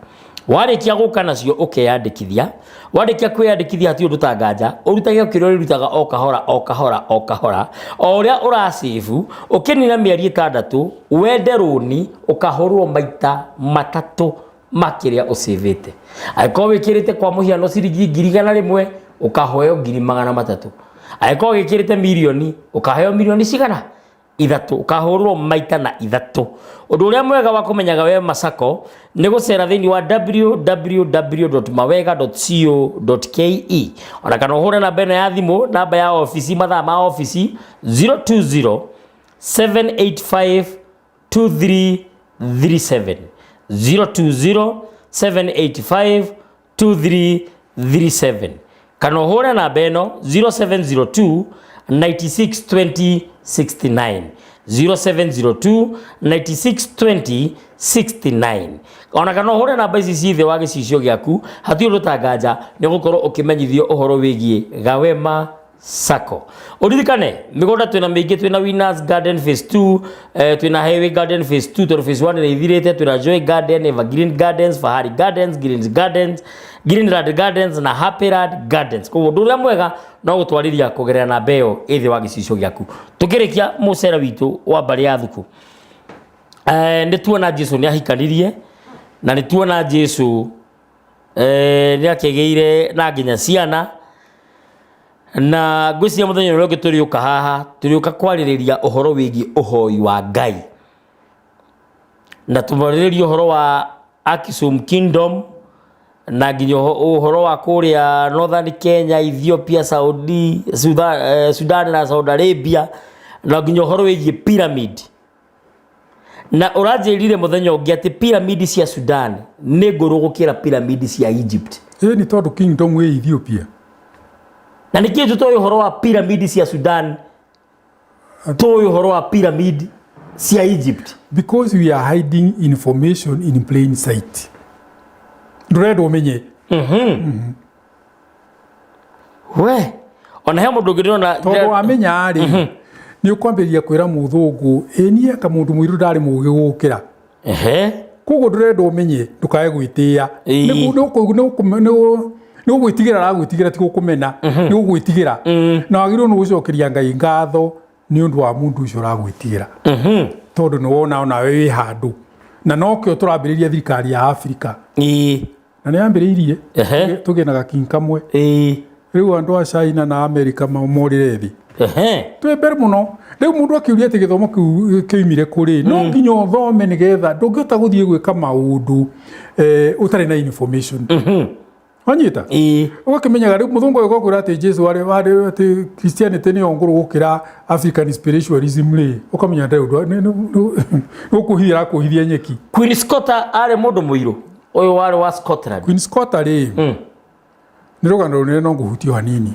A: Warĩkia gũka nacio ũkeyandĩkithia, warĩkia kwĩyandĩkithia hatirĩ ũndũ tanganja, ũrutage kĩrĩa ũrĩrutaga o kahora o kahora o kahora o ũrĩa ũracĩbu. Ũkĩnina mĩeri 6 wende rũni, ũkahũrwo maita matatũ ma kĩrĩa ũcĩvĩte. Angĩkorwo wĩkĩrĩte kwa mũhiano ciringi 100,000, ũkaheo 300,000. Angĩkorwo wĩkĩrĩte mirioni, ũkaheo mirioni cigana ithatũ, ũkahũrwo maita na ithatũ. Ũndũ ũrĩa mwega wa kũmenyaga Wema Sacco nĩ gũcera thĩinĩ wa www.mawega.co.ke, ona kana ũhũre namba ĩno ya thimũ, namba ya ofici, mathaa ma ofici, 020 785 2337, 020 785 2337, kana ũhũre namba ĩno, 0702 96 20 69, 0702 96 20 69. Ona kana ũhũre namba ici ci thĩ wa gĩcicio gĩaku, hatirĩ ũndũ tanganja, nĩ ũgũkorwo ũkĩmenyithio ũhoro wĩgiĩ Gawema Sacco. Ũririkane mĩgũnda twĩna mĩingĩ, twĩna Winners Garden Phase 2, twĩna Highway Garden Phase 2 tondũ Phase 1 nĩ ithirĩte, twĩna Joy Garden, Evergreen Gardens, Fahari Gardens, Greens Gardens, Greenland Gardens na Happyland Gardens. Koguo ũndũ ũrĩa mwega no gũtwarĩria kũgerera namba ĩyo ĩ thĩ wa gĩcicio gĩaku. Tũkĩrĩkia mũcere witũ wa mbarĩ ya thuku, nĩ tuona Jesu nĩ ahikanirie, na nĩ tuona Jesu nĩ akĩgĩire na nginya ciana, na ngwĩciria mũthenya ũrĩa ũngĩ tũrĩũka haha, tũrĩũka kwarĩrĩria ũhoro wĩgiĩ ũhoi wa Ngai, na tũmarĩrĩrie ũhoro wa Aksum Kingdom, na nginya ũhoro wa kũrĩa Northern Kenya, Ethiopia, Saudi, Sudan, Sudan na Saudi Arabia, na nginya ũhoro wĩgiĩ pyramid. Na ũranjĩrire mũthenya ũngĩ atĩ pyramid cia Sudan nĩ ngũrũ gũkĩra pyramid cia Egypt.
B: Ĩ nĩ tondũ kingdom ĩ Ethiopia.
A: Na nĩkĩ tũtoĩ ũhoro wa pyramid cia Sudan, tũĩ ũhoro wa pyramid cia Egypt?
B: Because we are hiding information in plain sight. Ndũrenda ũmenye.
A: We ona he mũndũ ũngĩ ndĩrona.
B: Tondũ wamenya rĩ, nĩ ũkwambĩrĩria kwĩra mũthũngũ, ĩ niĩ anga mũndũ mũirũ ndarĩ mũgĩ gũkĩra. Koguo ndũrenda ũmenye ndũkae gwĩtĩĩa. Nĩ gũgwĩtigĩra aragwĩtigĩra, ti gũkũmena, nĩ gũgwĩtigĩra. Na wagĩrĩirwo nĩ gũcokeria Ngai ngatho nĩ ũndũ wa mũndũ ũcio ũragwĩtigĩra, tondũ nĩ wona onawe wĩ handũ. Na nokĩo tũrambĩrĩria thirikari ya Afrika, na nĩ yambĩrĩirie. Tũgĩe na gaking kamwe. Rĩu andũ a China na America morĩre thĩ. Twĩ mbere mũno. Rĩu mũndũ akĩũria atĩ gĩthomo kĩu kĩoimire kũrĩ, no nginya ũthome nĩgetha ndũngĩhota gũthiĩ gwĩka maũndũ ũtarĩ na information. Wanyita? Ũgakĩmenyaga rĩu mũthũngũ ũyũ gwakwĩra atĩ Jesu arĩ atĩ Christianity nĩyo ngũrũ gũkĩra African spiritualism rĩ, ũkamenya ndarĩ ũndũ nĩ gũkũhithia arakũhithia nyeki.
A: Queen Scotta arĩ mũndũ mũirũ, ũyũ warĩ wa Scotland.
B: Queen Scotta rĩ, nĩ rũgano rũnene, no ngũhutio hanini.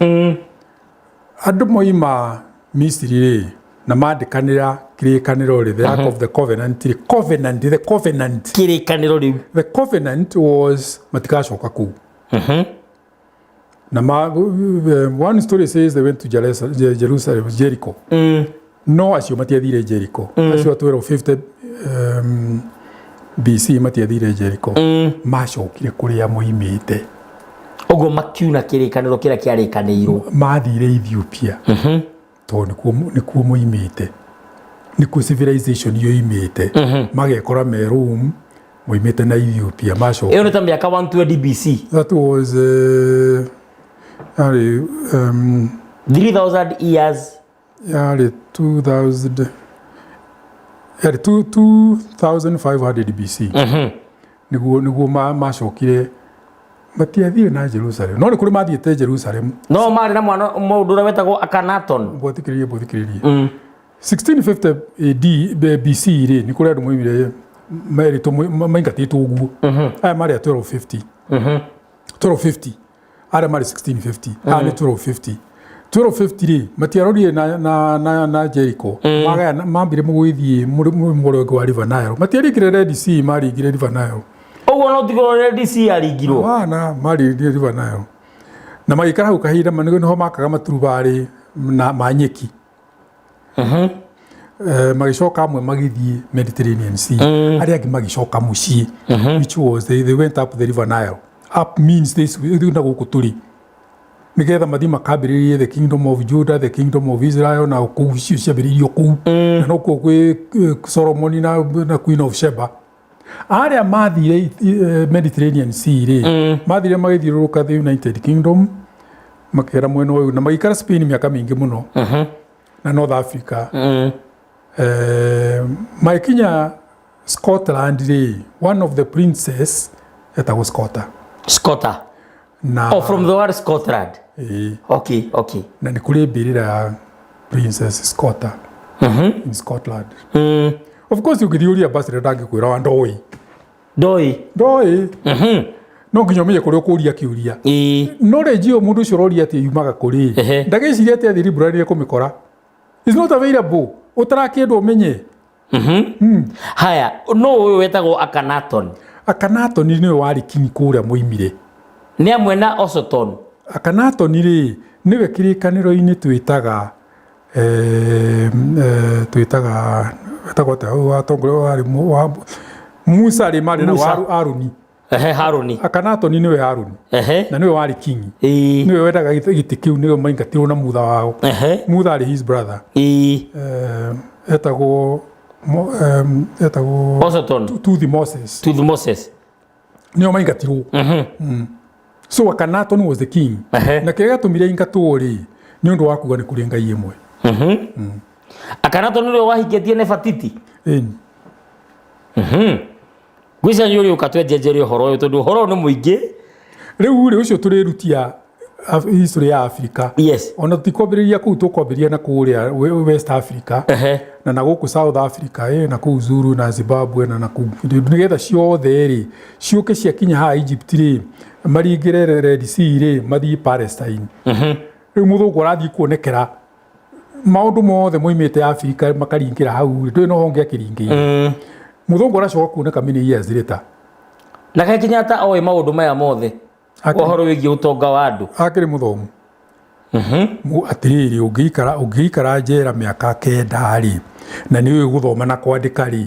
B: Andũ moima Misiri rĩ, na mandĩkanĩra kĩrĩkanĩro rĩ, the Ark of the Covenant rĩ, covenant, the covenant.
A: Kĩrĩkanĩro rĩu.
B: The covenant was matigacoka kũu. Na one story says they went to Jerusalem, Jericho. No acio matiathire Jericho. Acio a 1250 BC matiathire Jericho. Macokire kũrĩa moimĩte.
A: Ũguo makiuna kĩrĩkanĩro kĩrĩa kĩarĩkanĩirwo.
B: Mathire Ethiopia. Tondũ nĩkuo moimĩte. Nĩkuo civilization yoimĩte. Magekora me Rome moimĩte na Ethiopia macoka.
A: Ĩyo nĩ ta mĩaka 120 BC.
B: That was yarĩ
A: 3000 years.
B: Yarĩ 2000, yarĩ 2500 BC. Nĩguo macokire, matiathire na Jerusalem, no nĩ kũrĩ mathiĩte Jerusalem.
A: No marĩ na mwana mũndũ ũrĩa wetagwo Akhenaton.
B: Mbũthikĩrĩrie. 1650 AD BC rĩ, nĩ kũrĩ andũ moimire merĩtwo maingatĩtwo ũguo. Aya marĩ a 1250. 1250, arĩa marĩ 1650, aya nĩ 1250. 1250 rĩ, matiarorire na Jericho. Magaya mambire mũgũgĩthiĩ mũrĩmo ũngĩ wa River Nile. Matiaringire Red Sea, maringire River Nile.
A: Ũguo no tigwo Red Sea yaringirwo.
B: Wana maringire River Nile na magĩikara hau kahinda nĩho makaga maturubarĩ na ma nyeki. Magĩcoka amwe magĩthiĩ Mediterranean Sea, arĩa angĩ magĩcoka mũciĩ, which was they went up the River Nile. Up means this, na gũkũ tũrĩ, nĩgetha mathiĩ makambĩrĩrie the kingdom of Judah, the kingdom of Israel, na kũu icio ciambĩrĩirio kũu, na nokuo kwĩ Solomon na Queen of Sheba. Arĩa mathire Mediterranean Sea rĩ, mathire magĩthiũrũrũka the United Kingdom, makĩgera mwena ũyũ na magĩikara Spain mĩaka mĩingĩ mũno na North Africa. Magĩkinya Scotland rĩ, one of the princess etagwo Scotta.
A: Scotta.
B: Na
A: Oh, from the word Scotland.
B: Ĩĩ.
A: Okay.
B: Na nĩ kũrĩ mbĩrĩra ya Princess Scotta in Scotland. Of course ũngĩthiĩ ũria ambassador ndangĩkwĩra wa ndoĩ.
A: Ndoi.
B: Ndoĩ. No nginya ũmenye kũrĩa ũkũria kĩũria. Knowledge ĩyo mũndũ ũcio ũroria atĩ yumaga kũrĩ, ndagĩciria atĩ athiĩ library kũmĩkora. It's not available. Ũtarakĩendwo ũmenye.
A: Haya, no ũyũ wetagwo Akhenaton?
B: Akhenaton nĩwe warĩ king kũrĩa moimire.
A: Nĩ amwe na Osoton.
B: Akhenaton rĩ, nĩwe kĩrĩkanĩro-inĩ twĩtaga twĩtaga wetagwo atĩa ũyũ watongoria warĩ wa Musa rĩ, marĩ na
A: Musa.
B: wa Haruni.
A: Ehe, Haruni.
B: Akhenaton nĩwe Haruni. Na nĩwe warĩ king. Nĩwe wendaga gĩtĩ kĩu, nĩwe maingatirwo na mutha wao. Mutha arĩ his brother. Etagwo etagwo
A: Osoton.
B: Tuthi Moses.
A: Tuthi Moses.
B: Nĩo maingatirwo. So Akhenaton was the king. Na kĩrĩa gĩatũmire ingatwo rĩ, nĩ ũndũ wa kuga nĩ kũrĩ Ngai ĩmwe.
A: Akhenaton nĩwe wahikĩtie Nefertiti.
B: Ĩni.
A: Ngwĩciria nĩ ũrĩũka twenjenjerie ũhoro ũyũ tondũ ũhoro ũyũ nĩ mũingĩ.
B: Rĩu rĩ, ũcio tũrĩrutia history ya Africa. Ona tũtikwambĩrĩria kũu, tũkwambĩrĩria na kũrĩa West Africa na gũkũ South Africa, na kũu Zulu na Zimbabwe na kũu, nĩgetha ciothe rĩ ciũke ciakinya haha Egypt rĩ, maringĩre Red Sea rĩ, mathiĩ Palestine. Rĩu mũthũngũ arathiĩ kuonekera maũndũ mothe moimĩte Africa makaringĩra hau rĩ, ndũĩ noho ũngĩakĩringĩire. Mũthũngũ aracoka kuoneka many years later.
A: Na kaĩ Kenyatta oĩ maũndũ maya mothe? Ũhoro wĩgiĩ ũtonga wa andũ.
B: Akĩrĩ mũthomu. Atĩrĩrĩ, ũngĩikara njera mĩaka 9 rĩ, na nĩ ũĩ gũthoma na kwandĩka rĩ,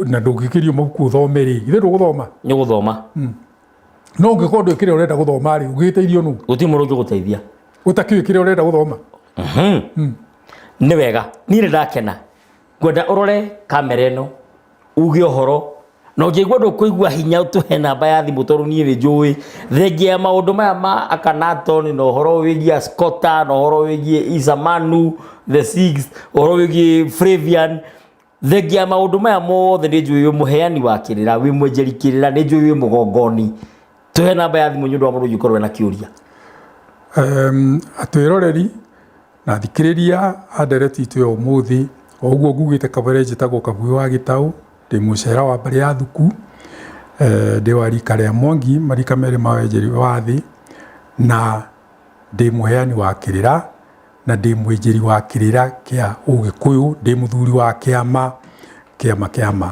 B: na ndũngĩkĩrio mabuku ũthome rĩ, githĩ ndũgũthoma?
A: Nĩ ũgũthoma.
B: No ũngĩkorwo ndũĩ kĩrĩa ũrenda gũthoma rĩ, ũngĩgĩteithio nũ?
A: Gũtirĩ mũndũ ũngĩgũteithia.
B: Ũtakĩũĩ kĩrĩa ũrenda gũthoma.
A: Nĩ wega, niĩ nĩ ndakena. Ngwenda ũrore kamera ĩno, uge ũhoro, na ũngĩigua ndũkũigua hinya ũtũhe namba ya thimũ tondũ niĩ nĩ njũĩ thengia ya maũndũ maya ma Akhenaton na ũhoro wĩgiĩ Scotta na ũhoro wĩgiĩ Isamanu the sixth, ũhoro wĩgiĩ Flavian, thengia ya maũndũ maya mothe nĩ njũĩ wĩ mũheani wa kĩrĩra, wĩ mwenjeri kĩrĩra, nĩ njũĩ wĩ mũgongoni. Tũhe namba ya thimũ nĩ ũndũ wa mũndũ ũngĩkorwo ena kĩũria.
B: Atwĩroreri na thikĩrĩria a ndereti itũ ya ũmũthĩ, o ũguo ngugĩte kabere, njĩtagwo Kabuĩ wa Gĩtaũ, ndĩ mũcera wa mbarĩ ya Thuku, ndĩ wa rika rĩa Mwangi, marika merĩ ma wenjeri wa thĩ, na ndĩ mũheani wa kĩrĩra, na ndĩ mwenjeri wa kĩrĩra kĩa Ũgĩkũyũ, ndĩ mũthuri wa kĩama, kĩama kĩama.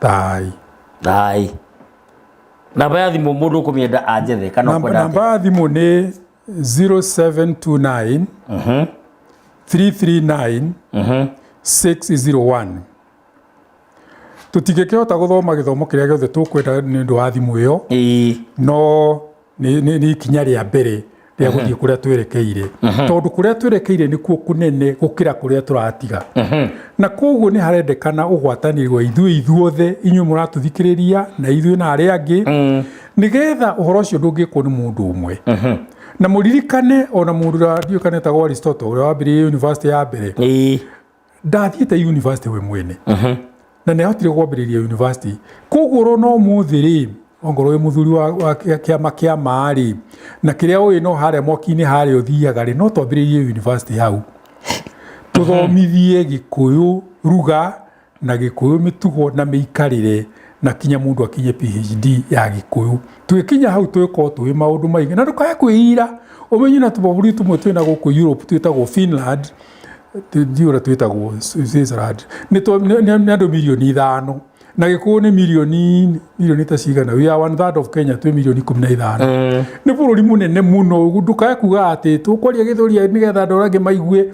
B: Thai.
A: Thai. Namba ya thimũ mũndũ ũkũmĩenda anjethe kana ũkwenda
B: Namba ya thimũ nĩ 0729 339 601. Tũtingĩkĩhota gũthoma gĩthomo kĩrĩa gĩothe tũkwenda nĩ ũndũ wa thimũ ĩyo. No nĩ ikinya rĩa mbere rĩa gũthiĩ kũrĩa twerekeire, tondũ kũrĩa twerekeire nĩkuo kũnene gũkĩra kũrĩa tũratiga, na koguo nĩ harendekana ũgwatanĩri wa ithuĩ ithuothe, inyuĩ mũratũthikĩrĩria na ithuĩ na arĩa angĩ, nĩgetha ũhoro ũcio ndũngĩkwo nĩ mũndũ ũmwe. Na mũririkane ona mũndũ ũrĩa ndiũĩ kana etagwo Aristotle, ũrĩa wambĩrĩirie university ya mbere, ndathiĩte university we mwene na nĩ ahotire kwambĩrĩria university. Koguo ũrona ũmũthĩ rĩ, ongorwo wĩ mũthuri wa kĩama kĩa ma rĩ, na kĩrĩa ũĩ no harĩa mwaki-inĩ harĩa ũthiaga rĩ, no twambĩrĩrie university hau, tũthomithie Gĩkũyũ ruga na Gĩkũyũ mĩtugo na mĩikarĩre, na kinya mũndũ akinye PhD ya Gĩkũyũ. Twĩkinya hau twĩkorwo tũĩ maũndũ maingĩ, na ndũkae kwĩira ũmenye na tũmabũrũri tũmwe twĩna gũkũ Europe twĩtagwo Finland, ndiũ ũrĩa twĩtagwo Switzerland, nĩ andũ mirioni 5, na Gĩkũyũ nĩ milioni ta cigana. We are one third of Kenya, twĩ mirioni 15. Nĩ bũrũri mũnene mũno. Ndũkae kuga atĩ tũkwaria Gĩthũri nĩgetha andũ arĩa angĩ maigue.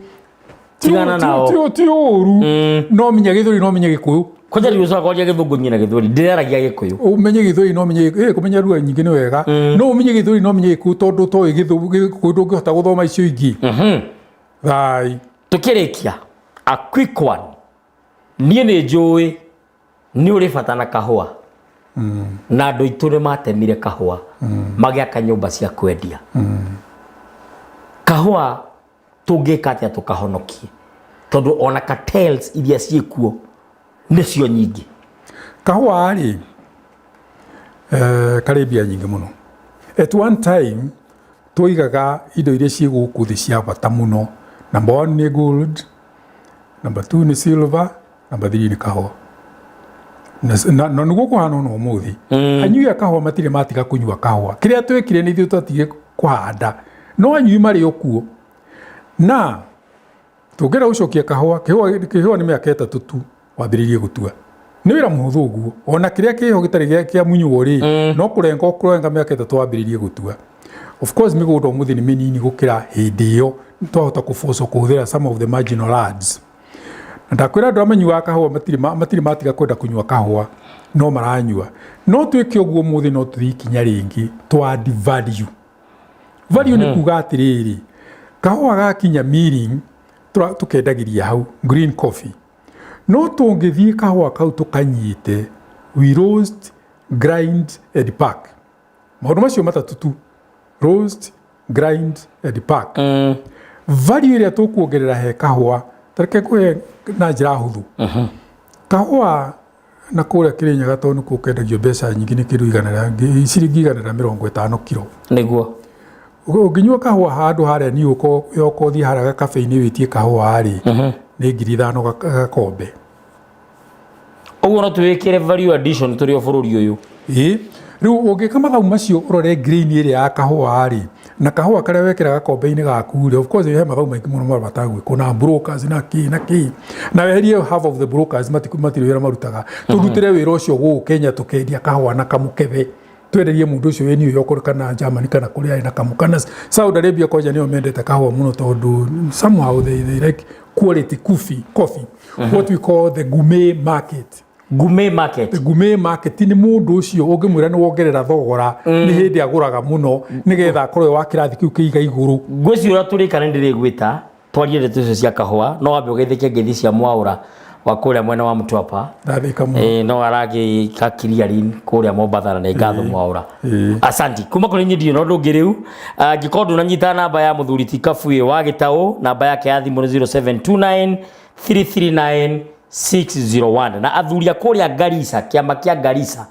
A: Tigana nao.
B: Ti ũru, no menya Gĩthũri, no menye Gĩkũyũ.
A: Kwanja rĩu ũcoka kwaria Gĩthũngũ niĩ na Gĩthweri ndĩraragia Gĩkũyũ.
B: Ũmenye Gĩthweri no menye kũmenya lugha nyingĩ nĩ wega, no ũmenye Gĩthweri no menye Gĩkũyũ, tondũ toĩ Gĩkũyũ ndũngĩhota gũthoma icio ingĩ. Thai.
A: Tukĩrĩkia, a quick one, niĩ nĩ njũĩ nĩ ũrĩ bata na kahũa, na andũ aitũ nĩ matemire kahũa magĩaka nyũmba cia kwendia kahũa. Tũngĩka atĩa tũkahonokie, tondũ ona cartels iria ciĩkuo nĩcio nyingĩ?
B: Kahũa rĩ, karĩ mbia nyingĩ mũno. At one time twoigaga indo iria ciĩ gũkũ thĩ cia bata mũno, number one nĩ gold, number two nĩ silver, number three nĩ kahũa. Na nĩguo kũhana ona ũmũthĩ. Anyui a kahũa matirĩ matiga kũnyua kahũa. Kĩrĩa twĩkire nĩ ithuĩ twatigire kũhanda, no anyui marĩ o kuo. Na tũngĩenda gũcokia kahũa, kĩhũa nĩ mĩaka 3 tu wambĩrĩrie gũtua. Nĩ wĩra mũhũthũ ũguo. Ona kĩrĩa kĩho gĩtarĩ kĩa munywo rĩ, no kũrenga ũkũrenga, mĩaka 3 wambĩrĩrie gũtua. Of course mĩgũnda ũmũthĩ nĩ mĩnini gũkĩra hĩndĩ ĩyo, twahota kũboco kũhũthĩra some of the marginal lands. Na ndakwĩra andũ arĩa manyuaga kahũa matirĩ matiga kwenda kũnyua kahũa, no maranyua. No twĩke ũguo ũmũthĩ, no tũthiĩ ikinya rĩngĩ twa add value. Value nĩ kuga atĩrĩrĩ, kahũa gakinya milling tũkendagĩria hau green coffee, no tũngĩthiĩ kahũa kau tũkanyite, we roast, grind and pack. Maũndũ macio matatũ tu, roast, grind and pack. Value ĩrĩa tũkuongerera he kahũa, tareke ngũhe na njĩra hũthũ. Kahũa na kũrĩa Kĩrĩnyaga, tondũ nĩkuo kendagio mbeca nyingĩ, nĩ kĩndũ 150 kiro. Ũngĩnyua kahũa handũ harĩa New York, ũthiĩ harĩa gakabe-inĩ wĩtie kahũa rĩ, nĩ 5,000 gakombe.
A: Ũguo no twĩkĩre value addition tũrĩ o bũrũri ũyũ.
B: Ĩĩ, rĩu ũngĩka mathabu macio, ũrore grain ĩrĩa ya kahũa rĩ, na kahũa karĩa wekĩra gakombe-inĩ gaku rĩ, of course he mathabu maingĩ mũno marabatara gwĩkwo na brokers na kĩ na kĩ, na weherie half of the brokers, matirĩ wĩra marutaga. Tũrutĩre wĩra ũcio gũkũ Kenya, tũkendia kahũa na kamũkebe, twenderie mũndũ ũcio wĩ New York kana Germany kana kũrĩa arĩ na kamũ, kana Saudi Arabia kwanja nĩo mendete kahũa mũno, tondũ somehow they like quality coffee, what we call the gourmet market.
A: Gourmet market.
B: The gourmet market nĩ mũndũ ũcio ũngĩmwĩra nĩ wongerera thogora, nĩ hĩndĩ agũraga mũno, nĩgetha akorwo wa kĩrathi kĩu kĩiga igũrũ.
A: Ngwĩciria ũrĩa tũrĩka nĩ ndĩrĩgwĩta twarie ndeto icio cia kahũa, no wambe ũgeithĩke ngeithi cia Mwaũra wa kũrĩa mwena wa Mtwapa.
B: Ndathĩka mũno.
A: No aragĩka clearing kũrĩa Mombatha, na nĩ ngatho Mwaũra. Asanti kuma kũrĩ niĩ, ndirĩ na ũndũ ũngĩ rĩu. Angĩkorwo ndũnanyita namba ya mũthuri ti Kabuĩ wa Gĩtaũ, namba yake ya thimũ nĩ 0729 339 601. Na athuri a kũrĩa Garissa, kĩama kĩa Garissa,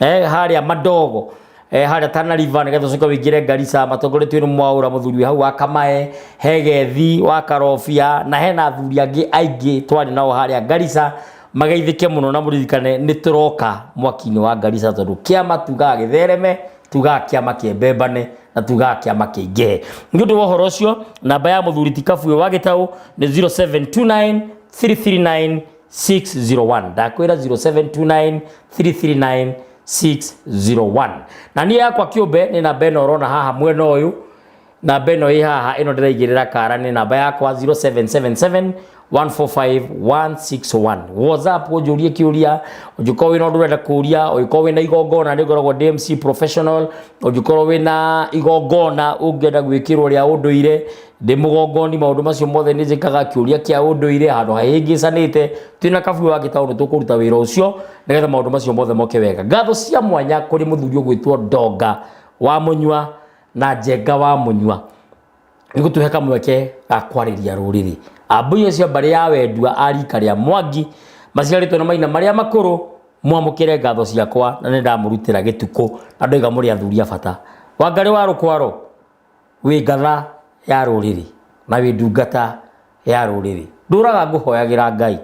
A: harĩa Madogo, harĩa Tana River, nĩgetha ũcoke wĩingĩre Garissa, matongoretio nĩ Mwaũra, mũthuri wĩ hau wa Kamae, he Gethi wa Karobia, na hena athuri angĩ aingĩ twarĩ nao harĩa Garissa. Mageithĩke mũno na mũririkane nĩ tũroka mwaki-inĩ wa Garissa, tondũ kĩama tugaga gĩthereme, tugaga kĩama kĩembembane, na tugaga kĩama kĩingĩhe. Nĩ ũndũ wa ũhoro ũcio, namba ya mũthuri ti Kabuĩ wa Gĩtaũ nĩ 0729 339 601. Ndakwĩra 0729 339. 601. Na niĩ yakwa kĩũmbe nĩ namba ĩno ũrona haha mwena ũyũ, namba ĩno ĩ haha ĩno ndĩraigĩrĩra kara nĩ namba yakwa 0777 145 161. WhatsApp ũnjũrie kĩũria, ũngĩkorwo wĩna ũndũ ũrenda kũria, ũngĩkorwo wĩna igongona, nĩ ngoragwo ndĩ MC professional, ũngĩkorwo wĩna igongona ũngĩenda gwĩkĩrwo rĩa ũndũire, ndĩ mũgongoni, maũndũ macio mothe nĩ njĩkaga. Kĩũria kĩa ũndũire handũ hahĩngĩcanĩte, twĩna kabui wa gĩtaũ nĩ tũkũruta wĩra ũcio nĩgetha maũndũ macio mothe moke wega. Ngatho cia mwanya kũrĩ mũthuri ũgwĩtwo Ndonga wa Mũnyua na Njenga wa Mũnyua nĩ gũtũhe kamweke ga kwarĩria rũrĩrĩ. Ambũi acio a mbarĩ ya Wendua a rika rĩa Mwangi maciarĩtwo na maina marĩa makũrũ, mwamũkĩre ngatho ciakwa na nĩ ndamũrutĩra gĩtukũ na ndoiga mũrĩ athuri a bata. Wangarĩ wa Rũkwaro, wĩ ngatha ya rũrĩrĩ na wĩ ndungata ya rũrĩrĩ. Ndũraga ngũhoyagĩra Ngai.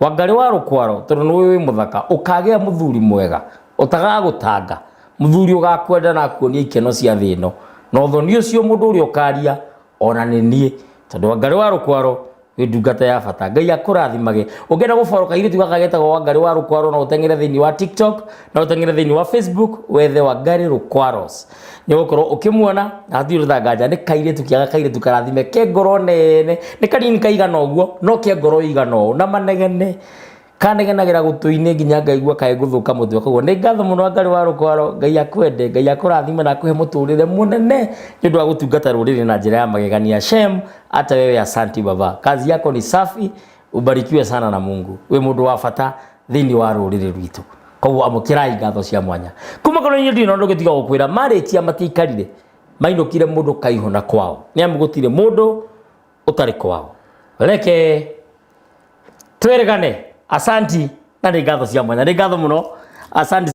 A: Wangarĩ wa Rũkwaro, tondũ nĩ wĩ mũthaka, ũkagĩa mũthuri mwega ũtagagũtanga, mũthuri ũgakwenda na akuonia ikeno cia thĩ ĩno, na ũthoni ũcio mũndũ ũrĩa ũkaria ona nĩ niĩ, tondũ Wangarĩ wa Rũkwaro wĩ ndungata ya bata. Ngai akũrathimage. Ũngĩenda gũboro kairĩtu gaka getagwo Wangarĩ wa Rũkwaro, no ũteng'ere thĩinĩ wa TikTok, no ũteng'ere thĩinĩ wa Facebook wethe Wangarĩ Rũkwaros, nĩ ũgũkorwo ũkĩmuona na hatirĩ ũndũ nganja. Nĩ kairĩtu kĩega, kairĩtu karathime, ke ngoro nene, nĩ kanini kaigana ũguo no ke ngoro ĩigana ũũ na manegene kanegenagĩra gũtũ-inĩ nginya ngaigua kaĩ ngũthũka mũtwe. Koguo nĩ ngatho mũno Wangarĩ wa Rũkwaro, Ngai akwende, Ngai akũrathime na akũhe mũtũrĩre mũnene nĩ ũndũ wa gũtungata rũrĩrĩ na njĩra ya magegania. Shem, hata wewe asanti baba, kazi yako ni safi, ubarikiwe sana na Mungu, wĩ mũndũ wa bata thĩinĩ wa rũrĩrĩ rwitũ. Koguo amũkĩrai ngatho cia mwanya kuma kũrĩ inyuĩ. Ndirĩ na ũndũ ũngĩ tiga gũkwĩra marĩkia matiaikarire, mainũkire mũndũ kaihũ na kwao, nĩ amu gũtirĩ mũndũ ũtarĩ kwao. Reke twĩrĩgane. Asanti na nĩ ngatho cia mwanya, nĩ ngatho mũno, asanti.